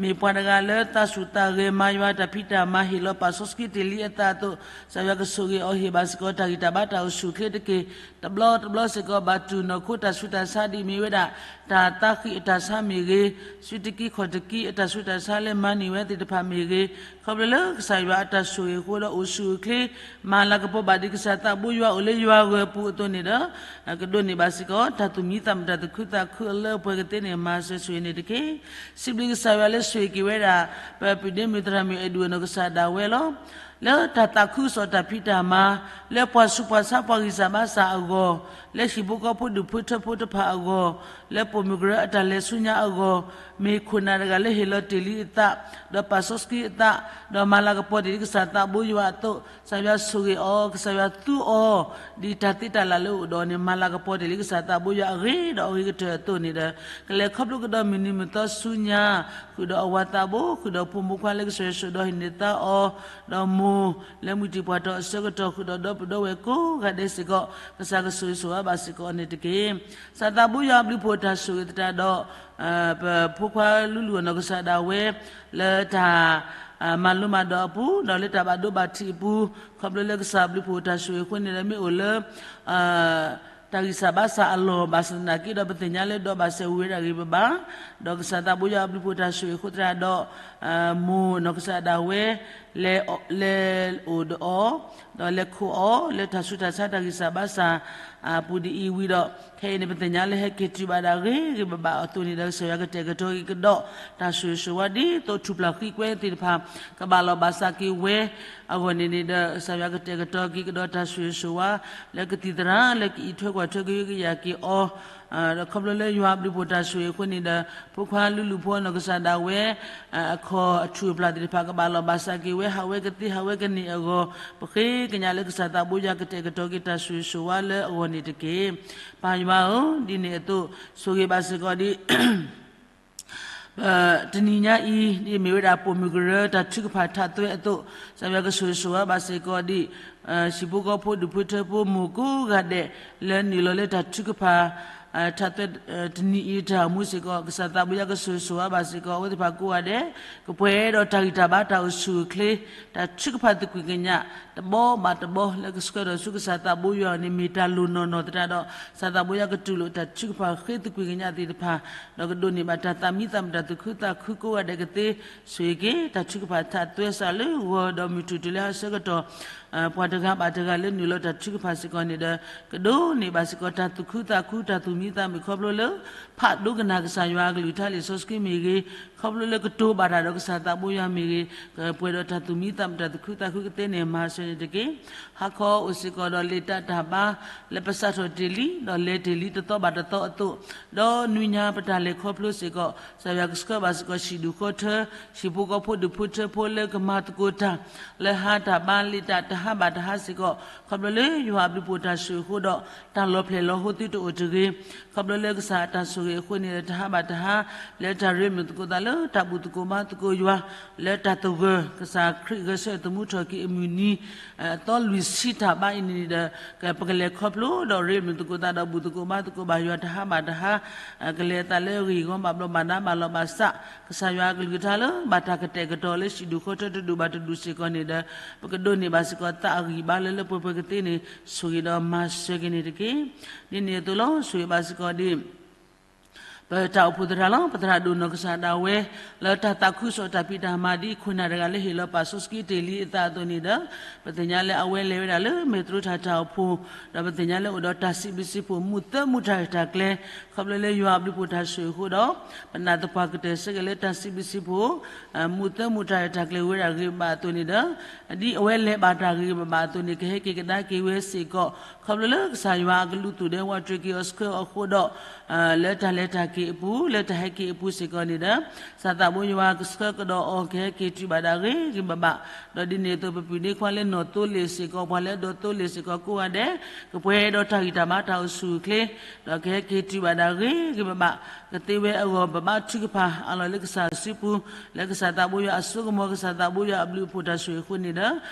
မ့ၢ်ပှၤတဂၤလၢသးဆူၣ်သးဂဲၤ မၤယွၤတၢ်ဖံးတၢ်မၤ ဟ့ၣ်လီၤပာ်စီဆှံတ့ၢ်လံအသးအသိး, ကစၢ်ယွၤကဆိၣ်ဂ့ၤအီၤ ဟ့ၣ်ဘၣ်စ့ၢ်ကီးတၢ်ဂံၢ်တၢ်ဘါတၢ်အိၣ်ဆူၣ်အိၣ်ချ့တက့ၢ်. တဘျီတဘျီစ့ၢ်ကီး ဘၣ်တူၢ်နီၢ်ခိတၢ်ဆူးတၢ်ဆါဒ်အမ့ၢ်ဝဲဒၣ် တၢ်သးဃံးအတၢ်ဆါမ့ၢ်ဂ့ၤ, စုတကံခီၣ်တကံအတၢ်ဆူးတၢ်ဆါလၢမၤန့ၢ်ဝဲသ့ၣ်တဖၣ်မ့ၢ်ဂ့ၤ, ခီဖျိလၢကစၢ်ယွၤအတၢ်ဆိၣ်ဂ့ၤအဃိဒီးအိၣ်ဆူၣ်အိၣ်ချ့ မၤလၤကပီၤဘၣ်ဒ်ကစၢ်သးဘိယွၤအိၣ်လၢယွၤဂၢၤပူၤအသိးန့ၣ်ဒီး ကဒိးန့ၢ်ဘၣ်စ့ၢ်ကီး တၢ်သူၣ်မံသးမုာ်တၢ်သူၣ်ခုသးခုအလၢအပှဲၤကသ့န့ၣ် မၤစၢၤဆိၣ်ဂ့ၤန့ၣ်တက့ၢ်. စံးဘျုးကစၢ်ယွၤလၢဆိၣ်ဂ့ၤက့ၤဝဲဒၣ် ပပုၢ်ဒ့မုၣ်သရၣ်မုၣ်အဲၣ်ဒူၣ်နီၢ်ကစၢ်ဒၣ်ဝဲလီၤ. လၢတၢ်သးခုကစီၣ်တၢ်ဖံးတၢ်မၤ, လၢပှၤဆူးပှၤဆါပှၤဂံၢ်စၢ်ဘါစၢ်အဂီၢ်, လၢဟံၣ်ဖိဃီဖိဒူၣ်ဖိထၢဖိတဖၣ်အဂီၢ်, လၢပိာ်မုၣ်ကရၢအတၢ်လဲၤဆူညါအဂီၢ်, မ့ၢ်ခိၣ်နၢ်တဂၤလၢဟ့ၣ်လီၤတ့ၢ်လံအသး, ဒီးပာ်စီဆှံအသး, ဒီးမၤလၤကပီၤတ့ၢ်လံကစၢ်သးဘိယွၤအသိး, ကစၢ်ယွၤဆိၣ်ဂ့ၤအီၤ, ကစၢ်ယွၤသူအီၤ, ဒ်တၢ်သ့တၢ်လၢ်လၢအအိၣ်ဒီးန့ၣ် မၤလၤကပီၤတ့ၢ်လံကစၢ်သးဘိယွၤအဂ့ၤဒီးအဂ့ၤကတၢၢ်အသိးန့ၣ်ဒီး ကလဲၤခီဖျိကဒီးမုၢ်နံၤမုၢ်သီဆူညါ, ဃုာ်ဒီးအဝၤသးဘိ, ဃုာ်ဒီးဖိမုၣ်ခွါလၢကစၢ်ယွၤဆိၣ်ဒီးဟ့ၣ်န့ၢ်သါအီၤ, ဒီးမိၢ်လၢမုၢ်တံၢ်ပှၢ်ထီၣ်အဆၢကတီၢ် ဃုာ်ဒီးဒီပုၢ်ဒီဝဲၢ်ကိးဂၤဒဲးစ့ၢ်ကီး, ကစၢ်ကဆိၣ်ဂ့ၤဆိၣ်ဝါဘၣ်စ့ၢ်ကီးန့ၣ်တက့ၢ်. ကစၢ်သးဘိယွၤအဘျုးဖှိၣ်တၢ်ဆိၣ်ဂ့ၤသတးဒီး ပဖိခွါလူလူအနီၢ်ကစၢ်ဒၣ်ဝဲ လၢတၢ် မၤလိမၤဒိးအပူၤ ဒီးလၢတၢ်ဘၣ်ဒိဘၣ်ထံးအပူၤ ခီဖျိလၢကစၢ်ဘျုးဖှိၣ်တၢ်ဆိၣ်ဂ့ၤအဃိန့ၣ်ဒီး မ့ၢ်အိၣ်လၢ တၢ်ဂံၢ်စၢ်ဘါစၢ်အလီၢ် ဘၣ်ဆၣ်သနာ်က့ဒီး ပသ့ၣ်ညါလၢဒီးဘၣ်စဲဝ့ၤဒၣ်ဂ့ၤဘၣ်ဘၣ်, ဒီးကစၢ်သးဘိယွၤအဘျုးဖှိၣ်တၢ်ဆိၣ်ဂ့ၤအဃိသတးဒီး မိၢ်နီၢ်ကစၢ်ဒၣ်ဝဲ လဲၤအိၣ်ဒီးအီၤ ဒီးလဲၤခိးအီၤ လၢတၢ်ဆူးတၢ်ဆါတၢ်ဂံၢ်စၢ်ဘါစၢ် အပူၤဒ်အံၤဝံၤဒီး ခဲအံၤန့ၣ် ပသ့ၣ်ညါလၢဟဲက့ၤတုၤဘၣ်ဒၣ်ဂ့ၤဂ့ၤဘၣ်ဘၣ်အသိးန့ၣ်ဒီး ကစၢ်ယွၤကတဲာ်ကတီၤက့ၤကဒီး တၢ်ဆိၣ်ဂ့ၤဆိၣ်ဝါဒ်သိးထူၣ်ဖျဲးဃံကွဲသ့ၣ်တဖၣ် ကဘၣ်လီၤဘၣ်စးက့ၤဝဲ အဂီၢ်န့ၣ်န့ၣ်ဒီး ကစၢ်ယွၤကတဲာ်ကတီၤက့ၤကဒီးတၢ်ဆိၣ်ဂ့ၤဆိၣ်ဝါ လၢကသံၣ်သရၣ်လၢကအံးထွဲကွၢ်ထွဲကဟုကယာ်က့ၤအီၤ ဒီးခီဖျိလၢယွၤအဘျုးဖှိၣ်တၢ်ဆိၣ်ဂ့ၤအဃိန့ၣ်ဒီး ဖိခွါလုၢ်လုၢ်ဖိနီၢ်ကစၢ်ဒၣ်ဝဲ အခီၣ်အထူၣ်အပျၢ်သ့ၣ်တဖၣ် ကဘၣ်လီၤဘၣ်စးက့ၤဝဲ ဟးဝဲကသ့ဟးဝဲကန့ၢ်အဂီၢ် ပဃ့ကညးလၢကစၢ်သးဘိယွၤကတဲာ်ကတီၤက့ၤတၢ်ဆိၣ်ဂ့ၤဆိၣ်ဝါလၢအဂီၢ်န့ၣ်တက့ၢ်. ပၢ်ယွၤဧၢ, ဒ်န့ၣ်အသိး ဆိၣ်ဂ့ၤဘၣ်စ့ၢ်ကီးဒ် တနံၤညါအံၤ ဒ်မ့ၢ်ဝဲဒၣ်ပိာ်မုၣ်ကရၢတၢ်ထုကဖၣ်ထးသွဲအသိး ကစၢ်ယွၤကဆိၣ်ဂ့ၤဆိၣ်ဝါဘၣ်စ့ၢ်ကီးဒ် ဟံၣ်ဖိဃီဖိဒူၣ်ဖိထၢဖိမိၢ်ကိးဂၤဒဲး လၢနုာ်လီၤလၢတၢ်ထုကဖၣ် ထးသွဲ တနံၤအံၤတၢ်အိၣ်မူစ့ၢ်ကီး ကစၢ်သးဘိယွၤကဆိၣ်ဂ့ၤဆိၣ်ဝါဘၣ်စ့ၢ်ကီး အဝဲသ့ၣ်တဖၣ်ကိးဂၤဒဲး ကပှဲၤဒီးတၢ်ဂံၢ်တၢ်ဘါတၢ်အိၣ်ဆူၣ်အိၣ်ချ့ တၢ်ထုကဖၣ်သကွံာ်ကညး တဘီဘၣ်တဘီလၢကဆှၢဒီးဆူကစၢ်သးဘိယွၤန့ၣ် မ့ၢ်တၢ်လိၣ်နီၢ်နီၢ်သတးဒီး ကစၢ်သးဘိယွၤကတူၢ်လိာ်တၢ်ထုကဖၣ်ဃ့သကွံာ်ကညးသ့ၣ်တဖၣ် ဒီးကဒိးန့ၢ်ဘၣ်တၢ်သးမံသးမုာ်တၢ်သူၣ်ခုသးခုကိးဂၤဒဲးကသ့ ဆိၣ်ဂ့ၤက့ၤတၢ်ထုကဖၣ်ထးသွဲစးလၢဂီၤဒီးမုၢ်ထူၣ်တုၤလၢဟါဆၢကတီၢ် ပှၤတဂၤဘၣ်တဂၤလၢနုာ်လီၤတၢ်ထုကဖၣ်စ့ၢ်ကီးန့ၣ်ဒီး ကဒိးန့ၢ်ဘၣ်စ့ၢ်ကီးတၢ်သူၣ်ခုသးခုတၢ်သူၣ်မံသးမုာ်ခီဖျိလၢ ဖးဒိကနၣ်ကစၢ်ယွၤအကလုၢ်ကထါလံာ်စီဆှံမ့ၢ်ဂ့ၤ, ခီဖျိလၢကတိၤဘၣ်တၢ်ဒီးကစၢ်သးဘိယွၤမ့ၢ်ဂ့ၤ, ကပှဲၤဒီးတၢ်သူၣ်မံသးမုာ်တၢ်သူၣ်ခုသးခုကသ့န့ၣ် မၤစၢၤန့ၣ်တက့ၢ်. ဟါခီအိၣ်စ့ၢ်ကီးဒီးလံာ်တၢ်တၢ်ဘါ လၢပစးထီၣ်တ့ၢ်လံ ဒီးလဲၤတ့ၢ်လံတသီဘၣ်တသီအသိး, ဒီးနွံညါပတၢ်လဲၤခီဖျိစ့ၢ်ကီး ကစၢ်ယွၤကဆှၢဘၣ်စ့ၢ်ကီးဟံၣ်ဒူၣ်ဃီထၢ ဟံၣ်ဖိဃီဖိဒူၣ်ဖိထၢဖိလၢကမၤသကိးတၢ် လၢဟါတၢ်ဘါလံာ်တၢ်တဟါဘၣ်တဟါစ့ၢ်ကီး ခီဖျိလၢယွၤအဘျုးဖှိၣ်တၢ်ဆိၣ်ဂ့ၤအဃိဒီး တၢ်လီၤဖျဲၣ်လီၤဟိသုတအိၣ်တဂ့ၤ, ခီဖျိလၢကစၢ်တၢ်ဆိၣ်ဂ့ၤအဃိန့ၣ်ဒီး တဟါဘၣ်တဟါ လၢတၢ်ရ့လိာ်သကိးသးလၢတၢ်ဘူၣ်သကိးဘါသကိးယွၤ လၢတၢ်သဂၢၢ် ကစၢ်ခရံာ်ဂဲၤဆၢထၢၣ်သမူထီၣ်က့ၤအမုၢ်နံၤ အသီလွံၢ်ဆံတၢ်ဘါအံၤန့ၣ်ဒီး ပကလဲၤခီဖျိဒီးရ့လိာ်သကိးသးဒီးဘူၣ်သကိးဘါသကိးဘၣ်ယွၤတဟါဘၣ်တဟါ ကလဲၤအသးလၢဂ့ၢ်ဂီၢ်ဘၣ်ဘျီးဘၣ်ဒါဘၣ်လီၤဘၣ်စး ကစၢ်ယွၤအကလုၢ်ကထါလၢဘၣ်တၢ်ကတဲာ်ကတီၤလၢဟံၣ်ဒူၣ်ဃီထၢတဒူၣ်ဘၣ်တဒူၣ်စ့ၢ်ကီးန့ၣ်ဒီး ပကဒိးန့ၢ်ဘၣ်စ့ၢ်ကီးသးအဂံၢ်ဘါလၢလၢပှဲၤပှဲၤကသ့န့ၣ် ဆိၣ်ဂ့ၤဒီးမၤစၢၤက့ၤန့ၣ်တက့ၢ်. ဒ်န့ၣ်အသိးလီၤ ဆိၣ်ဂ့ၤဘၣ်စ့ၢ်ကီးဒ် ပတၢ်အိၣ်ဖှိၣ်သရၣ်လီၤ. ပသရၣ်ဒိၣ်နီၢ်ကစၢ်ဒၣ်ဝဲ လၢတၢ်သးခုကစီၣ်တၢ်ဖံးတၢ်မၤဒ်ခိၣ်နၢ်တဂၤလၢဟ့ၣ်လီၤပာ်စီဆှံတ့ၢ်လံအသးအသိးန့ၣ်ဒီး ပသ့ၣ်ညါလၢအဝဲလဲၤဝဲဒၣ်လၢမဲာ်သရူးတၢ်တၢ်အိၣ်ဖှိၣ် ဒီးပသ့ၣ်ညါလၢအိၣ်ဒီးတၢ်စံးဘျုးစံးဖှိၣ် မူးသၢမူးတၢ်ရဲၣ်တၢ်ကျဲၤ ခီဖျိလၢယွၤအဘျုးဖှိၣ်တၢ်ဆိၣ်ဂ့ၤအဃိဒီး ပနာ်သပှၢ်ကတၢၢ်ဆၢက့ၤလၢတၢ်စံးဘျုးစံးဖှိၣ် မူးသၢမူးတၢ်ရဲၣ်တၢ်ကျဲၤဝဲဒၣ်ဂ့ၤဘၣ်အသိးန့ၣ်ဒီး ဒ်အဝဲလဲၤဘၣ်တၢ်ဂ့ၤဂ့ၤဘၣ်ဘၣ်အသိးန့ၣ် ကဟဲက့ၤကဒါက့ၤဝဲစ့ၢ်ကီး ခီဖျိလၢကစၢ်ယွၤအကလုၢ်သူၣ်ဒဲဝးတြၢၤက့ၤအီၤဆှၢအီၤအဃိဒီး လၢတၢ်လဲၤတၢ်က့ၤအပူၤ လၢတၢ်ဟဲက့ၤအပူၤစ့ၢ်ကီးန့ၣ်ဒီး ကစၢ်သးဘိယွၤကဆှၢကဒီးအီၤ ကဟဲက့ၤတုၤဘၣ်ဒၣ်ဂ့ၤဂ့ၤဘၣ်ဘၣ် ဒီးဒ်န့ၣ်အသိး ပပုၢ်ဒ့ခွါလၢနီၢ်သိလ့ၣ်စ့ၢ်ကီး ပှၤလၢအဒိးသိလ့ၣ်စ့ၢ်ကီးကိးဂၤဒဲး ကပှဲၤဒီးတၢ်ဂံၢ်တၢ်ဘါတၢ်အိၣ်ဆူၣ်အိၣ်ချ့ ဒီးကဟဲက့ၤတုၤဘၣ်ဒၣ်ဂ့ၤဂ့ၤဘၣ်ဘၣ် ကသ့ဝဲအဂီၢ် ပဘါထုကဖၣ်အလီၢ်လၢကစၢ်စုပူၤ လၢကစၢ်သးဘိယွၤအစိကမီၤ ကစၢ်သးဘိယွၤအဘျုးအဖှိၣ်တၢ်ဆိၣ်ဂ့ၤအဃိန့ၣ်ဒီး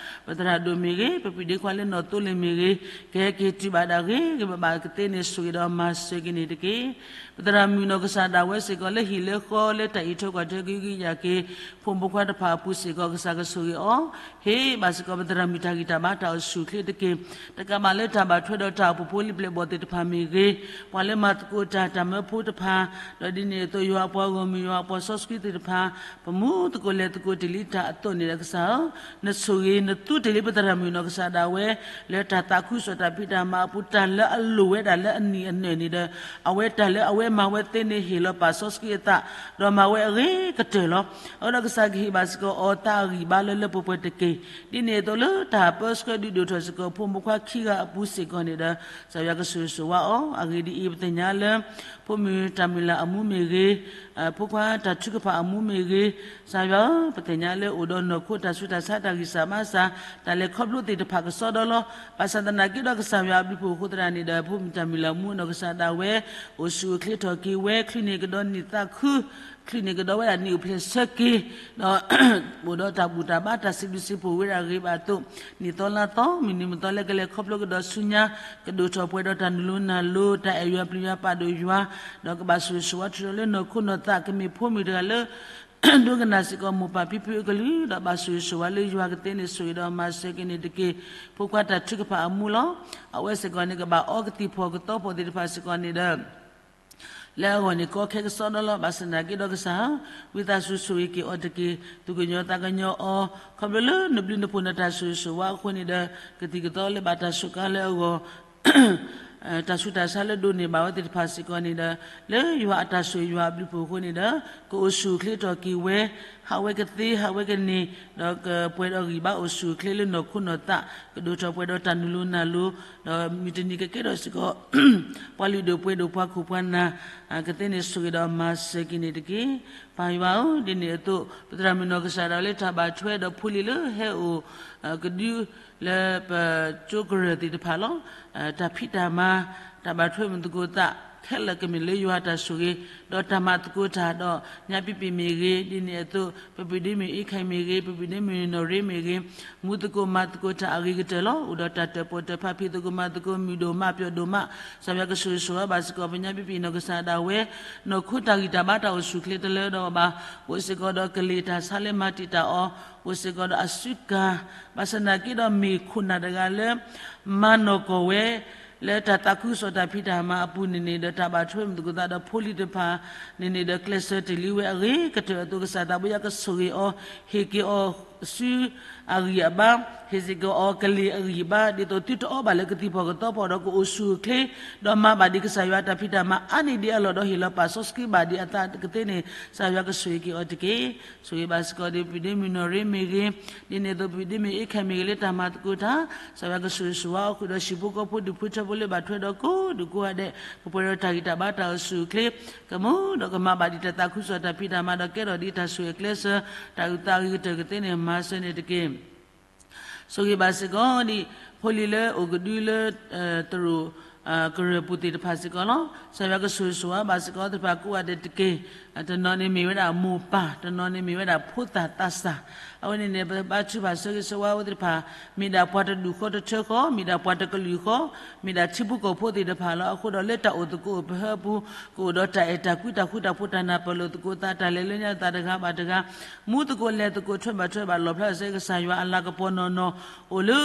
ပသရၣ်ဒိၣ်မ့ၢ်ဂ့ၤ ပပုၢ်ဒ့ခွါလၢနီၢ်သိလ့ၣ်မ့ၢ်ဂ့ၤ ကဟဲက့ၤတုၤဘၣ်ဒၣ်ဂ့ၤဂ့ၤဘၣ်ဘၣ်ကသ့န့ၣ် ဆိၣ်ဂ့ၤဒီးမၤစၢၤက့ၤန့ၣ်တက့ၢ်. ပသရၣ်မုၣ်နီၢ်ကစၢ်ဒၣ်ဝဲစ့ၢ်ကီးလၢဟံၣ်လၢဃီလၢတၢ်အံးထွဲကွၢ်ထွဲကဟုကယာ်က့ၤ ဖိမုၣ်ဖိခွါတဖၣ်အပူၤစ့ၢ်ကီး ကစၢ်ကဆိၣ်ဂ့ၤအီၤ ဟ့ၣ်ဘၣ်စ့ၢ်ကီးပသရၣ်မုၣ်တၢ်ဂံၢ်တၢ်ဘါတၢ်အိၣ်ဆူၣ်အိၣ်ချ့တက့ၢ်. တကးဘၣ်လၢတၢ်ဘၣ်ထွဲဒီးတၢ်အိၣ်ဖှိၣ်ဖိလံၤပျဲၢ်ဘီၣ်သ့ၣ်တဖၣ်မ့ၢ်ဂ့ၤ, ပှၤလၢမၤသကိးတၢ်တၢ်မၢဖိတဖၣ်, ဒီးဒ်န့ၣ်အသိးယွၤအပှၤဂီၢ်မုၢ်ယွၤအပှၤစီဆှံသ့ၣ်တဖၣ်, ပမူသကိးလဲၤသကိးတ့ၢ်လံတၢ်အသိးန့ၣ်ဒီးကစၢ်ဧၢ, နဆိၣ်ဂ့ၤနသူတ့ၢ်လံပသရၣ်မုၣ်နီၢ်ကစၢ်ဒၣ်ဝဲ လၢတၢ်သးခုကစီၣ်တၢ်ဖံးတၢ်မၤအပူၤ တၢ်လၢအလိၣ်ဝဲဒၣ်လၢအနံၣ်အနၢၣ်န့ၣ်ဒီး အဝဲတၢ်လၢအဝဲမၤဝဲသ့န့ၣ် ဟ့ၣ်လီၤပာ်စီဆှံအသး, ဒီးမၤဝဲအဂ့ၤကတၢၢ်လီၤ. အဃိဒီးကစၢ်ကဟ့ၣ်ဘၣ်စ့ၢ်ကီးအီၤသးအဂံၢ်ဘါလၢလၢပှဲၤပှဲၤတက့ၢ်. ဒ်န့ၣ်အသိးလၢတၢ်ပၢဆှၢဒုးဒိၣ်ထီၣ်စ့ၢ်ကီး ဖိမုၣ်ဖိခွါခံဂၤအပူၤစ့ၢ်ကီးန့ၣ်ဒီး ကစၢ်ယွၤကဆိၣ်ဂ့ၤဆိၣ်ဝါအီၤ. အဂ့ၢ်ဒ်အံၤ ပသ့ၣ်ညါလၢ ဖိမုၣ်တၢ်မုၢ်လၢ်အမူမ့ၢ်ဂ့ၤ, ဖိခွါတၢ်ထုကဖၣ်အမူမ့ၢ်ဂ့ၤ, ကစၢ်ယွၤဧၢ, ပသ့ၣ်ညါလၢအိၣ်ဒီးနီၢ်ခိတၢ်ဆူးတၢ်ဆါတၢ်ဂံၢ်စၢ်ဘါစၢ် တၢ်လဲၤခီဖျိသ့ၣ်တဖၣ်ကစီဒီလီၤ. ဘၣ်ဆၣ်သနာ်က့ဒီးကစၢ်ယွၤအဘျုးဖှိၣ်အဃိသတးန့ၣ်ဒီး ဖိမုၣ်တၢ်မုၢ်လၢ်မူနီၢ်ကစၢ်ဒၣ်ဝဲ အိၣ်ဆူၣ်အိၣ်ချ့ထီၣ်က့ၤဝဲ ချုးန့ၢ်ကဒီးနံၣ်သးခု, ချုးန့ၢ်ကဒီးဝဲဒၣ်နံၣ်အိၣ်ဖျဲၣ်ဆၢက့ၤ, ဒီး အိၣ်ဒီးတၢ်ဘူၣ်တၢ်ဘါတၢ်စံးဘျုးစံးဖှိၣ်ဝဲဒၣ်ဂ့ၤဘၣ်အသိး, နံၣ်သီလါသီ မုၢ်နံၤမုၢ်သီလၢကလဲၤခီဖျိကဒီးဆူညါ, ကဒိၣ်ထီၣ်ပှဲၤဒီးတၢ်နုာ်လိၤနၤလိၤ တၢ်အဲၣ်ယွၤပျံၤယွၤပာ်ဒိၣ်ယွၤ, ဒီးကဘၣ်ဆိၣ်ဂ့ၤဆိၣ်ဝါထုးထီၣ်လၢနီၢ်ခိနီၢ်သး ကမ့ၢ်ဖိမုၣ်တဂၤလၢ ဒိကနၣ်စ့ၢ်ကီးမိၢ်ပၢ်ဖံဖုအကလုၢ် ဒီးဘၣ်ဆိၣ်ဂ့ၤဆိၣ်ဝါလၢယွၤကသ့န့ၣ် ဆိၣ်ဂ့ၤဒီးမၤစၢၤက့ၤန့ၣ်တက့ၢ်. ဖိခွါတၢ်ထုကဖၣ်အမူလီၤ. အဝဲစ့ၢ်ကီးန့ၣ် ကဘၣ်အီကသံၣ်ဖီၣ်ကသီဖီၣ်သ့ၣ်တဖၣ်စ့ၢ်ကီးန့ၣ်ဒီး လၢအဂီၢ်န့ၣ် ကီခဲကစီဒီလီၤ. ဘၣ်ဆၣ်သနာ်က့ဒီးကစၢ်ဧၢ, ဝံသးစူၤဆိၣ်ဂ့ၤက့ၤအီၤတက့ၢ်. သူၣ်ကညီၤသးကညီၤအီၤ ခီဖျိလၢနဘျုးနဖှိၣ်နတၢ်ဆိၣ်ဂ့ၤဆိၣ်ဝါအဃိန့ၣ်ဒီး ကသံၣ်ကသီလၢဘၣ်တၢ်စူးကါလၢအဂီၢ် တၢ်ဆူးတၢ်ဆါလၢဒိးန့ၢ်ဘၣ်ဝဲသ့ၣ်တဖၣ်စ့ၢ်ကီးန့ၣ်ဒီး လၢယွၤအတၢ်ဆိၣ်ဂ့ၤယွၤအဘျုးအဖှိၣ်အဃိန့ၣ်ဒီး ကအိၣ်ဆူၣ်အိၣ်ချ့ထီၣ်က့ၤဝဲ ဟးဝဲကသ့ ဟးဝဲကန့ၢ် ဒီးကပှဲၤဒီးဂံၢ်ဘါအိၣ်ဆူၣ်အိၣ်ချ့လၢနီၢ်ခိနီၢ်သး ကဒိၣ်ထီၣ်ပှဲၤဒီးတၢ်နုာ်လိၤနၢ်လိၤ ဒီးမုၢ်တနံၤကကဲထီၣ်စ့ၢ်ကီး ပှၤလုၢ်ဒိၣ်ပှ့ၤဒိၣ်ပှၤခိၣ်ပှၤနၢ် ကသ့န့ၣ်ဆိၣ်ဂ့ၤဒီးမၤစၢၤက့ၤန့ၣ်တက့ၢ်. ပၢ်ယွၤဧၢ, ဒ်န့ၣ်အသိး ပသရၣ်မုၣ်နီၢ်ကစၢ်ဒၣ်ဝဲလၢတၢ်ဘၣ်ထွဲဒီးဖိလံၤလၢဟဲအိၣ် ကဒု လၢပကၠိကရၢၢ်သ့ၣ်တဖၣ်လီၤ. တၢ်ဖံးတၢ်မၤ တၢ်ဘၣ်ထွဲမုၢ်သကိးသး ခဲလၢာ်ကမ့ၢ်လၢယွၤတၢ်ဆိၣ်ဂ့ၤ ဒီးတၢ်မၤသကိးတၢ်ဒီး ညါပံပံၣ်မ့ၢ်ဂ့ၤ, ဒ်န့ၣ်အသိး ပပုၢ်ဒ့မုၣ်အ့ခၢၣ်မ့ၢ်ဂ့ၤ, ပပုၢ်ဒ့မုၣ်နီၢ်ရ့မ့ၢ်ဂ့ၤ, မူသကိးမၤသကိးတၢ်အဂ့ၤကတၢၢ်လီၤ. အိၣ်ဒီးတၢ်တၢၣ်ပီၣ်တၢၣ်ဖး ဖံးသကိးမၤသကိး မုာ်ဒိၣ်မးပျီဒိၣ်မး, ကစၢ်ယွၤကဆိၣ်ဂ့ၤဆိၣ်ဝါဘၣ်စ့ၢ်ကီး ပညါပံပံၣ်နီၢ်ကစၢ်ဒၣ်ဝဲ နီၢ်ခိတၢ်ဂံၢ်တၢ်ဘါတၢ်အိၣ်ဆူၣ်ချ့တလၢဒီးဘၣ်, အိၣ်စ့ၢ်ကီးဒီးကလံၤတၢ်ဆါလၢမၤတံာ်တာ်အီၤ, အိၣ်စ့ၢ်ကီးဒီးအစုကၤ, ဘၣ်ဆၣ်သနာ်က့ဒီးမ့ၢ်ခိၣ်နၢ်တဂၤလၢ မၤနီၢ်ကီၢ်ဝဲ လၢတၢ်သးခုကစီၣ်တၢ်ဖံးတၢ်မၤအပူၤန့ၣ်န့ၣ်ဒီး တၢ်ဘၣ်ထွဲမုၢ်သကိးသးဒီးဖိလံၤတဖၣ်န့ၣ်န့ၣ်ဒီး ကျဲးစၢးတ့ၢ်လံဝဲအဂ့ၤကတၢၢ်အသိး ကစၢ်သးဘိယွၤကဆိၣ်ဂ့ၤအီၤ, ဟ့ၣ်က့ၤအီၤစုအဂံၢ်အဘါ, ဟ့ၣ်စ့ၢ်ကီးအီၤကလံၤအဂံၢ်အဘါ, ဒ်သိးသုတအီဘၣ်လၢကသံၣ်ဖီၣ်ကသီဖီၣ်ဒီးကအိၣ်ဆူၣ်အိၣ်ချ့, ဒီးမၤဘၣ်ဒံးကစၢ်ယွၤအတၢ်ဖံးတၢ်မၤအါန့ၢ်ဒံးအလီၢ်ဒီး ဟ့ၣ်လီၤပာ်စီဆှံဘၣ်ဒံးအသးကသ့န့ၣ် ကစၢ်ယွၤကဆိၣ်ဂ့ၤက့ၤအီၤတက့ၢ်. ဆိၣ်ဂ့ၤဘၣ်စ့ၢ်ကီးဒီး ပုၢ်ဒ့မုၣ်နီၢ်ရ့မ့ၢ်ဂ့ၤ, ဒ်န့ၣ်အသိး ပုၢ်ဒ့မုၣ်အ့ခၢၣ်မ့ၢ်ဂ့ၤ လၢတၢ်မၤသကိးတၢ်, ကစၢ်ယွၤကဆိၣ်ဂ့ၤဆိၣ်ဝါအီၤဃုာ်ဒီး ဟံၣ်ဖိဃီဖိဒူၣ်ဖိထၢဖိလၢဘၣ်ထွဲဒီးကိးဒူၣ်ကိးဂၤဒဲး ကပှဲၤဒီးတၢ်ဂံၢ်တၢ်ဘါတၢ်အိၣ်ဆူၣ်အိၣ်ချ့, ကမူဒီးကမၤဘၣ်ဒံးတၢ်သးခုကစီၣ်တၢ်ဖံးတၢ်မၤဒီး ကဲထီၣ်ဒံးတၢ်ဆိၣ်ဂ့ၤကျဲးစၢး တၢ်အုၣ်သးအဂ့ၤကတၢၢ်ကသ့န့ၣ် မၤစၢၤန့ၣ်တက့ၢ်. ဆိၣ်ဂ့ၤဘၣ်စ့ၢ်ကီးဒံး ဖိလံၤလၢအိၣ်ကဒုလၢ တရူး ကရၢၢ်ပူၤသ့ၣ်တဖၣ်စ့ၢ်ကီးလီၤ. ကစၢ်ယွၤကဆိၣ်ဂ့ၤဆိၣ်ဝါဘၣ်စ့ၢ်ကီးသ့ၣ်တဖၣ်ကိးဂၤဒဲးတက့ၢ်. တနီၤန့ၣ်မ့ၢ်ဝဲဒၣ်မိၢ်ပၢ်, တနီၤန့ၣ်မ့ၢ်ဝဲဒၣ်ဖိသၣ်သးစၢ်, အဝဲန့ၣ်န့ၣ် ပဘါထုကဖၣ်ဆၢဂ့ၤဆၢဝါအဝဲသ့ၣ်တဖၣ် မ့ၢ်ဒၣ်ပှၤတဒူၣ်ဃီတထၢဃီ, မ့ၢ်ဒၣ်ပှၤတကလုာ်ဃီ, မ့ၢ်ဒၣ်ထံဖိကီၢ်ဖိသ့ၣ်တဖၣ်လီၤ. အဃိဒီးလၢတၢ်အိၣ်သကိးအိၣ်ပဟၢအပူၤ ကအိၣ်ဒီးတၢ်အဲၣ်တၢ်ကွံတၢ်ဃူတၢ်ဖိးတၢ်နၢ်ပၢၢ်လိာ်သကိးသး တၢ်လဲၤလၢညါသးတဂၤဘၣ်တဂၤ, မူသကိးလဲၤသကိးထွဲဘၣ်ထွဲဘၣ်လီၣ်ဖျါစ့ၢ်ကီး ကစၢ်ယွၤအလၤကပီၤနီၢ်နီၢ် အိၣ်လၢ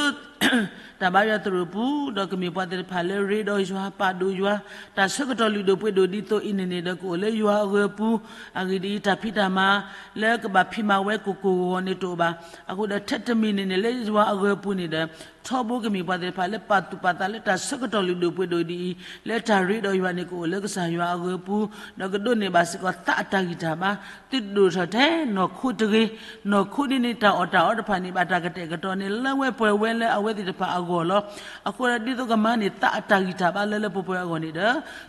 တၢ်ဘါယွၤသရိာ်ပူၤ ဒီးကမ့ၢ်ပှၤသ့ၣ်တဖၣ်လၢရ့ဒီးယွၤပာ်ဒိၣ်ယွၤ တၢ်ဆၢကတီၢ်လုၢ်ဒိၣ်ပှ့ၤဒိၣ်ဒ်သိးအံၤန့ၣ်န့ၣ်ဒီး ကအိၣ်လၢယွၤအဂၢၤပူၤ, အဂ့ၢ်ဒ်အံၤ တၢ်ဖံးတၢ်မၤ လၢကဘၣ်ဖံးမၤဝဲကိၢ်ကိၢ်ဂီၤဂီၤန့ၣ်တအိၣ်ဘၣ်. အဃိဒီးထဲတမံၤန့ၣ်န့ၣ် လၢယွၤအဂၢၤပူၤန့ၣ်ဒီး ထီဘိကမ့ၢ်ပှၤသ့ၣ်တဖၣ်လၢပာ်သူၣ်ပာ်သးလၢတၢ်ဆၢကတီၢ်လုၢ်ဒိၣ်ပှ့ၤဒိၣ်ဒ်အံၤ လၢတၢ်ရ့ဒီးယွၤန့ၣ် ကအိၣ်လၢကစၢ်ယွၤအဂၢၤပူၤ, ဒီးကဒိးန့ၢ်ဘၣ်စ့ၢ်ကီးသးအတၢ်ဂံၢ်တၢ်ဘါ, သုတဒိၣ်ထီၣ်ထဲနီၢ်ခိတဂ့ၤ, နီၢ်ခိဒ်န့ၣ် တၢ်အီၣ်တၢ်အီတဖၣ်န့ၣ် ဘၣ်တၢ်ကတဲာ်ကတီၤန့ၣ် လၢဝဲပှဲၤဝဲလၢအဝဲသ့ၣ်တဖၣ်အဂီၢ်လီၤ. အဃိဒီး ဒ်သိးကမၤန့ၢ်သးအတၢ်ဂံၢ်တၢ်ဘါလၢလၢပှဲၤပှဲၤအဂီၢ်န့ၣ်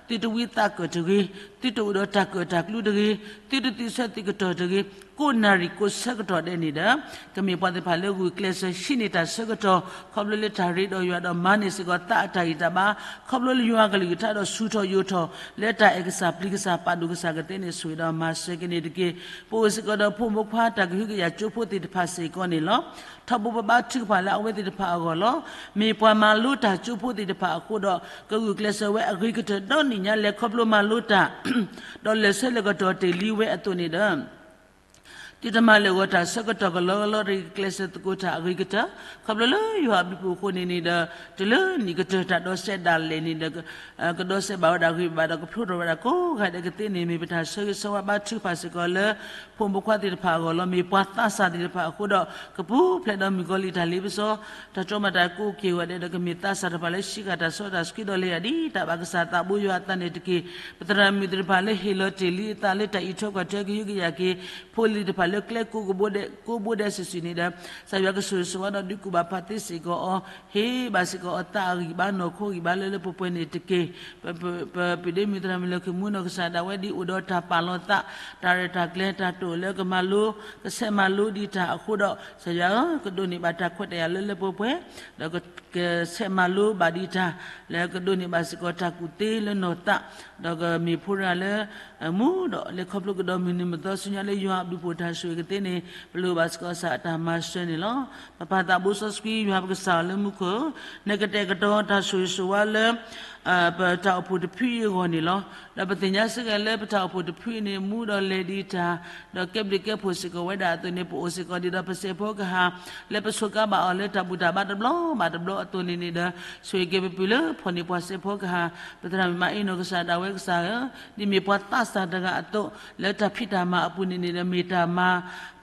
ဒီး သုတဝံသးကၢၢ်တဂ့ၤ, သုတအိၣ်ဒီးတၢ်ကၢၣ်တၢ်ကျူတဂ့ၤ, သုတသံဆၢသံကတီၢ်တဂ့ၤ, ကိးနၣ်ရံၣ်ကိးဆၢကတီၢ်ဒဲးန့ၣ်ဒီး ကမ့ၢ်ပှၤသ့ၣ်တဖၣ်လၢဂုာ်ကျဲးစၢးဟံးန့ၢ်တၢ်ဆၢကတီၢ် ခီဖျိလၢတၢ်ရ့ဒီးယွၤဒီးမၤန့ၢ်စ့ၢ်ကီးသးအတၢ်ဂံၢ်တၢ်ဘါ, ခီဖျိလၢယွၤကလုၢ်ကထါဒီးဆူၣ်ထီၣ်ယိာ်ထီၣ် လၢတၢ်အဲၣ်ကစၢ်ပျံၤကစၢ်ပာ်ဒိၣ်ကစၢ်ကသ့န့ၣ် ဆိၣ်ဂ့ၤဒီးမၤစၢၤက့ၤန့ၣ်တက့ၢ်. ပအိၣ်စ့ၢ်ကီးဒီးဖိမုၣ်ဖိခွါတၢ်ကဟုကယာ်ကၠိဖိသ့ၣ်တဖၣ်စ့ၢ်ကီးန့ၣ်လီၤ. ထီဘိပဘါထုကဖၣ်လၢအဝဲသ့ၣ်တဖၣ်အဂီၢ်လီၤ. မ့ၢ်ပှၤမၤလိတၢ်ကၠိဖိသ့ၣ်တဖၣ်အဃိဒီး ကဂုာ်ကျဲးစၢးဝဲအဂ့ၤကတၢၢ်ဒီးနံၣ်ညါလဲၤခီဖျိမၤလိတၢ် ဒီးလဲၤဆၢလဲၤကတီၢ်တ့ၢ်လံဝဲအသိးန့ၣ်ဒီး သုတမၤလၢာ်ဂီၤတၢ်ဆၢကတီၢ်ကလီကလီတဂ့ၤ ကျဲးစၢးသကိးတၢ်အဂ့ၤကတၢၢ် ခီဖျိလၢယွၤအဘျုးအဖှိၣ်အဃိန့ၣ်န့ၣ်ဒီး တုၤလၢနံၣ်ကတၢၢ်တၢ်ဒီးစဲးဒၣ်လဲာ်န့ၣ်ဒီး ကဒီးစဲးဘၣ်ဝဲဒၣ်ဂ့ၤဘၣ်ဒီးကဖျိထီၣ်ဝဲဒၣ်ကိးဂၤဒဲးကသ့န့ၣ် မ့ၢ်ပတၢ်ဆၢဂ့ၤဆၢဝါဘါထုကဖၣ်စ့ၢ်ကီးလၢ ဖိမုၣ်ဖိခွါသ့ၣ်တဖၣ်အဂီၢ်လီၤ. မ့ၢ်ပှၤသးစၢ်သ့ၣ်တဖၣ်အဃိဒီး ကပူၤဖျဲးဒီးမုၣ်ကီၤလံၢ်တၢ်လ့ပစီ တၢ်တြီမၤတၢ်ကိးက့ၤဂီၤဒဲးဒီး ကမ့ၢ်သးစၢ်တဖၣ်လၢဟံးဃာ်တၢ်စီတၢ်ဆှံဒီးလဲၤယၤဒ် တၢ်ဘၣ်ကစၢ်သးဘိယွၤအသးန့ၣ်တက့ၢ်. ပသရၣ်မုၣ်သ့ၣ်တဖၣ်လၢဟ့ၣ်လီၤတ့ၢ်လံအသးလၢတၢ်အံးထွဲကွၢ်ထွဲကဟုကယာ်က့ၤ ဖိလံၤသ့ၣ်တဖၣ်လၢကျဲကိးဘိဒဲး ကိးဘိဒဲးစုာ်စုာ်န့ၣ်ဒီး ကစၢ်ယွၤကဆိၣ်ဂ့ၤဆိၣ်ဝါဒီးဒုးကူၣ်ဘၣ်ဖးသ့စ့ၢ်ကီးအီၤ ဟ့ၣ်ဘၣ်စ့ၢ်ကီးအီၤသးအဂံၢ်ဘါနီၢ်ခိဂံၢ်ဘါလၢလၢပှဲၤပှဲၤန့ၣ်တက့ၢ်. ပပုၢ်ဒ့မုၣ်သရၣ်မုၣ်လၢၢ်ခိၣ်မူနီၢ်ကစၢ်ဒၣ်ဝဲဒ်အိၣ်ဒီးတၢ်ပာ်လီၤသး တၢ်ရဲၣ်တၢ်ကျဲၤ တၢ်တိာ်လၢကမၤလိ ကဆဲးမၤလိဒံးတၢ်အဃိဒီး ကစၢ်ယွၤဧၢ ကဒိးန့ၢ်ဘၣ်တၢ်ခွဲးတၢ်ယာ်လၢလၢပှဲၤပှဲၤ ဒီးကဆဲးမၤလိဘၣ်ဒံးတၢ် လၢကဒိးန့ၢ်ဘၣ်စ့ၢ်ကီးတၢ်ကူၣ်သ့လၢနီၢ်သး ဒီးကမ့ၢ်ဖိတဂၤလၢ မူဒီးလဲၤခီဖျိကဒီးမုၢ်နံၤမုၢ်သီဆူညါလၢယွၤအဘျုးအဖှိၣ်တၢ်ဆိၣ်ဂ့ၤကသ့န့ၣ် ပလိၣ်ဘၣ်စ့ၢ်ကီးကစၢ်အတၢ်မၤစၢၤန့ၣ်လီၤ. ပပၢ်သးဘိစီဆှံ ယွၤပကစၢ်လၢမူခိၣ်ဧၢ, နကတဲာ်ကတီၤတၢ်ဆိၣ်ဂ့ၤဆိၣ်ဝါလၢ ပတၢ်အိၣ်ဖှိၣ်တဖုအံၤအဂီၢ်န့ၣ်လီၤ. ဒီးပသ့ၣ်ညါစ့ၢ်ကီးလၢပတၢ်အိၣ်ဖှိၣ်တဖုအံၤန့ၣ် မူဒီးလဲၤဒံးတၢ် ဒီးကဲဘျုးကဲဖှိၣ်စ့ၢ်ကီးဝဲဒၣ်အသိးန့ၣ် ပအိၣ်စ့ၢ်ကီးဒံးဒီးပစဲးဖီကဟၣ် လၢပဆိးကါဘၣ်အီၤလၢတၢ်ဘူၣ်တၢ်ဘါတဘျီဘၣ်တဘျီအသိးန့ၣ်န့ၣ်ဒီး ဆိၣ်ဂ့ၤက့ၤပပုၢ်လၢဖီၣ်န့ၢ်ပှၤစဲးဖီကဟၣ် ပသရၣ်မုၣ်မၤအ့နီၢ်ကစၢ်ဒၣ်ဝဲကစၢ်ဧၢ, ဒ်မ့ၢ်ပှၤသးစၢ်တဂၤအသိး လၢတၢ်ဖံးတၢ်မၤအပူၤန့ၣ်န့ၣ်ဒီး မ့ၢ်တၢ်မၤ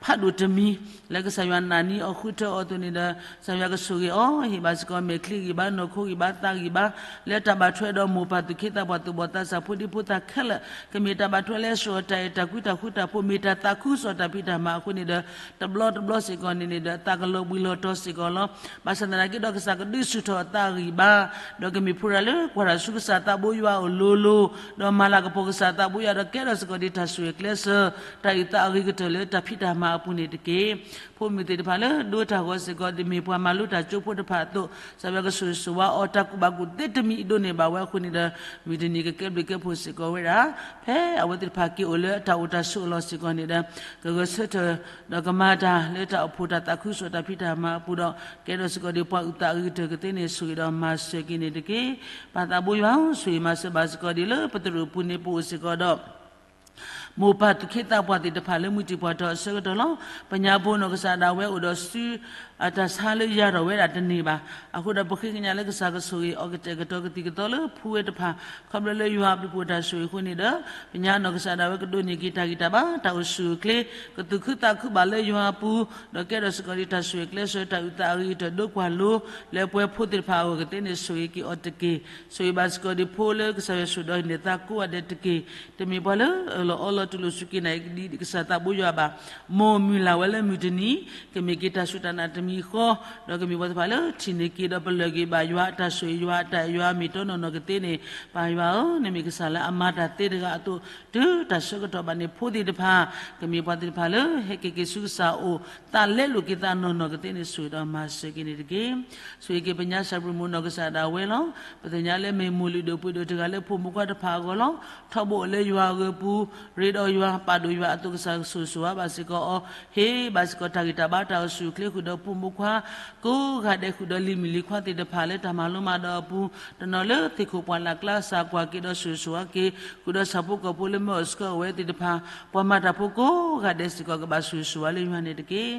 ဖးဒိၣ်တမံၤ လၢကစၢ်ယွၤနာ်န့ၢ်အီၤဃုထၢအီၤအသိးန့ၣ်ဒီး ကစၢ်ယွၤကဆိၣ်ဂ့ၤအီၤ ဟ့ၣ်ဘၣ်စ့ၢ်ကီးမဲာ်ချံဂံၢ်ဘါ နီၢ်ခိဂံၢ်ဘါ သးဂံၢ်ဘါ လၢတၢ်ဘၣ်ထွဲဒီးမိၢ်ပၢ်သူၣ်က့သးပှၢ်သူၣ်ဘီၣ်သးစၢ် ဖိဒံဖိသၣ်ခဲလၢာ် ကမ့ၢ်တၢ်ဘၣ်ထွဲလၢအစိာ်အတၢ်အဲၣ်တၢ်ကွံတၢ်ဃူတၢ်ဖိး မ့ၢ်တၢ်သးခုစီၤတၢ်ဖံးတၢ်မၤအဃိန့ၣ်ဒီး တဘျီတဘျီစ့ၢ်ကီးန့ၣ်န့ၣ်ဒီး သးကလီၤဘှံးလီၤတီၤစ့ၢ်ကီးလီၤ. ဘၣ်ဆၣ်သနာ်က့ဒီး ကစၢ်ကဒုးဆူၣ်ထီၣ်အသးဂံၢ်ဘါ ဒီးကမ့ၢ်ဖိရၤလၢကွၢ်တၢ်ဆူကစၢ်သးဘိယွၤအအိၣ်လိၤလိၤ ဒီးမၤလၤကပီၤကစၢ်သးဘိယွၤ ဒီးကဲထီၣ်စ့ၢ်ကီးဒ်တၢ်ဆိၣ်ဂ့ၤကျဲးစၢး တၢ်အုၣ်သးအဂ့ၤကတၢၢ်လၢတၢ်ဖံးတၢ်မၤအပူၤန့ၣ်တက့ၢ်. ဖိမုၣ်သ့ၣ်တဖၣ်လၢဒိတၢ်ဂီၤစ့ၢ်ကီး ဒ်မ့ၢ်ပှၤမၤလိတၢ်ကၠိဖိတဖၣ်အသိး ကစၢ်ယွၤကဆိၣ်ဂ့ၤဆိၣ်ဝါအီၤ တၢ်ကူၣ်ဘၣ်ကူၣ်သ့တမံၤအံၤဒိးန့ၢ်ဘၣ်ဝဲအဃိန့ၣ်ဒီး မုၢ်တနံၤကကဲဘျုးကဲဖှိၣ်စ့ၢ်ကီးဝဲဒၣ် ဖဲအဝဲသ့ၣ်တဖၣ်က့ၤအိၣ်လၢအတၢ်အိၣ်တၢ်ဆိးအလီၢ်စ့ၢ်ကီးန့ၣ်ဒီး ကဂဲၤဆၢထၢၣ် ဒီးကမၤတၢ်လၢတၢ်အိၣ်ဖှိၣ်တၢ်သးခုစီၤတၢ်ဖံးတၢ်မၤအပူၤဒီး ကဲထီၣ်စ့ၢ်ကီးဒ်ပှၤအုၣ်သးအဂ့ၤကတၢၢ်ကသ့န့ၣ် ဆိၣ်ဂ့ၤဒီးမၤစၢၤက့ၤန့ၣ်တက့ၢ်. ပၢ်သးဘိယွၤဧၢ, ဆိၣ်ဂ့ၤမၤစၢၤဘၣ်စ့ၢ်ကီးဒ်လၢပသရူးအပူၤန့ၣ် ပအိၣ်စ့ၢ်ကီးဒီး မိၢ်ပၢ်သူၣ်က့သးပှၢ်သ့ၣ်တဖၣ်လၢမုၢ်တံၢ်ပှၢ်ထီၣ်အဆၢကတီၢ်လီၤ. ပညါဘိနီၢ်ကစၢ်ဒၣ်ဝဲအိၣ်ဒီးစု အတၢ်ဆါလၢယၤထီၣ်ဝဲဒၣ်တန့ၢ်ဘၣ်. အဃိဒီးပဃ့ကညးလၢကစၢ်ကဆိၣ်ဂ့ၤအီၤကတဲာ်ကတီၤကသံၣ်ကသီလၢဖုဝဲတဖၣ် ခီဖျိလၢယွၤအဘျုးအဖှိၣ်တၢ်ဆိၣ်ဂ့ၤအဃိန့ၣ်ဒီး ပညါနီၢ်ကစၢ်ဒၣ်ဝဲကဒိးန့ၢ်က့ၤတၢ်ဂံၢ်တၢ်ဘါ တၢ်အိၣ်ဆူၣ်အိၣ်ချ့ ကသူၣ်ခုသးခုဘၣ်လၢယွၤအပူၤ ဒီးကဲထီၣ်စ့ၢ်ကီးဒ်တၢ်ဆိၣ်ဂ့ၤကျဲးစၢး တၢ်အုၣ်သးအဂ့ၤကတၢၢ်ဒိပှၤလိၤ လၢပဝဲဖိသ့ၣ်တဖၣ်အဂီၢ်ကသ့န့ၣ် ဆိၣ်ဂ့ၤက့ၤအီၤတက့ၢ်. ဆိၣ်ဂ့ၤဘၣ်စ့ၢ်ကီးဒ်ဖိလၢကစၢ်ယွၤဆိၣ်ဒီးဟံးန့ၢ်သးကိးဂၤဒဲးတက့ၢ်. တမ့ၢ်ပှၤလၢအၢၣ်လီၤအီလီၤတူၢ်လိာ်စူၢ်က့ၤနာ်က့ၤဒ်ကစၢ်သးဘိယွၤဘၣ်. မ်မုၢ်လၢ်ဝဲလၢမုၢ်တနံၤ ကမ့ၢ်က့ၤတၢ်စူၢ်တၢ်နာ်တမံၤဃီ ဒီးကမ့ၢ်ပှၤသ့ၣ်တဖၣ်လၢထံၣ်န့ၢ်က့ၤဒီးပလၢၢ်က့ၤဘၣ်ယွၤအတၢ်ဆိၣ်ဂ့ၤ ယွၤအတၢ်အဲၣ်ယွၤမ့ၢ်တီနီၢ်နီၢ်ကသ့န့ၣ် ပၢ်ယွၤဧၢ, နမ့ၢ်ကစၢ်လၢအမၤတၢ်သ့တဂၤအသိး တုၤတၢ်ဆၢကတီၢ်ဘၣ်န့ၣ် ဖိသ့ၣ်တဖၣ် ကမ့ၢ်ပှၤသ့ၣ်တဖၣ်လၢ ဟဲက့ၤက့ၤဆူကစၢ်အအိၣ် သးလဲလိာ်က့ၤသးနီၢ်နီၢ်ကသ့န့ၣ် ဆိၣ်ဂ့ၤဒီးမၤစၢၤက့ၤန့ၣ်တက့ၢ်. ဆိၣ်ဂ့ၤက့ၤပညါစၢ်ပြံမိၢ်နီၢ်ကစၢ်ဒၣ်ဝဲလီၤ. ပသ့ၣ်ညါလၢမ့ၢ်မိၢ်လုၢ်ဒိၣ်ပှ့ၤဒိၣ်တဂၤလၢဖိမုၣ်ခွါတဖၣ်အဂီၢ်လီၤ. ထီဘိအိၣ်လၢယွၤအဂၢၤပူၤ ရ့ဒီးယွၤပာ်ဒိၣ်ယွၤအသိး ကစၢ်ကဆိၣ်ဂ့ၤဆိၣ်ဝါဘၣ်စ့ၢ်ကီးအီၤ ဟ့ၣ်ဘၣ်စ့ၢ်ကီးတၢ်ဂံၢ်တၢ်ဘါတၢ်အိၣ်ဆူၣ်အိၣ်ချ့ဃုာ်ဒီးဖိမုၣ်ခွါ ကိးဂၤဒဲးဃုာ်ဒီးလံၤမုၣ်လံၤခွါသ့ၣ်တဖၣ်လၢတၢ်မၤလိမၤဒိးအပူၤ တနီၤလၢသ့ၣ်ခိၣ်ပှၢ်လၢ်ကျါ ကစၢ်ကွၢ်က့ၤဒီးဆိၣ်ဂ့ၤဆိၣ်ဝါက့ၤ ဃုာ်ဒီးဆၣ်ဖိကီၢ်ဖိလၢမ့ၢ်အီၣ်ဆှၢအဝဲသ့ၣ်တဖၣ် ပှၤမၤတၢ်ဖိကိးဂၤဒဲးစ့ၢ်ကီး ကဘၣ်ဆိၣ်ဂ့ၤဆိၣ်ဝါလၢယွၤန့ၣ်တက့ၢ်.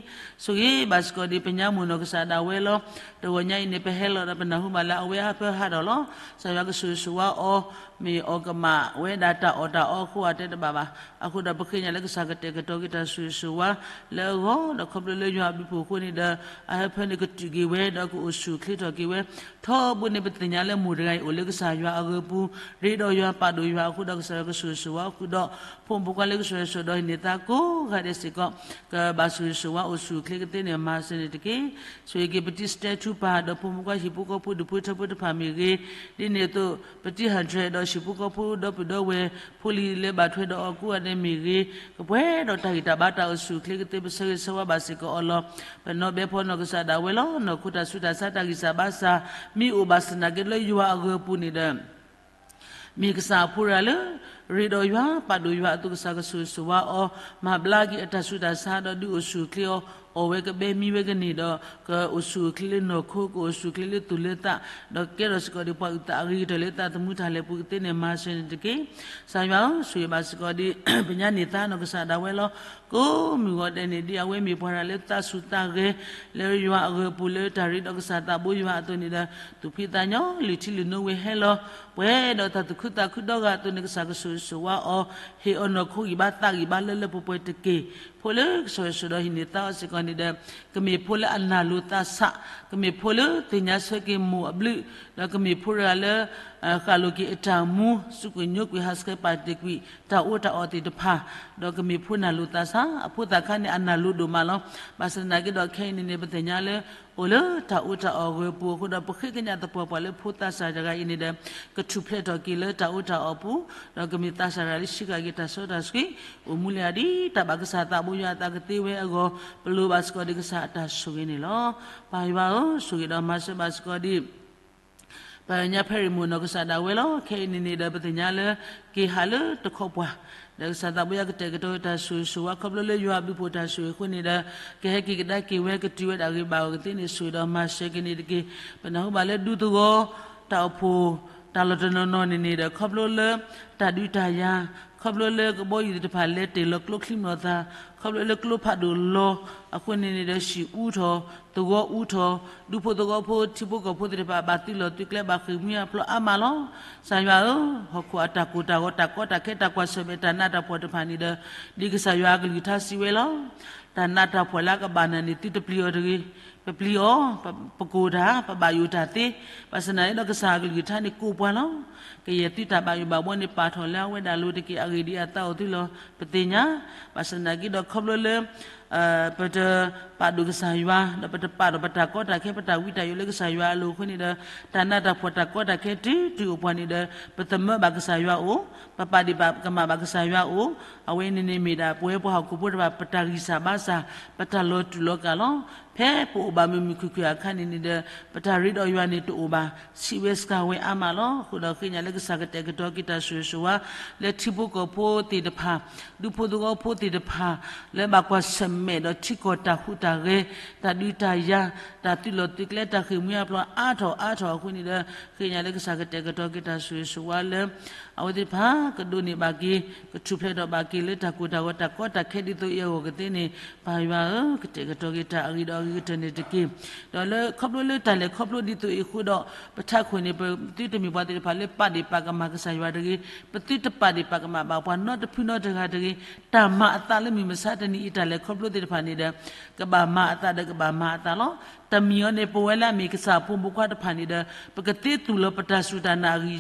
ဆိၣ်ဂ့ၤဘၣ်စ့ၢ်ကီးဒ်ပညါမိၢ်နီၢ်ကစၢ်ဒၣ်ဝဲလီၤ. တဂီၤညါအံၤန့ၣ် ပဟဲလီၤဒီးပနၢ်ဟူဘၣ်လၢအဝဲအဖၢဟးထီၣ်လီၤ. ကစၢ်ယွၤကဆိၣ်ဂ့ၤဆိၣ်ဝါအီၤ မ့ၢ်အီၤကမၣ်ဝဲဒၣ်တၢ်အီၣ်တၢ်အီအဃိအတဲတဘၣ်ဘၣ်. အဃိဒီးပဃ့ကညးလၢကစၢ်ကတဲာ်ကတီၤက့ၤတၢ်ဆိၣ်ဂ့ၤဆိၣ်ဝါလၢအဂီၢ် ဒီးခီဖျိလၢယွၤအဘျုးအဖှိၣ်အဃိန့ၣ်ဒီး အဟၢဖၢန့ၣ်ကတုာ်က့ၤဝဲ ဒီးကအိၣ်ဆူၣ်အိၣ်ချ့ထီၣ်က့ၤဝဲ ထီဘိန့ၣ် ပသ့ၣ်ညါလၢမိၢ်တဂၤအံၤအိၣ်လၢကစၢ်ယွၤအဂၢၤပူၤ ရ့ဒီးယွၤပာ်ဒိၣ်ယွၤအဃိဒီး ကစၢ်ယွၤကဆိၣ်ဂ့ၤဆိၣ်ဝါဃုာ်ဒီး ဖိမုၣ်ဖိခွါလၢကဆိၣ်ဂ့ၤဆိၣ်ဒီးဟံးန့ၢ်သါကိးဂၤဒဲးစ့ၢ်ကီး ကဘၣ်ဆိၣ်ဂ့ၤဆိၣ်ဝါအိၣ်ဆူၣ်အိၣ်ချ့ကသ့န့ၣ် မၤစၢၤန့ၣ်တက့ၢ်. ဆိၣ်ဂ့ၤက့ၤပတံၤစတဲထူပၢ် ဒီးဖိမုၣ်ဖိခွါဟံၣ်ဖိဃီဖိဒူၣ်ဖိထၢဖိတဖၣ်မ့ၢ်ဂ့ၤ, ဒ်န့ၣ်အသိး ပတံၤဟးထြဲးဒီးဟံၣ်ဖိဃီဖိဒီပုၢ်ဒီဝဲၢ် ဖိလံၤလၢဘၣ်ထွဲဒီးအီၤကိးဂၤဒဲးမ့ၢ်ဂ့ၤ, ကပှဲၤဒီးတၢ်ဂံၢ်တၢ်ဘါတၢ်အိၣ်ဆူၣ်အိၣ်ချ့ကသ့ ပဆၢဂ့ၤဆၢဝါဘၣ်စ့ၢ်ကီးအီၤလီၤ. ပနီၣ်ဘဲဖီနီၢ်ကစၢ်ဒၣ်ဝဲလီၤ. နီၢ်ခိတၢ်ဆူးတၢ်ဆါတၢ်ဂံၢ်စၢ်ဘါစၢ် မ့ၢ်အိၣ်ဘၣ်ဆၣ်သနာ်က့လၢယွၤအဂၢၤပူၤန့ၣ်ဒီး မ့ၢ်ကစၢ်အဖိရၤလၢ ရ့ဒီးယွၤပာ်ဒိၣ်ယွၤအသိး ကစၢ်ကဆိၣ်ဂ့ၤဆိၣ်ဝါအီၤ မၤဘျါက့ၤအတၢ်ဆူးတၢ်ဆါ ဒီးဒုးအိၣ်ဆူၣ်အိၣ်ချ့အီၤ အီၣ်ဝဲကဘဲမံဝဲကန့ၢ်ဒီး ကအိၣ်ဆူၣ်အိၣ်ချ့လၢနီၢ်ခိ ကအိၣ်ဆူၣ်အိၣ်ချ့လၢသူၣ်လၢသး ဒီးကဲထီၣ်စ့ၢ်ကီးဒ်ပှၤအုၣ်သးအဂ့ၤကတၢၢ်လၢသးသမူတၢ်လဲၤပူၤကသ့န့ၣ် မၤစၢၤန့ၣ်တက့ၢ်. ကစၢ်ယွၤဧၢ, ဆိၣ်ဂ့ၤဘၣ်စ့ၢ်ကီးဒ် ပညါန့ၢ်သါနီၢ်ကစၢ်ဒၣ်ဝဲလီၤ. ကိးမုၢ်ဂီၤဒဲးန့ၣ် ဒ်အဝဲမ့ၢ်ပှၤရၤလၢသးစူၤသးဂဲၤ လၢယွၤအဂၢၤပူၤလၢတၢ်ရ့ဒီးကစၢ်သးဘိယွၤအသိးန့ၣ်ဒီး သူၣ်ဖှံသးညီ လုၢ်ထံလုၢ်နိဝ့ၤဟဲလီၤ ပှဲၤဒီးတၢ်သူၣ်ခုသးခုဒီဂၤအသိးန့ၣ် ကစၢ်ကဆိၣ်ဂ့ၤဆိၣ်ဝါအီၤ ဟ့ၣ်အီၤနီၢ်ခိဂံၢ်ဘါသးဂံၢ်ဘါလၢလၢပှဲၤပှဲၤတက့ၢ်. ဖိလၢကစၢ်ယွၤဆိၣ်ဒီးဟံးန့ၢ်သါအီၤစ့ၢ်ကီးန့ၣ်ဒီး ကမ့ၢ်ဖိလၢအနာ်လိာ်သးဆး, ကမ့ၢ်ဖိလၢသ့ၣ်ညါဆၢက့ၤမိၢ်အဘျုး, ဒီးကမ့ၢ်ဖိတဂၤလၢ ဃၣ်လိာ်က့ၤအတၢ်မူ စူးကွံာ်ညိကွံာ်ဟးဆှဲးပာ်တ့ၢ်ကွံာ် တၢ်အီၣ်တၢ်အီသ့ၣ်တဖၣ်, ဒီးကမ့ၢ်ဖိနာ်လိာ်သးဆး, အဖိသၣ်ခါန့ၣ် အနာ်လိာ်ဒိၣ်မးလီၤ. ဘၣ်ဆၣ်သနာ်က့ဒီး ခဲအံၤန့ၣ်န့ၣ် ပသ့ၣ်ညါလၢ အိၣ်လၢတၢ်အီၣ်တၢ်အီအဂၢၤပူၤအဃိဒီး ပဃ့ကညးသပှၢ်ပှၢ်လၢဖိသးစၢ်တဂၤအံၤန့ၣ်ဒီး ကထူၣ်ဖျဲးထီၣ်က့ၤလၢတၢ်အီၣ်တၢ်အီအပူၤ, ဒီးကမ့ၢ်သးစၢ်တဂၤလၢဆံးဃာ်က့ၤတၢ်စီတၢ်ဆှံ, အိၣ်မူလၢအဒ်တၢ်ဘၣ်ကစၢ်သးဘိယွၤအသးကသ့ဝဲအဂီၢ်, ပလိၣ်ဘၣ်စ့ၢ်ကီးဒ်ကစၢ်အတၢ်ဆိၣ်ဂ့ၤန့ၣ်လီၤ. ပၢ်ယွၤဧၢ, ဆိၣ်ဂ့ၤဒီးမၤစၢၤဘၣ်စ့ၢ်ကီးဒ် ပညါဖဲရံၣ်မိၢ်နီၢ်ကစၢ်ဒၣ်ဝဲလီၤ. ခဲအံၤန့ၣ်န့ၣ်ဒီး ပသ့ၣ်ညါလၢ က့ၤဟးလၢတခီပှၤ, ဒီးကစၢ်သးဘိယွၤကတဲာ်ကတီၤတၢ်ဆိၣ်ဂ့ၤဆိၣ်ဝါ ခီဖျိလၢယွၤအဘျုးအဖှိၣ်တၢ်ဆိၣ်ဂ့ၤအဃိန့ၣ်ဒီး ကဟဲက့ၤကဒါက့ၤဝဲ ကတုၤဝဲဒၣ်ဂ့ၤဘၣ်အဂီၢ်ကသ့န့ၣ် ဆိၣ်ဂ့ၤဒီးမၤစၢၤက့ၤန့ၣ်တက့ၢ်. ပနၢ်ဟူဘၣ်လၢဒူသဝီ တၢ်အိၣ်ဖှိၣ် တၢ်လီၢ်တနီၤနီၤန့ၣ်န့ၣ်ဒီး ခီဖျိလၢ တၢ်ဒုးတၢ်ယၤ, ခီဖျိလၢကဘီယူၤသ့ၣ်တဖၣ်လဲၤတ့ၢ်လီၤကျိချံမျိာ်သၣ်, ခီဖျိလၢကျိဖးဒိၣ်လီၤ, အဃိန့ၣ်န့ၣ်ဒီး ဟံၣ်အူထီၣ်, သဝီအူထီၣ်, ဒူဖိသဝီဖိ ထံဖိကီၢ်ဖိသ့ၣ်တဖၣ် ဘၣ်သုးလီၢ်သုးကျဲ ဘၣ်ဃ့ၢ်မှံဟးဖျိးအါမးလီၤ. ကစၢ်ယွၤဧၢ, ဟီၣ်ခိၣ်အတၢ်ကိၢ်တၢ်ဂီၤ တၢ်ကီတၢ်ခဲ တၢ်ကွၢ်ဆၢၣ်မဲာ်တၢ်နးတၢ်ဖှီၣ်တဖၣ်န့ၣ်ဒီး ဒ်ကစၢ်ယွၤအကလုၢ်ကထါစံးဝဲလီၤ. တၢ်နးတၢ်ဖှီၣ်လၢအကဘၣ်နၤန့ၣ် သုတပျံၤအီၤတဂ့ၤ, ပပျံၤအီၤ, ပ, ပကိၢ်တၢ်, ပဘၣ်ယိၣ်တၢ်သ့, ဘၣ်ဆၣ်သနာ်က့ဒီးကစၢ်အကလုၢ်ကထါန့ၣ်ကိးပှၤလီၤ. ကယဲၢ်သုတၢ်ဘၣ်ယိၣ်ဘၣ်ဘှီန့ၣ် ပာ်ထီၣ်လၢအဝဲဒၣ်အလိၤတက့ၢ်. အဂ့ၢ်ဒ်အံၤ အသးအိၣ်သုလီၤ ပသ့ၣ်ညါ, ဘၣ်ဆၣ်သနာ်က့ဒီးခီဖျိလၢ ပတပာ်ဒိၣ်ကစၢ်ယွၤ, ဒီးပတပာ်ဒိၣ်ပတၢ်ကီတၢ်ခဲ ပတၢ်ဝံတၢ်ယိးလၢကစၢ်ယွၤအလိၤအဃိန့ၣ်ဒီး တၢ်နးတၢ်ဖှီၣ်တၢ်ကီတၢ်ခဲတုၤတုၤအိၣ်ပှၤန့ၣ်ဒီး ပသမၢဘၣ်ကစၢ်ယွၤအိၣ်, ပပာ်ဒ့ၣ်ပာ်ကမၣ်ဘၣ်ကစၢ်ယွၤအိၣ်, အဝဲန့ၣ်န့ၣ်မ့ၢ်ဒၣ်ပဝဲပှၤဟီၣ်ခိၣ်ဖိတဖၣ် ပတၢ်ဂံၢ်စၢ်ဘါစၢ်, ပတၢ်လီၤတူာ်လီၤကာ်လီၤ. ဖဲပအိၣ်ဘၣ်မုာ်မုာ်ခုၣ်ခုၣ်အခါန့ၣ်န့ၣ်ဒီး ပတၢ်ရ့ဒီးယွၤန့ၣ်တအိၣ်ဘၣ်, ဆံးဝဲစှၤဝဲအါမးလီၤ. အဃိဒီးဃ့ညါလၢကစၢ်ကတဲာ်ကတီၤက့ၤတၢ်ဆိၣ်ဂ့ၤဆိၣ်ဝါ လၢထံဖိကီၢ်ဖိသ့ၣ်တဖၣ်, ဒူဖိသဝီဖိသ့ၣ်တဖၣ်, လၢဘၣ်ကွၢ်ဆၢၣ်မဲာ်ဒီးထံကီၢ်တၢ်ဟူးတၢ်ဂဲၤ, တၢ်ဒုးတၢ်ယၤ, တၢ်သုးလီၢ်သုးကျဲ တၢ်ဃ့ၢ်မှံဟးဖျိးအါထီၣ်အါထီၣ်အဃိန့ၣ်ဒီး ဃ့ညါလၢကစၢ်ကတဲာ်ကတီၤက့ၤတၢ်ဆိၣ်ဂ့ၤဆိၣ်ဝါလၢ အဝဲသ့ၣ်တဖၣ် ကဒိးန့ၢ်ဘၣ်က့ၤ, ကထူၣ်ဖျဲးထီၣ်ဘၣ်က့ၤလၢတၢ်ကိၢ်တၢ်ဂီၤတၢ်ကီတၢ်ခဲဒ်သိးအံၤအဂီၢ်ကသ့န့ၣ်, ပၢ်ယွၤဧၢ, ကတဲာ်ကတီၤက့ၤတၢ်အဂ့ၤဒီးအဂ့ၤကတၢၢ်န့ၣ်တက့ၢ်. ဒီးလၢခီဖျိလၢတၢ်လဲၤခီဖျိဒ်သိးအံၤအဃိဒီး ပထးခိၣ်န့ၣ် ပသုတမ့ၢ်ပှၤသ့ၣ်တဖၣ်လၢပာ်ဒ့ၣ်ပာ်ကမၣ်ကစၢ်ယွၤတဂ့ၤ, ပသုတပာ်ဒ့ၣ်ပာ်ကမၣ်ဘၣ်ပှၤနီတဖုနီတဂၤတဂ့ၤ. တၢ်မၤအသးလၢမုၢ်မဆါတနံၤအံၤ တၢ်လဲၤခီဖျိသ့ၣ်တဖၣ်န့ၣ်ဒီး ကဘၣ်မၤအသးဒီးကဘၣ်မၤအသးလီၤ. တမံၤအံၤန့ၣ် ပဝဲလၢအမ့ၢ်ကစၢ်အဖိမုၣ်ဖိခွါတဖၣ်န့ၣ်ဒီး ပကသ့သူၣ်လီၤပတၢ်စူၢ်တၢ်နာ်အဂံၢ်ယီ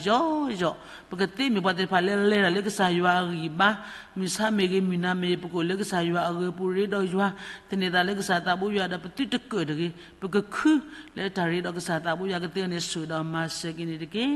ယီ, ပကသ့မ့ၢ်ပှၤသ့ၣ်တဖၣ်လၢလဲၤတၢ်လၢကစၢ်ယွၤအဂံၢ်ဘါ, မုၢ်ဆါမ့ၢ်ဂ့ၤ မုၢ်နၤမ့ၢ်ဂ့ၤ ပကအိၣ်လၢကစၢ်ယွၤအဂ့ၤ ပရ့ဒီးယွၤ, သန့ၤသးလၢကစၢ်သးဘိယွၤဒီး ပသုတကၢၣ်တဂ့ၤ, ပကခုလၢတၢ်ရ့ဒီးကစၢ်သးဘိယွၤကသ့န့ၣ် ဆိၣ်ဂ့ၤဒီးမၤစၢၤက့ၤန့ၣ်တက့ၢ်.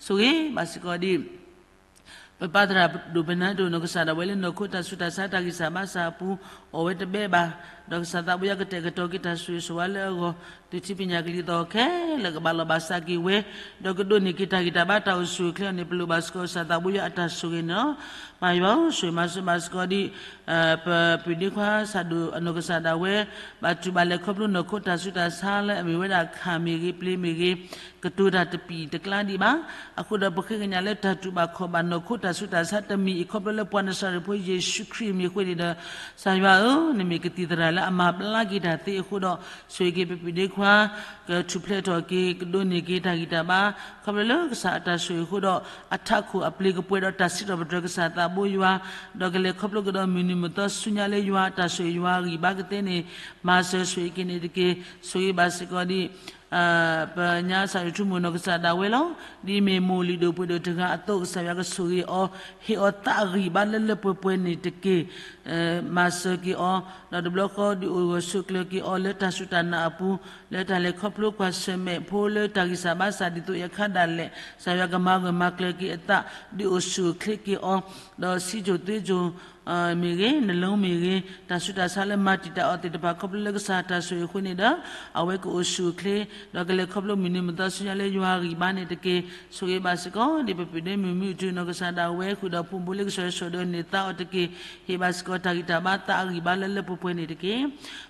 ဆိၣ်ဂ့ၤဘၣ်စ့ၢ်ကီးဒ် ပပၢ်သရၣ်ဒိၣ်ပနၢ်ဒိၣ် နီၢ်ကစၢ်ဒၣ်ဝဲလၢနီၢ်ခိတၢ်ဆူးတၢ်ဆါတၢ်ဂံၢ်စၢ်ဘါစၢ်အပူၤ အိၣ်ဝဲတဘဲဘၣ်, ဒီးကစၢ်သးဘိယွၤကတဲာ်ကတီၤက့ၤတၢ်ဆိၣ်ဂ့ၤဆိၣ်ဝါလၢအဂီၢ်, သုးထံပညၣ်ကလံၤသီၣ်ခဲလၢာ်ကဘၣ်လီၤဘၣ်စးက့ၤဝဲ, ဒီးကဒိးန့ၢ်က့ၤတၢ်ဂံၢ်တၢ်ဘါတၢ်အိၣ်ဆူၣ်အိၣ်ချ့အီၤန့ၣ် ပလိၣ်ဘၣ်စ့ၢ်ကီးကစၢ်သးဘိယွၤအတၢ်ဆိၣ်ဂ့ၤန့ၣ်လီၤ. ပၢ်ယွၤဧၢ, ဆိၣ်ဂ့ၤမၤစၢၤဘၣ်စ့ၢ်ကီးဒ် ပပုၢ်ဒ့ခွါဆၣ်ဒိၣ်အနီၢ်ကစၢ်ဒၣ်ဝဲ ဘၣ်တူၢ်ဘၣ်လဲၤခီဖျိနီၢ်ခိတၢ်ဆူးတၢ်ဆါလၢအမ့ၢ်ဝဲဒၣ်ခၣ်မ့ၢ်ဂ့ၤ ပျ့ၤမ့ၢ်ဂ့ၤ ကတိၤတၢ်တပံၣ်တကျါဒံးဘၣ်. အဃိဒီးပဃ့ကညးလၢတၢ်တူၢ်ဘၣ်ခီၣ်ဘၣ်နီၢ်ခိတၢ်ဆူးတၢ်ဆါတမံၤအံၤ ခီဖျိလၢပှၤနစၤရ့းဖိယ့ၣ်ၡူးခရံာ်အမံၤအဃိန့ၣ်ဒီး ကစၢ်ယွၤဧၢ, နမ့ၢ်ကသံၣ်သရၣ်လၢအမၤဘျါက့ၤတၢ်သ့အဃိဒီး ဆိၣ်ဂ့ၤက့ၤပပုၢ်ဒ့ခွါ ကထူၣ်ဖျဲးထီၣ်က့ၤ ကဒိးန့ၢ်က့ၤတၢ်ဂံၢ်တၢ်ဘါ ခီဖျိလၢကစၢ်အတၢ်ဆိၣ်ဂ့ၤအဃိဒီး အထးခိၣ်အပျ့ၤကပှဲၤဒီးတၢ်စံးထီၣ်ပတြၢၤကစၢ်သးဘိယွၤ ဒီးကလဲၤခီဖျိကဒီးမုၢ်နံၤမုၢ်သီဆူညါလၢယွၤအတၢ်ဆိၣ်ဂ့ၤယွၤအဂံၢ်ဘါကသ့န့ၣ် မၤစၢၤဆိၣ်ဂ့ၤက့ၤန့ၣ်တက့ၢ်. ဆိၣ်ဂ့ၤဘၣ်စ့ၢ်ကီးဒ် ပညါစၢ်ယွၤထူမိၢ်နီၢ်ကစၢ်ဒၣ်ဝဲလီၤ. ဒ်မ့ၢ်မိၢ်လုၢ်ဒိၣ်ပှ့ၤဒိၣ်တဂၤအသိး ကစၢ်ယွၤကဆိၣ်ဂ့ၤအီၤ ဟ့ၣ်အီၤသးအဂံၢ်ဘါလၢလၢပှဲၤပှဲၤန့ၣ်တက့ၢ်. မၤစၢၤက့ၤအီၤ ဒီးတဘျီဃီဒုးအိၣ်ဂၢၢ်ဆိးကျၢၤက့ၤအီၤလၢတၢ်စူၢ်တၢ်နာ်အပူၤ လၢတၢ်လဲၤခီဖျိကွၢ်ဆၢၣ်မဲာ်ဖိလၢတၢ်ဂံၢ်စၢ်ဘါစၢ်ဒ်သိးအံၤအခါဒၣ်လဲာ် ကစၢ်ယွၤကမၤဂၢၢ်မၤကျၢၤက့ၤအသး ဒုးအိၣ်ဆူၣ်အိၣ်ချ့က့ၤအီၤ ဒီးစံးစိၤသွ့စိၤ မ့ၢ်ဂ့ၤ နလၢမ့ၢ်ဂ့ၤ တၢ်ဆူးတၢ်ဆါလၢမၤတံာ်တာ်အီၤသ့ၣ်တဖၣ် ခီဖျိလၢကစၢ်တၢ်ဆိၣ်ဂ့ၤအဃိန့ၣ်ဒီး အဝဲကအိၣ်ဆူၣ်အိၣ်ချ့ ဒီးကလဲၤခီဖျိမုၢ်နံၤမုၢ်သီဆူညါလၢယွၤအဂံၢ်ဘါန့ၣ်တက့ၢ်. ဆိၣ်ဂ့ၤဘၣ်စ့ၢ်ကီး ဒ်ပပုၢ်ဒ့မုၣ်မုၢ်တုၤနီၢ်ကစၢ်ဒၣ်ဝဲဃုာ်ဒီးဖိဘူးလၢကစၢ်ယွၤဆိၣ်ဒၢန့ၢ်သါအီၤတက့ၢ်. ဟ့ၣ်ဘၣ်စ့ၢ်ကီးတၢ်ဂံၢ်တၢ်ဘါသးအဂံၢ်ဘါလၢလၢပှဲၤပှဲၤန့ၣ်တက့ၢ်.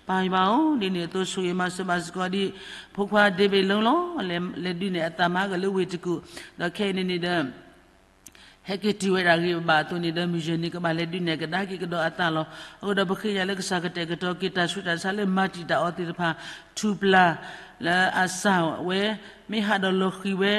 ပၢ်ယွၤဧၢ, ဒ်န့ၣ်အသိးဆိၣ်ဂ့ၤမၤစၢၤဘၣ်စ့ၢ်ကီးဒ် ဖိခွါဒ့ဘ့ၣ်လၢလီၤ လဲၤဒုးနဲၣ်အသးမၤဟါဂီၤလၢဝ့ၢ်တကူၣ် ဒီးခဲအံၤန့ၣ်န့ၣ်ဒီး ဟဲက့ၤတုၤဝဲဒၣ်ဂ့ၤဘၣ်အသိးန့ၣ်ဒီး မုၢ်ယဲၢ်နံၤကဘၣ်လဲၤဒုးနဲၣ်ကဒါက့ၤကဒီးအသးလီၤ. အဃိဒီးပဃ့ညါလၢကစၢ်ကတဲာ်ကတီၤက့ၤတၢ်ဆူးတၢ်ဆါလၢမၤတံာ်တာ်အီၤသ့ၣ်တဖၣ် ထူၣ်ပျၢ် လၢအစၢ်ဝဲ မ့ၢ်ဟးဒီးလီၤဃံၤဝဲ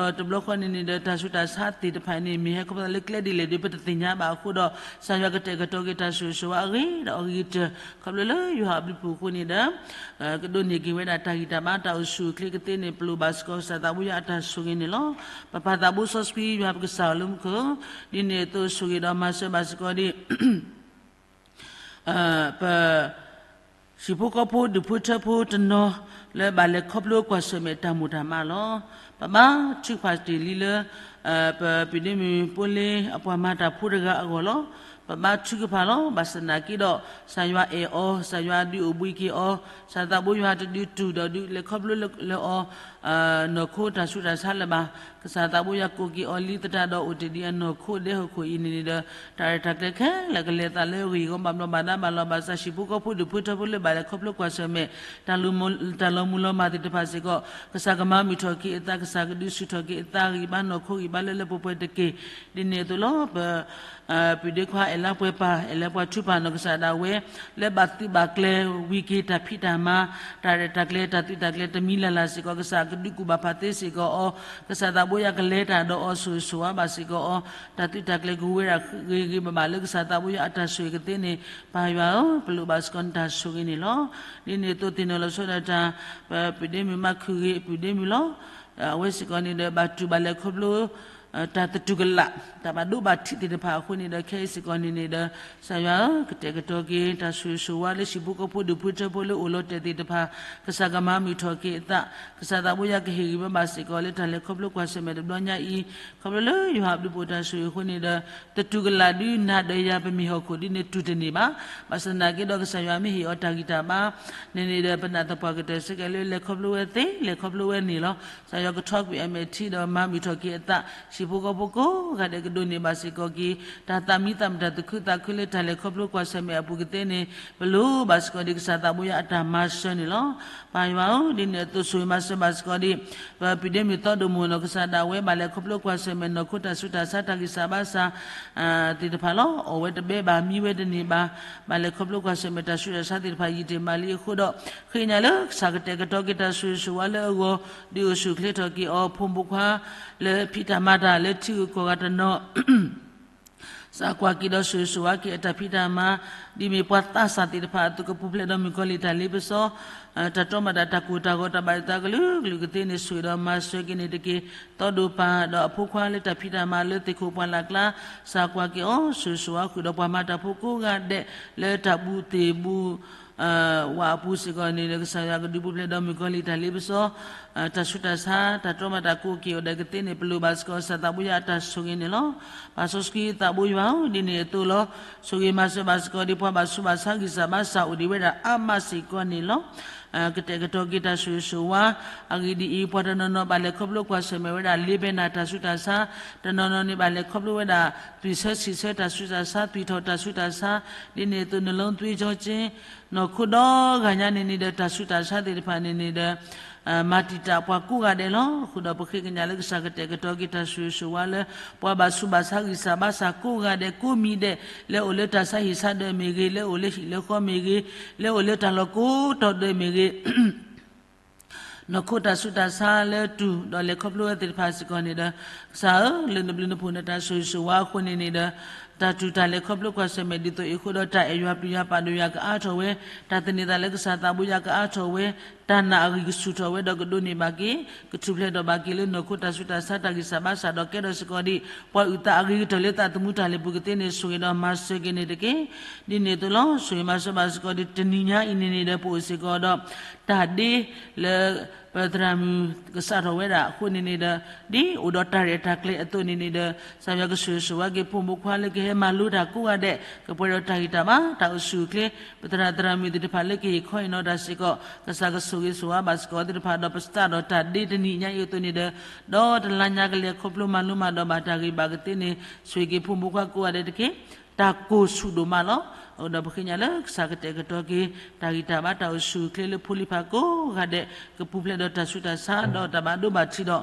ဒီးတဘျီဃီန့ၣ်န့ၣ်ဒီး တၢ်ဆူးတၢ်ဆါသ့ၣ်တဖၣ်န့ၣ် မ့ၢ်ဟဲခီဖျိလၢကျဲဒ်လဲၣ်ဒီး ပတသ့ၣ်ညါဘၣ်အဃိဒီး ကစၢ်ယွၤကတဲာ်ကတီၤက့ၤတၢ်ဆိၣ်ဂ့ၤဆိၣ်ဝါအဂ့ၤဒီးအဂ့ၤကတၢၢ် ခီဖျိလၢယွၤအဘျုးအဖှိၣ်အဃိန့ၣ်ဒီး ကဒိးန့ၢ်က့ၤဝဲဒၣ်တၢ်ဂံၢ်တၢ်ဘါတၢ်အိၣ်ဆူၣ်အိၣ်ချ့ကသ့န့ၣ် ပလိၣ်ဘၣ်စ့ၢ်ကီးကစၢ်သးဘိယွၤအတၢ်ဆိၣ်ဂ့ၤန့ၣ်လီၤ. ပပၢ်သးဘိစီဆှံယွၤပကစၢ်ဧၢလၢမူခိၣ် ဒ်န့ၣ်အသိးဆိၣ်ဂ့ၤဒီးမၤစၢၤဘၣ်စ့ၢ်ကီးဒ် ပ ဟံၣ်ဖိဃီဖိဒူၣ်ဖိထၢဖိတနီၤ လၢဘၣ်လဲၤခီဖျိကွၢ်ဆၢၣ်မဲာ်တၢ်မိၣ်တၢ်မးလီၤ. ပဘါထုကဖၣ်တ့ၢ်လံလၢ ပပုၢ်ဒ့မုၣ်ဖိလ့အပှၤမၤတၢ်ဖိတဂၤအဂီၢ်လီၤ. ပဘါထုကဖၣ်လီၤ. ဘၣ်ဆၣ်သနာ်က့ဒီး ကစၢ်ယွၤအဲၣ်အီၤ, ကစၢ်ယွၤဒုးအိၣ်ဘှံးက့ၤအီၤ, ကစၢ်သးဘိယွၤတဒုးတူၢ်ဒီးဒုးလဲၤခီဖျိလၢအီၤ နီၢ်ခိတၢ်ဆူးတၢ်ဆါလၢၤဘၣ်. ကစၢ်သးဘိယွၤကိးက့ၤအီၤလံသတးဒီးအိၣ်တ့ၢ်ဒ်အနီၢ်ခိဒဲဟီၣ်ခိၣ်အံၤန့ၣ်န့ၣ်ဒီး တၢ်ရဲၣ်တၢ်ကျဲၤခဲလၢာ်ကလဲၤအသးလၢအဂ့ၢ်အဂီၢ် ဘၣ်ဘျီးဘၣ်ဒါဘၣ်လီၤဘၣ်စး ဟံၣ်ဖိဃီဖိဒူၣ်ဖိထၢဖိလၢဘၣ်လဲၤခီဖျိကွၢ်ဆၢၣ်မဲာ် တၢ်လီၤမုၢ်လီၤမၢ်သ့ၣ်တဖၣ်စ့ၢ်ကီး ကစၢ်ကမၤမုာ်ထီၣ်က့ၤအသး ကစၢ်ကဒုးဆူၣ်ထီၣ်က့ၤအသးဂံၢ်ဘါနီၢ်ခိဂံၢ်ဘါလၢလၢပှဲၤပှဲၤတက့ၢ်. ဒ်န့ၣ်အသိးလီၤ ပ ပုၢ်ဒ့ခွါအဲၣ်လါပှဲၤပၢ် အဲၣ်လါပှၤထူပၢ်နီၢ်ကစၢ်ဒၣ်ဝဲ လၢဘၣ်သုးဘၣ်ကျဲၤဝံၤက့ၤတၢ်ဖံးတၢ်မၤ တၢ်ရဲၣ်တၢ်ကျဲၤတၢ်သုးတၢ်ကျဲၤတမံၤလၢ်လၢ်စ့ၢ်ကီး ကစၢ်ကဒုးကူၣ်ဘၣ်ဖးသ့စ့ၢ်ကီးအီၤ ကစၢ်သးဘိယွၤကလဲၤတၢ်ဒီးအီၤ ဆိၣ်ဂ့ၤဆိၣ်ဝါဘၣ်စ့ၢ်ကီးအီၤ တၢ်သုးတၢ်ကျဲၤကဝဲဒၣ်ဂ့ၤဂ့ၤဘၣ်ဘၣ်လၢကစၢ်သးဘိယွၤအတၢ်ဆိၣ်ဂ့ၤကသ့န့ၣ် ပၢ်ယွၤဧၢ ပလိၣ်ဘၣ်စ့ၢ်ကီးနတၢ်ဆိၣ်ဂ့ၤန့ၣ်လီၤ. ဒ်န့ၣ်အသိးသ့ၣ်နီၣ်လီၤဆီဒၣ်တၢ် ပပုၢ်ဒ့မုၣ်မၤခုၣ်ဂ့ၤအပုၢ်ဒ့မုၣ်လီၤ. အဝဲစ့ၢ်ကီးန့ၣ်ဒီး ဘၣ်တူၢ်ဘၣ်လဲၤခီဖျိ တၢ်သတူၢ်ကလာ် တၢ်ဘၣ်ဒိဘၣ်ထံးသ့ၣ်တဖၣ်အဃိန့ၣ်ဒီး ခဲအံၤစ့ၢ်ကီးန့ၣ်န့ၣ်ဒီး ကစၢ်ယွၤဧၢ ကတဲာ်ကတီၤက့ၤ တၢ်ဆိၣ်ဂ့ၤဆိၣ်ဝါလၢဟံၣ်ဖိဃီဖိဒူၣ်ဖိထၢဖိလၢအိၣ်လီၤတဲာ်သ့ၣ်တဖၣ် ကစၢ်ကမၤမုာ်ထီၣ်က့ၤအသး ကစၢ်သးဘိယွၤကဟ့ၣ်ဂံၢ်ဘါဘၣ်စ့ၢ်ကီးလၢတၢ်လဲၤခီဖျိကွၢ်ဆၢၣ်မဲာ်တဘျီညါအံၤ ခီဖျိလၢယွၤအဘျုးအဖှိၣ်တၢ်ဆိၣ်ဂ့ၤအဃိန့ၣ်ဒီး သတူၢ်ကလာ်ဒုးနၤဒီးယၤပမ့ၢ်ဟီၣ်ခိၣ်ဒ်န့ၣ်တူၢ်တန့ၢ်ဘၣ်. ဘၣ်ဆၣ်သနာ်က့ဒီးကစၢ်ယွၤမ့ၢ်ဟ့ၣ်အီၤတၢ်ဂံၢ်တၢ်ဘါ န့ၣ်န့ၣ်ဒီး ပနာ်သပှၢ်ကတၢၢ်စ့ၢ်ကီးလၢလဲၤခီဖျိဝဲသ့ လဲၤခီဖျိဝဲန့ၣ်လီၤ. ကစၢ်ယွၤကထီကွံာ်အမဲာ်ထံဒီးမၤမုာ်ထီၣ်က့ၤအသး ဟံၣ်ဖိဃီဖိကိးဂၤဒဲးကဒိးန့ၢ်ဘၣ်စ့ၢ်ကီးက့ၤ တၢ်သးမံသးမုာ်တၢ်သူၣ်ခုသးခုလၢတၢ်လဲၤခီဖျိကွၢ်ဆၢၣ်မဲာ်အပူၤကသ့န့ၣ် ပလိၣ်ဘၣ်စ့ၢ်ကီးဒ်ကစၢ်သးဘိယွၤအတၢ်မၤစၢၤန့ၣ်လီၤ. ပၢ်ယွၤဧၢ ဒ်န့ၣ်အသိးဆိၣ်ဂ့ၤမၤစၢၤဘၣ်စ့ၢ်ကီးဒ် ပပုၢ်ဒ့မုၣ်သီဒိၣ်မုၣ်နီၢ်ကစၢ်ဒၣ်ဝဲ ဘၣ်လဲၤခီဖျိကွၢ်ဆၢၣ်မဲာ်နီၢ်ခိတၢ်ဆူးတၢ်ဆါတၢ်ဂံၢ်စၢ်ဘါစၢ် သ့ၣ်တဖၣ်လီၤ. အီၣ်ဝဲတဘဲဘၣ် မံဝဲတန့ၢ်ဘၣ် ဘၣ်လဲၤခီဖျိကွၢ်ဆၢၣ်မဲာ်တၢ်ဆူးတၢ်ဆါသ့ၣ်တဖၣ်ယံာ်တ့ၢ်မးလံအဃိဒီး ဃ့ကညးလၢကစၢ်ကတဲာ်ကတီၤက့ၤတၢ်ဆိၣ်ဂ့ၤဆိၣ်ဝါလၢအဂီၢ် ဒုးအိၣ်ဆူၣ်အိၣ်ချ့ထီၣ်က့ၤအီၤ ဖိမုၣ်ဖိခွါ လၢဖံးတၢ်မၤတၢ်လၢထံဂုၤကီၢ်ဂၤတနီၤ စးကွၢ်က့ၤဒီးဆိၣ်ဂ့ၤဆိၣ်ဝါက့ၤအတၢ်ဖံးတၢ်မၤ ဒ်မ့ၢ်ပှၤသးစၢ်သ့ၣ်တဖၣ်အသိး ကပူၤဖျဲးဒီးမုၣ်ကီၤလံၢ်တၢ်လ့ပစီ တၢ်တီမတၢ်တၢ်ကိၢ်တၢ်ဂီၤတၢ်ဘၣ်ယိၣ်သးကလုာ်ကလုာ်ကသ့န့ၣ် ဆိၣ်ဂ့ၤဒီးမၤစၢၤက့ၤန့ၣ်တက့ၢ်. သီဒိၣ်ပၢ်ဒီးအဖိခွါလၢတၢ်ဖံးတၢ်မၤလၢသ့ၣ်ခိၣ်ပှၢ်လၢ်ကျါ စးကွၢ်က့ၤအီၤ ဆိၣ်ဂ့ၤဆိၣ်ဝါဃုာ်ဒီးပှၤမၤတၢ်ဖိကိးဂၤဒဲး လၢတၢ်ဘူၣ်သ့ၣ်ဘူၣ် ဝးအပူၤစ့ၢ်ကီးန့ၣ်ဒီး ကစၢ်ယွၤကဒုးပူၤဖျဲးဒီးမုၣ်ကီၤလံၢ်တၢ်လ့ပစီ တၢ်ဆူးတၢ်ဆါ တၢ်တီမတၢ်ကိးက့ၤအိၣ်ဒီးကသ့န့ၣ် ပလိၣ်ဘၣ်စ့ၢ်ကီးကစၢ်သးဘိယွၤအတၢ်ဆိၣ်ဂ့ၤန့ၣ်လီၤ. ပၢ်စီဆှံသးဘိယွၤဧၢ ဒ်န့ၣ်အသိးလီၤ. ဆိၣ်ဂ့ၤမၤစၢၤဘၣ်စ့ၢ်ကီးဒ်ပှၤဘၣ်ဆူးဘၣ်ဆါဂံၢ်စၢ်ဘါစၢ် အိၣ်ဒံးဝဲဒၣ်အါမးစ့ၢ်ကီးန့ၣ်လီၤ. ကတဲာ်ကတီၤက့ၤတၢ်ဆိၣ်ဂ့ၤဆိၣ်ဝါ အဂ့ၢ်ဒ်အံၤ ပှၤတနီၤနီၤဘၣ်လဲၤခီဖျိကွၢ်ဆၢၣ်မဲာ်ဝဲဒၣ် လ့ဘဲနၢ်တၢ်ဆူးတၢ်ဆါ, တနီၤနီၤန့ၣ်ဘၣ်လဲၤခီဖျိဝဲဒၣ် သွံၣ်ဆၢဆံးဆၢတၢ်ဆူးတၢ်ဆါ, သွံၣ်ထီၣ်တၢ်ဆူးတၢ်ဆါ, ဒ်န့ၣ်အသိး နလီသွ့ကၠီက့ နီၢ်ခိဒီဂၤညါန့ၣ်န့ၣ်ဒီး တၢ်ဆူးတၢ်ဆါသ့ၣ်တဖၣ်န့ၣ်န့ၣ်ဒီး မၤတံာ်တာ်ပှၤကိးဂၤဒဲးလီၤ. အဃိဒီးပဃ့ကညးလၢကစၢ်ကတဲာ်ကတီၤက့ၤတၢ်ဆိၣ်ဂ့ၤဆိၣ်ဝါလၢ ပှၤဘၣ်ဆူးဘၣ်ဆါဂံၢ်စၢ်ဘါစၢ်ကိးဂၤဒဲးကိးမံၤဒဲး လၢအိၣ်လၢတၢ်ဆါဟံၣ်ဆါဒၢးမ့ၢ်ဂ့ၤ, လၢအိၣ်လၢဟံၣ်လၢဃီမ့ၢ်ဂ့ၤ, လၢအိၣ်လၢတၢ်လီၢ်ကိးတီၤဒၢးမ့ၢ်ဂ့ၤ နီၢ်ခိတၢ်ဆူးတၢ်ဆါလၢတူၢ်ဒီးလဲၤခီဖျိဝဲသ့ၣ်တဖၣ်စ့ၢ်ကီးန့ၣ်ဒီး ကစၢ်ဧၢ, လၢနဘျုးနဖှိၣ်နတၢ်ဆိၣ်ဂ့ၤဆိၣ်ဝါအဃိန့ၣ်န့ၣ်ဒီး တၢ်တူၢ်တၢ်လဲၤခီဖျိကွၢ်ဆၢၣ်မဲာ်ဒ်သိးအံၤအဃိဒီး တၢ်အဲၣ်ယွၤပျံၤယွၤပာ်ဒိၣ်ယွၤကအါထီၣ်ဝဲ, တၢ်သန့ၤသးလၢကစၢ်သးဘိယွၤကအါထီၣ်ဝဲ, တၢ်နာ်အဂံၢ်ကဆူၣ်ထီၣ်ဝဲဒီးကဒိးန့ၢ်ဘၣ်က့ၤ, ကထူၣ်ဖျဲးထီၣ်ဘၣ်က့ၤလၢနီၢ်ခိတၢ်ဆူးတၢ်ဆါတၢ်ဂံၢ်စၢ်ဘါစၢ်ဒီးကဲထီၣ်စ့ၢ်ကီးဒ် ပှၤအုၣ်သးအဂ့ၤကတၢၢ်လၢသးသမူတၢ်လၢ်ပူၤကသ့န့ၣ် ဆိၣ်ဂ့ၤဒီးမၤစၢၤက့ၤန့ၣ်တက့ၢ်. ဒ်န့ၣ်အသိးလီၤ. ဆိၣ်ဂ့ၤမၤစၢၤဘၣ်စ့ၢ်ကီးဒ် တနံၤညါအံၤန့ၣ်န့ၣ်ဒီး ပအိၣ်စ့ၢ်ကီးဒီး တၢ်ဒ့လၢ ပသရၣ်မုၣ်ကစးထီၣ်ဝဲဒၣ်အဃိန့ၣ်န့ၣ်ဒီး ဒ်အိၣ်ဒီးတၢ်ရဲၣ်တၢ်ကျဲၤအသိးန့ၣ်န့ၣ်ဒီး ကစၢ်ယွၤကဆိၣ်ဂ့ၤဆိၣ်ဝါက့ၤဖိမုၣ်ဖိခွါလၢကဟဲမၤလိတၢ်ကိးဂၤဒဲး ကပှဲၤဒီးတၢ်ဂံၢ်တၢ်ဘါ တၢ်အိၣ်ဆူၣ်အိၣ်ချ့ ပသရၣ်သရၣ်မုၣ်သ့ၣ်တဖၣ်လၢကဟ့ၣ်ခီဟ့ၣ်နီၤတၢ်စ့ၢ်ကီး ကစၢ်ကဆိၣ်ဂ့ၤဆိၣ်ဝါဘၣ်စ့ၢ်ကီးသ့ၣ်တဖၣ်ဒီး ပစးထီၣ်တၢ်ဒ့တနံၤညါအံၤအသိးန့ၣ်ဒီး ဒီတလါညါကလဲၤခီဖျိမၤလိမၤဒိးဘၣ်တၢ်ဂ့ၤဘၣ်ကသ့န့ၣ် ဆိၣ်ဂ့ၤက့ၤဖိမုၣ်ဖိခွါကိးဂၤဒဲးတက့ၢ်. တၢ်ကိၢ်ဆူၣ်ဒိၣ်မးလီၤ. အဃိဒီးပဃ့ကညးလၢကစၢ်ကတဲာ်ကတီၤက့ၤ တၢ်ဂံၢ်တၢ်ဘါတၢ်အိၣ်ဆူၣ်အိၣ်ချ့လၢဖိလံၤဖးကိးဂၤဒဲး ကပူၤဖျဲးဒီးတၢ်ဆူးတၢ်ဆါ ဒီးတၢ်ဘၣ်ဒိဘၣ်ထံးဒီး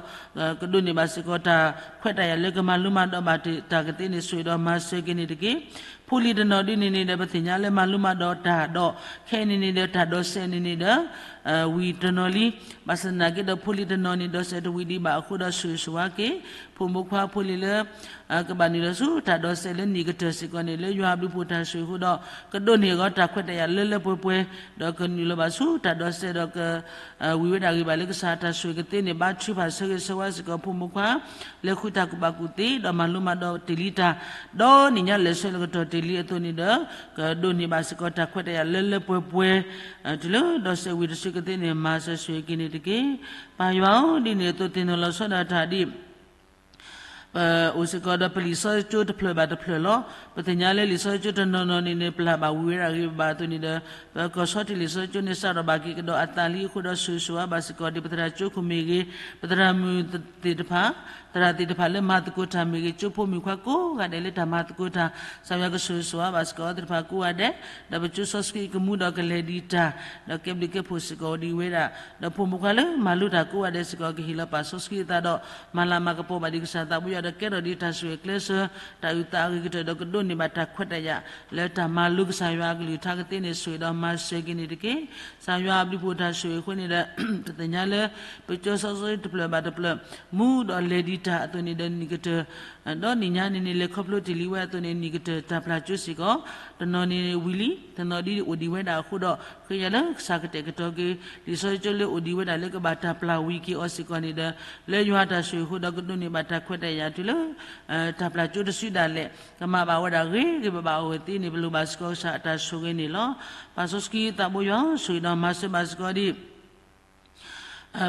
ကဒိးန့ၢ်ဘၣ်စ့ၢ်ကီးတၢ်ခွဲးတၢ်ယာ်လၢကမၤလိမၤဒိးဘၣ်တၢ်ကသ့န့ၣ် ဆိၣ်ဂ့ၤဒီးမၤစၢၤက့ၤန့ၣ်တက့ၢ်. ဖိလံၤတနီၤဒ်န့ၣ်န့ၣ်ဒီး ပသ့ၣ်ညါလၢမၤလိမၤဒိးတၢ်ဒီး ခဲအံၤန့ၣ်န့ၣ်ဒီး တၢ်ဒိးစဲးန့ၣ်န့ၣ်ဒီး ဝံၤတနီၤလံ. ဘၣ်ဆၣ်သနာ်က့ဒီး ဖိလံၤတနီၤန့ၣ် ဒိးစဲးတဝံၤဒံးဘၣ်အဃိဒီး ဆိၣ်ဂ့ၤဆိၣ်ဝါက့ၤ ဖိမုၣ်ဖိခွါဖိလံၤလၢ ကဘၣ်နုာ်လီၤဆူတၢ်ဒိးစဲးလၢနံၣ်ကတၢၢ်စ့ၢ်ကီးန့ၣ် လၢယွၤအဘျုးအဖှိၣ်တၢ်ဆိၣ်ဂ့ၤအဃိဒီး ကဒိးန့ၢ်အဂီၢ်တၢ်ခွဲးတၢ်ယာ်လၢလၢပှဲၤပှဲၤ ဒီးကနုာ်လီၤဘၣ်ဆူတၢ်ဒိးစဲးဒီးက ဝံၤဝဲဒၣ်ဂ့ၤဘၣ်လၢကစၢ်တၢ်ဆိၣ်ဂ့ၤကသ့န့ၣ် ဘါထုကဖၣ်ဆၢဂ့ၤဆၢဝါစ့ၢ်ကီးဖိမုၣ်ဖိခွါ လၢဃုတၢ်ကူၣ်ဘၣ်ကူၣ်သ့ ဒီးမၤလိမၤဒိးတ့ၢ်လံတၢ် ဒီးနံၣ်ညါလဲၤဆၢလၢကတီၢ်တ့ၢ်လံအသိးန့ၣ်ဒီး ကဒိးန့ၢ်ဘၣ်စ့ၢ်ကီးတၢ်ခွဲးတၢ်ယာ်လၢလၢပှဲၤပှဲၤ တုၤလၢဒိးစဲးဝံၤတစုကသ့န့ၣ် မၤစၢၤဆိၣ်ဂ့ၤက့ၤန့ၣ်တက့ၢ်. ပၢ်ယွၤဧၢ, ဒ်န့ၣ်အသိးသ့ၣ်နီၣ်လီၤဆီဒၣ်တၢ်ဒ် ပအိၣ်စ့ၢ်ကီးဒီးပလံာ်စီဆှံကၠိတဖျၢၣ်ဘၣ်တဖျၢၣ်လီၤ. ပသ့ၣ်ညါလၢလံာ်စီဆှံကၠိတနီၤနီၤန့ၣ်န့ၣ် ပလၢ်ဘၣ်ဝံၤဝဲဒၣ်ဂ့ၤဘၣ်အသိးန့ၣ်ဒီး ပကီၢ်ဆီတ့ၢ်လံာ်စီဆှံကၠိန့ၣ် စးထီၣ်ဘၣ်က့ၤကဒီးအသးလံအဃိဒီး ဆိၣ်ဂ့ၤဆိၣ်ဝါဘၣ်စ့ၢ်ကီးဒ်ပသရၣ်ကၠိခိၣ်မ့ၢ်ဂ့ၤ, ပသရၣ်မုၣ်သ့ၣ်တဖၣ်, သရၣ်သ့ၣ်တဖၣ်လၢမၤသကိးတၢ်မ့ၢ်ဂ့ၤ, ကၠိဖိမုၣ်ခွါကိးဂၤဒဲးလၢတၢ်မၤသကိးတၢ်, ကစၢ်ယွၤကဆိၣ်ဂ့ၤဆိၣ်ဝါဘၣ်စ့ၢ်ကီးအဝဲသ့ၣ်တဖၣ်ကိးဂၤဒဲး, ဒီးပကၠိစီဆှံကမူဒီးကလဲၤဒံးတၢ်, ဒီးကဲဘျုးကဲဖှိၣ်စ့ၢ်ကီးဒံးဝဲဒၣ်, ဒီးဖိမုၣ်ခွါလၢမၤလိတၢ်ကိးဂၤဒဲးစ့ၢ်ကီး ကဟ့ၣ်လီၤပာ်စီဆှံအသးဒီး မၤလၤမၤကပီၤဘၣ်ဒံးကစၢ်သးဘိယွၤဒီးကဲထီၣ်ဒံးတၢ်ဆိၣ်ဂ့ၤကျဲစၢၤ တၢ်အုၣ်သးအဂ့ၤကတၢၢ်ဒီးကဒိးန့ၢ်ဘၣ်တၢ်ခွဲးတၢ်ယာ် လၢတၢ်မၤလိကစၢ်ယွၤအကလုၢ်ကထါကသ့န့ၣ် ဆိၣ်ဂ့ၤဒီးမၤစၢၤက့ၤန့ၣ်တက့ၢ်. ကစၢ်ယွၤအဘျုးဖှိၣ်တၢ်ဆိၣ်ဂ့ၤအဃိန့ၣ်ဒီး ပသ့ၣ်ညါလၢ ပကၠိစီဆှံတဖျၢၣ်ဘၣ်တဖျၢၣ် မူဒီးလဲၤဒံးတၢ်အသိးန့ၣ်ဒီးနံၣ်ကတၢၢ် ဒီးနံၣ်ညါန့ၣ်န့ၣ် လဲၤခီဖျိတ့ၢ်လံဝဲအသိးန့ၣ် နံၣ်ကတၢၢ်တၢ်ပျၢ်ကၠိစ့ၢ်ကီး, တနီၤန့ၣ်ဝံၤလံ တနီၤဒ်အိၣ်ဒံးဝဲဒၣ်အဃိဒီး ဃ့ညါလၢကစၢ်ကတဲာ်ကတီၤက့ၤ လံာ်စီဆှံကၠိလၢအိၣ်ဒံးဝဲဒၣ်လၢကဘၣ်တၢ်ပျၢ်ဝံၤက့ၤအီၤစ့ၢ်ကီးန့ၣ်ဒီး လၢယွၤတၢ်ဆိၣ်ဂ့ၤအဃိဒီးကဒိးန့ၢ်ဘၣ်တၢ်ခွဲးတၢ်ယာ်တုၤလၢ တၢ်ပျၢ်ကၠိတစုဒၣ်လဲာ် ကမၤဘၣ်ဝဲဒၣ်ဂ့ၤဂ့ၤဘၣ်ဘၣ်အဂီၢ်သ့န့ၣ် ပလိၣ်ဘၣ်စ့ၢ်ကီးကစၢ်အတၢ်ဆိၣ်ဂ့ၤန့ၣ်လီၤ. ပၢ်စီဆှံသးဘိယွၤ ဆိၣ်ဂ့ၤဒီးမၤစၢၤဘၣ်စ့ၢ်ကီးဒ်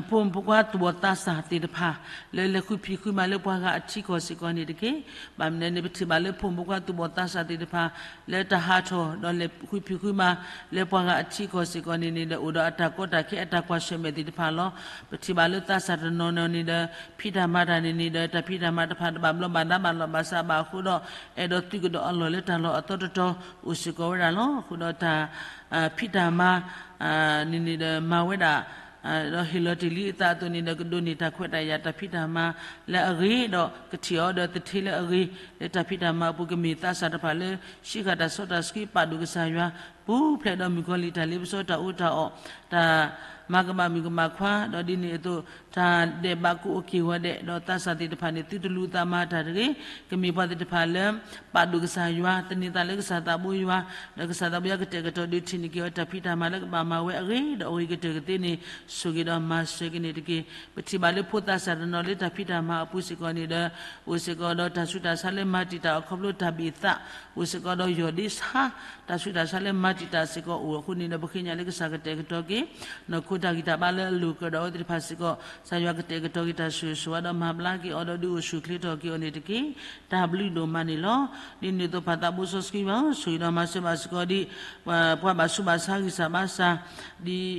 ဖိမုၣ်ဖိခွါသူၣ်ဘီၣ်သးစၢ်သ့ၣ်တဖၣ် လၢလဲၤဃုဖံးဃုမၤလၢပှၤဂၤအထံကီၢ်စ့ၢ်ကီးန့ၣ်တက့ၢ်. ဘၣ်မနုၤန့ၣ် ပထံၣ်ဘၣ်လၢဖိမုၣ်ဖိခွါသူၣ်ဘီၣ်သးစၢ်သ့ၣ်တဖၣ် လၢတၢ်ဟးထီၣ်ဒီးလဲၤဃုဖံးဃုမၤ လၢပှၤဂၤအထံကီၢ်စ့ၢ်ကီးန့ၣ်န့ၣ်ဒီး အိၣ်ဒီးအတၢ်ကီတၢ်ခဲအတၢ်ကွၢ်ဆၢၣ်မဲာ်သ့ၣ်တဖၣ်လီၤ. ပထံၣ်ဘၣ်လၢသးစၢ်တနီၤနီၤန့ၣ်ဒီး ဖံးတၢ်မၤတၢ်န့ၣ်န့ၣ်ဒီး တၢ်ဖံးတၢ်မၤတဖၣ်တဘၣ်ဘျီးဘၣ်ဒါဘၣ်လီၢ်ဘၣ်စးဘၣ်အဃိဒီး အဲၣ်ဒိးသုးကဒီးအလီၢ်လၢတၢ်လီၢ်အသီတတီၤ အိၣ်စ့ၢ်ကီးဝဲဒၣ်လီၤ. အဃိဒီးတၢ် ဖံးတၢ်မၤ န့ၣ်န့ၣ်ဒီးမၤဝဲဒၣ် ဒီးဟ့ၣ်လီၤတ့ၢ်လံအသးအသိးန့ၣ်ဒီး ကဒိးန့ၢ်တၢ်ခွဲးတၢ်ယာ်တၢ်ဖံးတၢ်မၤလၢအဂ့ၤဒီး ကထံၣ်အီၤဒီးသထ့လၢအဂ့ၤ လၢတၢ်ဖံးတၢ်မၤအပူၤ ကမ့ၢ်သးစၢ်တဖၣ်လၢ ဆံးဃာ်တၢ်စီတၢ်ဆှံပာ်ဒိၣ်ကစၢ်ယွၤ ပူၤဖျဲးဒီးမုၣ်ကီၤလံၢ်တၢ်လ့ပစီတၢ်အီၣ်တၢ်အီ တၢ်မၤကမၣ်မုၣ်ကမၣ်ခွါ ဒီးဒ်န့ၣ်အသိး တၢ်ဒဲးဘးကအိၣ်က့ၤဝဲဒဲး ဒီးသးစၢ်သ့ၣ်တဖၣ်န့ၣ် သုတလူၤသးမၤတၢ်တဂ့ၤ ကမ့ၢ်ပှၤသ့ၣ်တဖၣ်လၢ ပာ်ဒိၣ်ကစၢ်ယွၤ သန့ၤသးလၢကစၢ်သးဘိယွၤ ဒီးကစၢ်သးဘိယွၤကတဲာ်ကတီၤဒုးထံၣ်န့ၢ်က့ၤအီၤ တၢ်ဖံးတၢ်မၤလၢကဘၣ်မၤဝဲအဂ့ၤဒီးအဂ့ၤကတၢၢ်ကသ့န့ၣ် ဆိၣ်ဂ့ၤဒီးမၤစၢၤက့ၤန့ၣ်တက့ၢ်. ပထံၣ်ဘၣ်လၢဖိသးစၢ်တနီၤလၢတၢ်ဖံးတၢ်မၤအပူၤစ့ၢ်ကီးန့ၣ်ဒီး အိၣ်စ့ၢ်ကီးဒီးတၢ်ဆူးတၢ်ဆါလၢမၤတံာ်တာ်အီၤခီဖျိတၢ်ဘ့ၣ်သး အိၣ်စ့ၢ်ကီးဒီးယီၢ်ဒ့ဆါ တၢ်ဆူးတၢ်ဆါလၢမၤတံာ်တာ်စ့ၢ်ကီးအိၣ်အဃိန့ၣ်ဒီး ပဃ့ညါလၢကစၢ်ကတဲာ်ကတီၤက့ၤ နီၢ်ခိတၢ်ဂံၢ်တၢ်ဘါလၢအလိၤကြၢးဒီးအဝဲသ့ၣ်တဖၣ်စ့ၢ်ကီး ကစၢ်ယွၤကတဲာ်ကတီၤက့ၤတၢ်ဆိၣ်ဂ့ၤဆိၣ်ဝါဒီးမၤဘျါက့ၤအီၤဒီး ဒုးအိၣ်ဆူၣ်အိၣ်ချ့ထီၣ်က့ၤအီၤန့ၣ်တက့ၢ်. တၢ်ဘျုးဒိၣ်မးန့ၣ်လီၤ. ဒ်န့ၣ်အသိးပၢ်သးဘိစီဆှံယွၤ ဆိၣ်ဂ့ၤဒီးမၤစၢၤဘၣ်စ့ၢ်ကီးဒ် ပှၤဘၣ်ဆူးဘၣ်ဆါဂံၢ်စၢ်ဘါစၢ် ဒ်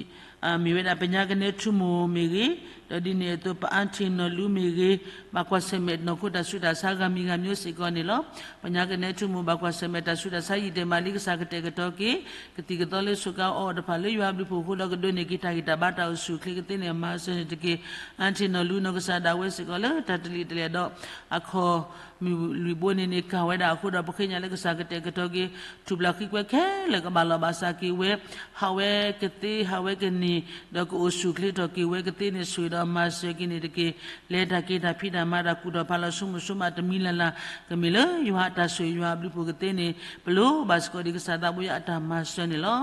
မ့ၢ်ဝဲဒၣ်ပညါကနဲထူမိၢ်မ့ၢ်ဂ့ၤ, ဒီးဒ်န့ၣ်အသိးပအါထံၣ်နီၢ်လူမ့ၢ်ဂ့ၤ, ဘၣ်ကွၢ်ဆၢၣ်မဲာ်နီၢ်ခိတၢ်ဆူးတၢ်ဆါဂၤမံၤဂၤမျိုးစ့ၢ်ကီးန့ၣ်လီၤ. ပညါကနဲထူမိၢ် ဘၣ်ကွၢ်ဆၢၣ်မဲာ်တၢ်ဆူးတၢ်ဆါယံာ်တ့ၢ်မးလံ ကစၢ်ကတဲာ်ကတီၤက့ၤ ကသံၣ်ကသီလၢစူးကါအီၣ်တဖၣ်လၢယွၤအဘျုးဖှိၣ်အဃိဒီး ကဒိးန့ၢ်က့ၤတၢ်ဂံၢ်တၢ်ဘါတၢ်အိၣ်ဆူၣ်အိၣ်ချ့ကသ့န့ၣ် မၤစၢၤန့ၣ်တက့ၢ်. အါထံၣ်နီၢ်လူနီၢ်ကစၢ်ဒၣ်ဝဲစ့ၢ်ကီးလၢတၢ်တလံာ်တလဲာ်ဒီး အခီၣ်မုၢ်လွံၢ်ဘိန့ၣ်န့ၣ် ကၢ်ဝဲဒၣ်အဃိဒီး ပဃ့ညါလၢကစၢ်ကတဲာ်ကတီၤက့ၤ ထူၣ်ပျၢ်ဃံကွဲခဲလၢာ်ကဘၣ်လီၢ်ဘၣ်စးက့ၤဝဲ ဟးဝဲကသ့ဟးဝဲကန့ၢ် ဒီးကအိၣ်ဆူၣ်အိၣ်ချ့ထီၣ်က့ၤဝဲကသ့န့ၣ် ဆိၣ်ဂ့ၤဒီးမၤစၢၤက့ၤန့ၣ်တက့ၢ်. လဲၤတၢ်က့ၤတၢ်ဖံးတၢ်မၤတၢ်ကူၣ်ထီၣ်ဖးလီၤဆိကမိၣ်ဆိကမးတမံၤလၢ်လၢ် ကမ့ၢ်လၢယွၤအတၢ်ဆိၣ်ဂ့ၤယွၤအဘျုးဖှိၣ်ကသ့န့ၣ် ပလိၣ်ဘၣ်စ့ၢ်ကီးဒ်ကစၢ်သးဘိယွၤအတၢ်မၤစၢၤန့ၣ်လီၤ.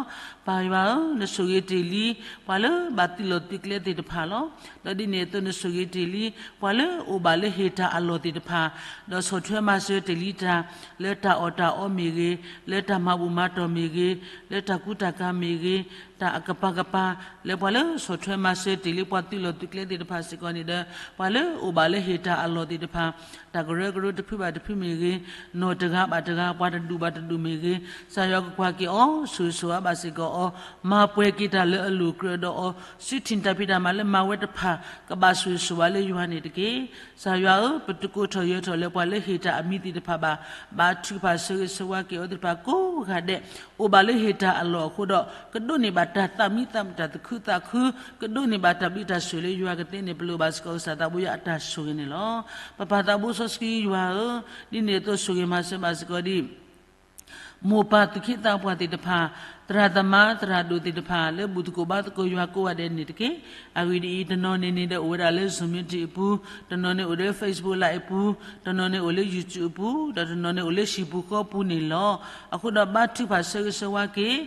ပၢ်ယွၤဧၢ, နဆိၣ်ဂ့ၤတ့ၢ်လံ ပှၤလၢဘၣ်သုးလီၢ်သုးကျဲသ့ၣ်တဖၣ်လီၤ. ဒီးဒ်န့ၣ်အသိးနဆိၣ်ဂ့ၤတ့ၢ်လံ ပှၤလၢအိၣ်ဘၣ်လၢဟ့ၣ်တၢ်အလီၢ်သ့ၣ်တဖၣ် ဒီးဆီၣ်ထွဲမၤစၢၤတ့ၢ်လံတၢ် လၢတၢ်အီၣ်တၢ်အီမ့ၢ်ဂ့ၤ, လၢတၢ်မၤဘူၣ်မၤတီၢ်မ့ၢ်ဂ့ၤ, လၢတၢ်ကူတၢ်ကၤမ့ၢ်ဂ့ၤ, တၢ်အကပၤကပၤ လၢပှၤလၢဆီၣ်ထွဲမၤစၢၤတ့ၢ်လံပှၤသုးလီၢ်သုးကျဲသ့ၣ်တဖၣ်စ့ၢ်ကီးန့ၣ်ဒီး ပှၤလၢအိၣ်ဘၣ်လၢဟ့ၣ်တၢ်အလီၢ်သ့ၣ်တဖၣ် တၢ်ကရၢကရိတဖုဘၣ်တဖုမ့ၢ်ဂ့ၤ, နီၢ်တဂၤဘၣ်တဂၤ ပှၤတဒူၣ်ဘၣ်တဒူၣ်မ့ၢ်ဂ့ၤ, ကစၢ်ယွၤကကွၢ်က့ၤအီၤ ဆိၣ်ဂ့ၤဆိၣ်ဝါဘၣ်စ့ၢ်ကီးအီၤ, မၤပှဲၤက့ၤတၢ်လၢအလိၤကြၢးဒီးအီၤ, စုထံၣ်တၢ်ဖံးတၢ်မၤလၢမၤဝဲတဖၣ် ကဘၣ်ဆိၣ်ဂ့ၤဆိၣ်ဝါလၢယွၤန့ၣ်တက့ၢ်. ကစၢ်ယွၤဧၢ, ပတကိးထီၣ်ယၢၤထီၣ်လၢပှၤလၢဟ့ၣ်တၢ်အမံၤသ့ၣ်တဖၣ်ဘၣ်, ဘါထုကဖၣ်ဆၢဂ့ၤဆၢဝါက့ၤအဝဲသ့ၣ်တဖၣ်ကိးဂၤဒဲး, အိၣ်ဘၣ်လၢဟ့ၣ်တၢ်အလီၢ်အဃိဒီး ကဒိးန့ၢ်ဘၣ်တၢ်သးမံသးမုာ်တၢ်သးခုသးခု, ကဒိးန့ၢ်ဘၣ်တၢ်ဘျုးတၢ်ဆိၣ်ဂ့ၤလၢယွၤကသ့န့ၣ် ပလိၣ်ဘၣ်စ့ၢ်ကီးကစၢ်သးဘိယွၤအတၢ်ဆိၣ်ဂ့ၤန့ၣ်လီၤ. ပပၢ်သးဘိစီဆှံယွၤဧၢ, ဒ်န့ၣ်အသိးဆိၣ်ဂ့ၤမၤစၢၤဘၣ်စ့ၢ်ကီးဒ် မိၢ်ပၢ်သူၣ်က့သးပှၢ်သ့ၣ်တဖၣ်, သရၣ်သမါသရၣ်ဒိၣ်သ့ၣ်တဖၣ် လၢဘူၣ်သကိးဘါသကိးယွၤကိးဂၤဒဲးန့ၣ်တက့ၢ်. အဂ့ၢ်ဒ်အံၤ, တနီၤန့ၣ်န့ၣ်ဒီးအိၣ်ဝဲဒၣ်လၢ Zoom meeting အပူၤ, တနီၤန့ၣ်အိၣ်ဒီး Facebook Live အပူၤ, တနီၤန့ၣ်အိၣ်လၢ YouTube အပူၤ, ဒီးတနီၤန့ၣ်အိၣ်လၢဟံၣ်ပူၤဃီပူၤန့ၣ်လီၤ. အဃိဒီးဘါထုကဖၣ်ဆၢဂ့ၤဆၢဝါက့ၤ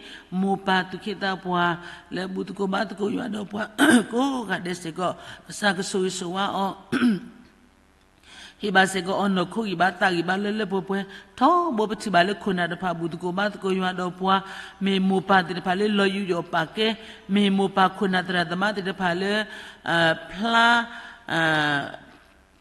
မိၢ်ပၢ်သူၣ်က့သးပှၢ် လၢဘူၣ်သကိးဘါသကိးယွၤဒီးပှၤကိးဂၤဒဲးစ့ၢ်ကီး, ကစၢ်ကဆိၣ်ဂ့ၤဆိၣ်ဝါအီၤ ဟ့ၣ်ဘၣ်စ့ၢ်ကီးအီၤနီၢ်ခိဂံၢ်ဘါသးဂံၢ်ဘါလၢလၢပှဲၤပှဲၤ, ထီဘိပထံၣ်ဘၣ်လၢခိၣ်နၢ်တဖၣ် ဘူၣ်သကိးဘါသကိးယွၤဒီးပှၤ, မ့ၢ်မိၢ်ပၢ်သ့ၣ်တဖၣ်လၢလီၤယူးယီၣ်ပာ်ကဲ, မ့ၢ်မိၢ်ပၢ်ခိၣ်နၢ်သရၣ်သမါသ့ၣ်တဖၣ်လၢ ဖျါ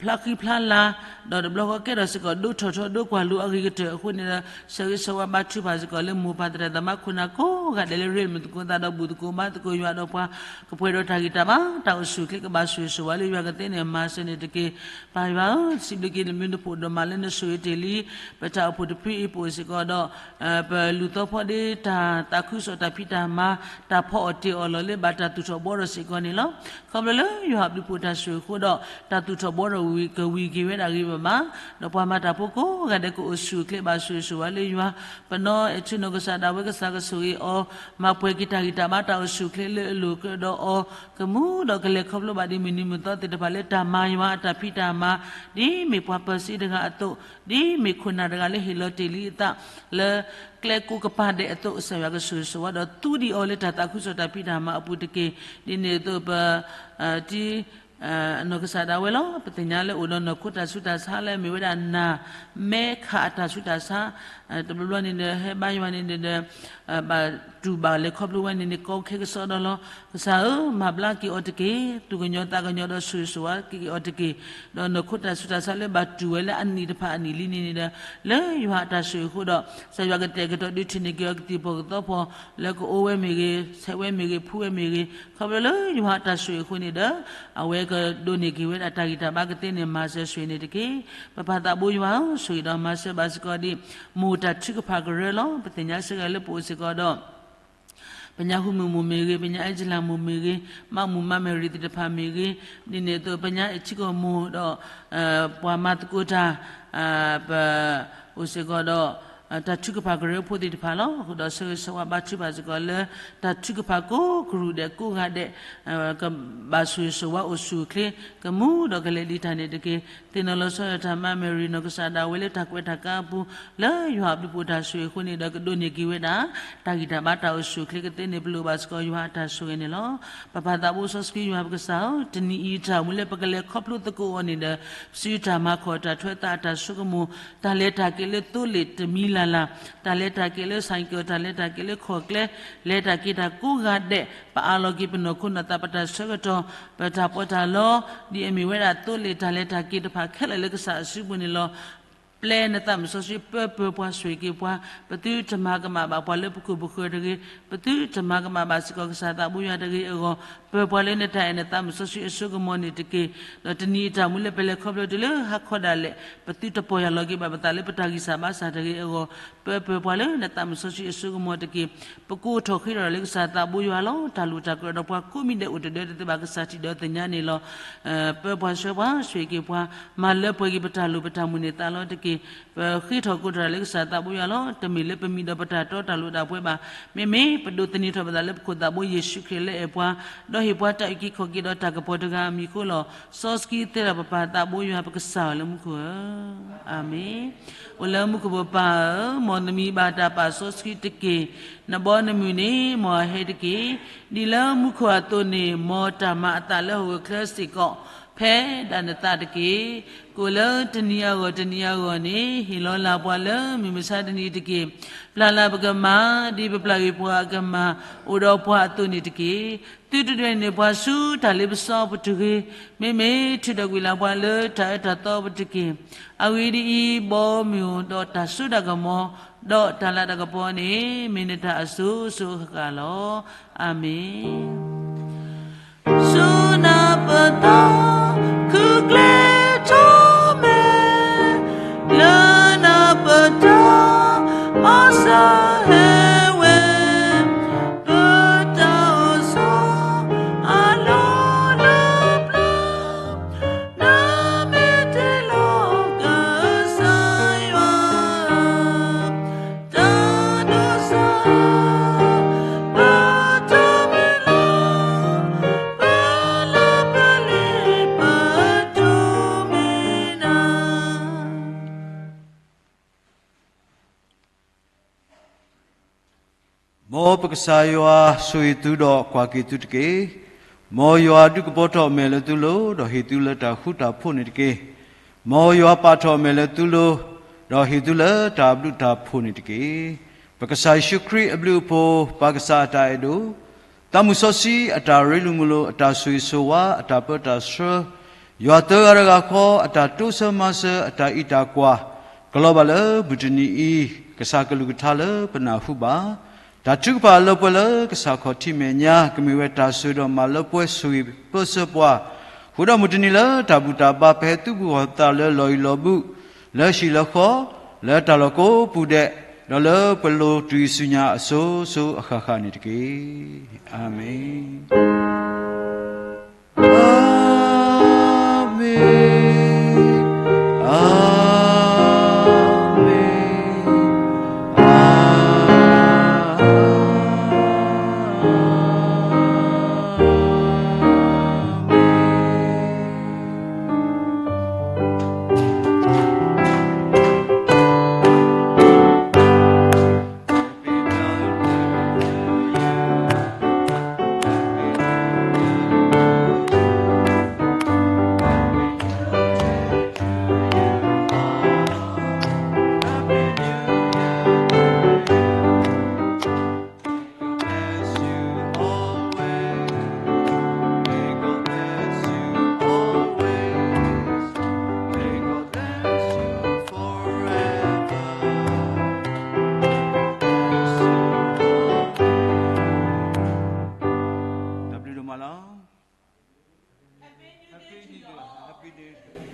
ဖျါဃံဖျါလၤ ဒီးတဘျီဃီကဲထီၣ်စ့ၢ်ကီး ဒိးထီၣ်ထီ ဒိးကွၢ်လိအဂ့ၤကတၢၢ်အဃိန့ၣ်ဒီး ဆၢဂ့ၤဆၢဝါဘါထုကဖၣ်စ့ၢ်ကီးလၢမိၢ်ပၢ်သရၣ်သမါခိၣ်နၢ်ကိးဂၤဒဲးလၢ ရ့လိာ်မုာ်သကိးသးဒီး ဘူၣ်သကိးဘါသကိးယွၤဒီးပှၤ ကပှဲၤဒီးတၢ်ဂံၢ်တၢ်ဘါ တၢ်အိၣ်ဆူၣ်အိၣ်ချ့ ကဘၣ်ဆိၣ်ဂ့ၤဆိၣ်ဝါလၢယွၤကသ့န့ၣ် မၤစၢၤန့ၣ်တက့ၢ်. ပၢ်ယွၤဧၢ, စံးဘျုးက့ၤနဘျုးနဖှိၣ်ဒိၣ်မးလၢနဆိၣ်ဂ့ၤတ့ၢ်လံ ပတၢ်အိၣ်ဖှိၣ်တဖုအံၤ ပအိၣ်စ့ၢ်ကီးဒီး ပလူၤသီဖီဒ့တၢ်သးခုကစီၣ် တၢ်ဖံးတၢ်မၤ တၢ်ဖီအီၣ်တ့ၢ်အီၣ်လီၤလၢ ဘၣ်တၢ်သူၣ်ထီၣ်ဘှီထီၣ်စ့ၢ်ကီးန့ၣ်လီၤ. ခီဖျိလၢယွၤအဘျုးအဖှိၣ်တၢ်ဆိၣ်ဂ့ၤအဃိဒီး တၢ်သူၣ်ထီၣ်ဘှီထီၣ်ဝံၤ ကဝံၤက့ၤဝဲဒၣ်ဂ့ၤဘၣ်ဘၣ်, ဒီးပှၤမၤတၢ်ဖိကိးဂၤဒဲး ကအိၣ်ဆူၣ်အိၣ်ချ့ ဘၣ်ဆိၣ်ဂ့ၤဆိၣ်ဝါလၢယွၤ, ပနီၢ်အဲၣ်ဆူနီၢ်ကစၢ်ဒၣ်ဝဲ ကစၢ်ကဆိၣ်ဂ့ၤအီၤ, မၤပှဲၤက့ၤတၢ်ဂံၢ်တၢ်ဘါ တၢ်အိၣ်ဆူၣ်အိၣ်ချ့လၢအလိၤကဒီးအီၤ ကမူဒီးကလဲၤခီဖျိဘၣ်ဒ်မုၢ်နံၤမုၢ်သီသ့ၣ်တဖၣ်လၢတၢ်မၤယွၤအတၢ်ဖံးတၢ်မၤ, ဒ်မ့ၢ်ပှၤပၢၤစ့တဂၤအသိး, ဒ်မ့ၢ်ခိၣ်နၢ်တဂၤလၢဟ့ၣ်လီၤတ့ၢ်လံအသး လၢကျဲကိးကပၤဒဲးအသိး ကစၢ်ယွၤကဆိၣ်ဂ့ၤဆိၣ်ဝါဒီးသူဒံးအီၤလၢတၢ်သးခုကစီၣ်တၢ်ဖံးတၢ်မၤအပူၤတက့ၢ်. ဒ်န့ၣ်အသိးပ တံ နီၢ်ကစၢ်ဒၣ်ဝဲလီၤ. ပသ့ၣ်ညါလၢအိၣ်ဒီးနီၢ်ခိတၢ်ဆူးတၢ်ဆါလၢအမ့ၢ်ဝဲဒၣ်နၢ်မဲခးအတၢ်ဆူးတၢ်ဆါ, တဘျီဘျီန့ၣ်ဒီး ဟဲဘါယွၤန့ၣ်ဒီး ဘၣ်တူၢ်ဘၣ်လဲၤခီဖျိဝဲန့ၣ်န့ၣ် ကီခဲကစီဒီလီၤ. ကစၢ်ဧၢ, မၤဘျါက့ၤအီၤတက့ၢ်. သူၣ်ကညီၤသးကညီၤဒီးဆိၣ်ဂ့ၤဆိၣ်ဝါက့ၤအီၤတက့ၢ်. ဒီးနီၢ်ခိတၢ်ဆူးတၢ်ဆါလၢဘၣ်တူၢ်ဝဲလၢအနံၣ်တဖၣ်အနံၣ်လံန့ၣ်န့ၣ်ဒီး လၢယွၤအတၢ်ဆိၣ်ဂ့ၤအဃိဒီး ကစၢ်ယွၤကတဲာ်ကတီၤဒုးထံၣ်န့ၢ်က့ၤအီၤကသံၣ်ဖီၣ်ကသီဖီၣ် လၢကအိၣ်ဝဲမ့ၢ်ဂ့ၤ, ဆဲးဝဲမ့ၢ်ဂ့ၤ, ဖှူဝဲမ့ၢ်ဂ့ၤ, ခီဖျိလၢယွၤအတၢ်ဆိၣ်ဂ့ၤအဃိန့ၣ်ဒီး အဝဲကဒိးန့ၢ်က့ၤဝဲဒၣ်တၢ်ဂံၢ်တၢ်ဘါကသ့န့ၣ် မၤစၢၤဆိၣ်ဂ့ၤန့ၣ်တက့ၢ်. ပပၢ်သးဘိယွၤဧၢ, ဆိၣ်ဂ့ၤဒီးမၤစၢၤဘၣ်စ့ၢ်ကီးဒ် မိၢ်တၢ်ထုကဖၣ်ကရၢလီၤ. ပသ့ၣ်ညါစ့ၢ်ကီးလၢပအိၣ်စ့ၢ်ကီးဒီး ပညါဃုမုၣ်မိၢ်မ့ၢ်ဂ့ၤ, ပညါအဲၣ်ကလၢ်မိၢ်မ့ၢ်ဂ့ၤ, မးမူးမးမဲာ်ရံၤသ့ၣ်တဖၣ်မ့ၢ်ဂ့ၤ, ဒ်န့ၣ်အသိး ပညါအဲၣ်ထံကီၢ်မိၢ်ဒီး ပှၤမၤသကိးတၢ် ပ အိၣ်စ့ၢ်ကီးဒီး တၢ်ထုကဖၣ်ကရၢဖိသ့ၣ်တဖၣ်လီၤ. အဃိဒီးဆၢဂ့ၤဆၢဝါဘါထုကဖၣ်စ့ၢ်ကီးလၢ တၢ်ထုကဖၣ်ကိးကရူၢ်ဒဲးကိးဂၤဒဲး ကဘၣ်ဆိၣ်ဂ့ၤဆိၣ်ဝါအိၣ်ဆူၣ်အိၣ်ချ့ ကမူဒီးကလဲၤဒံးတၢ်န့ၣ်တက့ၢ်. သ့ၣ်နီၣ်လီၤဆီဒၣ်တၢ်မၤမဲာ်ရံၤ နီၢ်ကစၢ်ဒၣ်ဝဲလၢတၢ်ကွဲးတၢ်ကါအပူၤ လၢယွၤအဘျုးအဖှိၣ်တၢ်ဆိၣ်ဂ့ၤအဃိန့ၣ်ဒီး ကဒိးန့ၢ်က့ၤဝဲဒၣ် တၢ်ဂံၢ်တၢ်ဘါတၢ်အိၣ်ဆူၣ်အိၣ်ချ့ကသ့န့ၣ် ပလိၣ်ဘၣ်စ့ၢ်ကီးယွၤအတၢ်ဆိၣ်ဂ့ၤန့ၣ်လီၤ. ပပၢ်သးဘိစီဆှံယွၤပကစၢ်ဧၢ, တနံၤအံၤတၢ်မူလၢပကလဲၤခီဖျိသကိးအီၤန့ၣ်ဒီး ပစုတၢ်မၤခီၣ်တၢ်ထွဲသးအတၢ်ဆိကမိၣ်, တၢ်လဲၤတၢ်က့ၤလၢသိလ့ၣ်တမံၤလၢ်လၢ်, တၢ်လဲၤတၢ်က့ၤလၢ ဆိုင်ကယ်, တၢ်လဲၤတၢ်က့ၤလၢခီၣ်ကျဲ, လဲၤတၢ်က့ၤတၢ်ကိးဂၤဒဲး, ပအးလီၤက့ၤပနီၢ်ခိနီၢ်သး ပတၢ်ဆၢကတီၢ်, ပတၢ်ပီးတၢ်လီ, ဒ်အမ့ၢ်ဝဲဒၣ်သိလ့ၣ်တၢ်လဲၤတၢ်က့ၤတဖၣ်ခဲလၢာ်လၢကစၢ်အစုပူၤန့ၣ်လီၤ. ပျဲနသးမုၢ်စီဆှံပၢပၢၤပှၤဆိၣ်ဂ့ၤက့ၤပှၤ, ပသုတမၤကမၣ်ဘၣ်ပှၤလၢပခိၣ်ပဃၢၤတဂ့ၤ, ပသုတမၤကမၣ်ဘၣ်စ့ၢ်ကီးကစၢ်သးဘိယွၤတဂ့ၤအဂီၢ်, ပၢၤပှၤလၢနတၢ်အဲၣ်နသးမုၢ်စီဆှံအစိကမီၤန့ၣ်တက့ၢ်. ဒီးတနံၤအံၤတၢ်မူလၢပလဲၤခီဖျိတုၤလၢဟါခီဒၣ်လဲာ်, ပသုတပီၢ်ယၢ်လီၤက့ၤဘၣ်ပသးလၢပတၢ်ဂံၢ်စၢ်ဘါစၢ်တဂ့ၤအဂီၢ်, ပၢၤပၢၤပှၤလၢနသးမုၢ်စီဆှံအစိကမီၤတက့ၢ်. ပကိးထီၣ်ဃ့ထီၣ်လၢကစၢ်သးဘိယွၤလီၤ. တၢ်လိၣ်တၢ်ကြၢးဒီးပှၤကိးမံၤဒဲးအိၣ်တဒၢတသ့ဘၣ် ကစၢ်ထံၣ်ဒီးသ့ၣ်ညါန့ၣ်လီၤ. ပၢၤပှၤဆှၢပှၤဆိၣ်ဂ့ၤက့ၤပှၤ, မၤလၢပှဲၤက့ၤပတၢ်လိၣ်ပတၢ်မုၢ်န့ၢ်သးလီၤတက့ၢ်. ပဃ့ထီၣ်ကိးထီၣ်လၢကစၢ်သးဘိယွၤလီၤ. တမ့ၢ်လၢပမံၤဒီးပတၢ်တီတၢ်လိၤတၢ်ပှဲၤဘၣ်. မ့မ့ၢ်ပဒိးသန့ၤထီၣ်ပသးလၢပခိၣ်သးဘိယ့ၣ်ၡူးခရံာ်လၢအဲၣ်ပှၤ, ဒီးဟ့ၣ်ပှၤတၢ်အုၣ်က့ၤခီၣ်က့ၤဒီးတၢ်ကပီၤတဂၤအမံၤအဃိလီၤ. စီဆှံသ့ဒီးပပၢ်သးဘိယွၤပကစၢ်ဧၢလၢမူခိၣ်ဧၢ, အၤမ့ၣ်. အိၣ်လၢမူခိၣ်ပပၢ်ဧၢ, မ်နမံၤဘၣ်တၢ်ပာ်စီဆှံတက့ၢ်. နဘီနမုၢ်န့ၣ်မ်အဟဲတက့ၢ်. ဒ်လၢမူခိၣ်အသိးန့ၣ် မ်တၢ်မၤအသးလၢဟီၣ်ခိၣ်ချၢစ့ၢ်ကီး ဖဲဒၣ်နသးတက့ၢ်. ကိးလၢတနံၤအဂီၢ်တနံၤအဂီၢ်န့ၣ် ဟ့ၣ်လီၤလၢ်ပှၤလၢမုၢ်မဆါတနံၤတက့ၢ်. ပျၢ်လၢ်ပကမၤ ဒ်ပပျၢ်က့ၤပှၤအကမၤ အိၣ်ဒီးပှၤအသိးန့ၣ်တက့ၢ်. သုတဒွဲၣ်န့ၢ်ပှၤဆူတၢ်လ့ပစီပူၤတဂ့ၤ. မ့မ့ၢ်ထုးထီၣ်ကွံာ်လၢ်ပှၤလၢတၢ်အၢတၢ်သီပူၤတက့ၢ်. အဂ့ၢ်ဒ်အံၤ, ဘီမုၢ်ဒီးတၢ်စိတၢ်ကမီၤ ဒီးတၢ်လၤတၢ်ကပီၤန့ၣ် မ့ၢ်နတၢ်အစိၤစိၤအဃၣ်ဃၣ်လီၤ. အၤမ့ၣ်. ဆူနၢ်ပတၢ် ခုကျဲထီၣ်မဲာ်, လၢနၢ်ပတၢ် မၤစၢၤဟဲဝဲ, ပတၢ်အိၣ်ဆီ အလီၢ်လၢပျၢၤ နမ့ၢ်တ့လီၤကစၢ်ယွၤ တၢ်ဒိးစၢ် ပတၢ်မုၢ်လၢ် ပလၢပလ့ၤပတိၢ်မ့ၢ်နၤ. မ်ပကစၢ်ယွၤဆိၣ်ဂ့ၤသုဒီးကွၢ်က့ၤသုတက့ၢ်. မ်ယွၤဒုးကပီၤထီၣ်အမဲာ်လၢသုလိၤ, ဒီးဟ့ၣ်သုလၢတၢ်ဃူတၢ်ဖိးန့ၣ်တက့ၢ်. မ်ယွၤပာ်ထီၣ်အမဲာ်လၢသုလိၤ, ဒီးဟ့ၣ်သုလၢတၢ်ဘျုးတၢ်ဖှိၣ်န့ၣ်တက့ၢ်. ပကစၢ်ယ့ၣ်ၡူးခရံာ်အဘျုးအဖှိၣ်, ပၢ်ကစၢ်အတၢ်အဲၣ်ဒိၣ်, သးမုၢ်စီဆှံအတၢ်ရ့လိာ်မုာ်လိာ်, အတၢ်ဆိၣ်ဂ့ၤဆိၣ်ဝါ, အတၢ်ပၢတၢ်ဆှၢ, ယွၤသၢဂၤတဂၤဃီ အတၢ်တိစၢၤမၤစၢၤ အတၢ်အံးတၢ်ကွၢ် ကလီၤဘၣ်လၢမုၢ်တနံၤအံၤ ကစၢ်ကလုၢ်ကထါလၢပနၢ်ဟူဘၣ်. တၢ်ထုကဖၣ်လၢပှဲၤလၢကစၢ်ခီၣ်ထံးမဲာ်ညါ ကမ့ၢ်ဝဲတၢ်ဆိၣ်ဂ့ၤဒီးမၤလၢပှဲၤဆိၣ်ဂ့ၤပၢဆှၢပှၤ, ဃုာ်ဒီးမုၢ်တနံၤလၢတၢ်ဘူၣ်တၢ်ဘါ ပဟဲသုးဘူးဃီၤသးလၢလီၢ်အံၤလီၢ်ဘူး, လၢဟံၣ်လၢဃီ, လၢတၢ်လီၢ်ကိးပူၤဒဲး, ဒီးလၢပလိၤတုၤဆူညါအစိၤစိၤအဃၣ်ဃၣ်န့ၣ်တက့ၢ်. အၤမ့ၣ်. အၤမ့ၣ်, အၤမ့ၣ်, အၤမ့ၣ်. တၢ်ဘျုးဒိၣ်မးလီၤ. Happy New Year to you all. Happy New Year.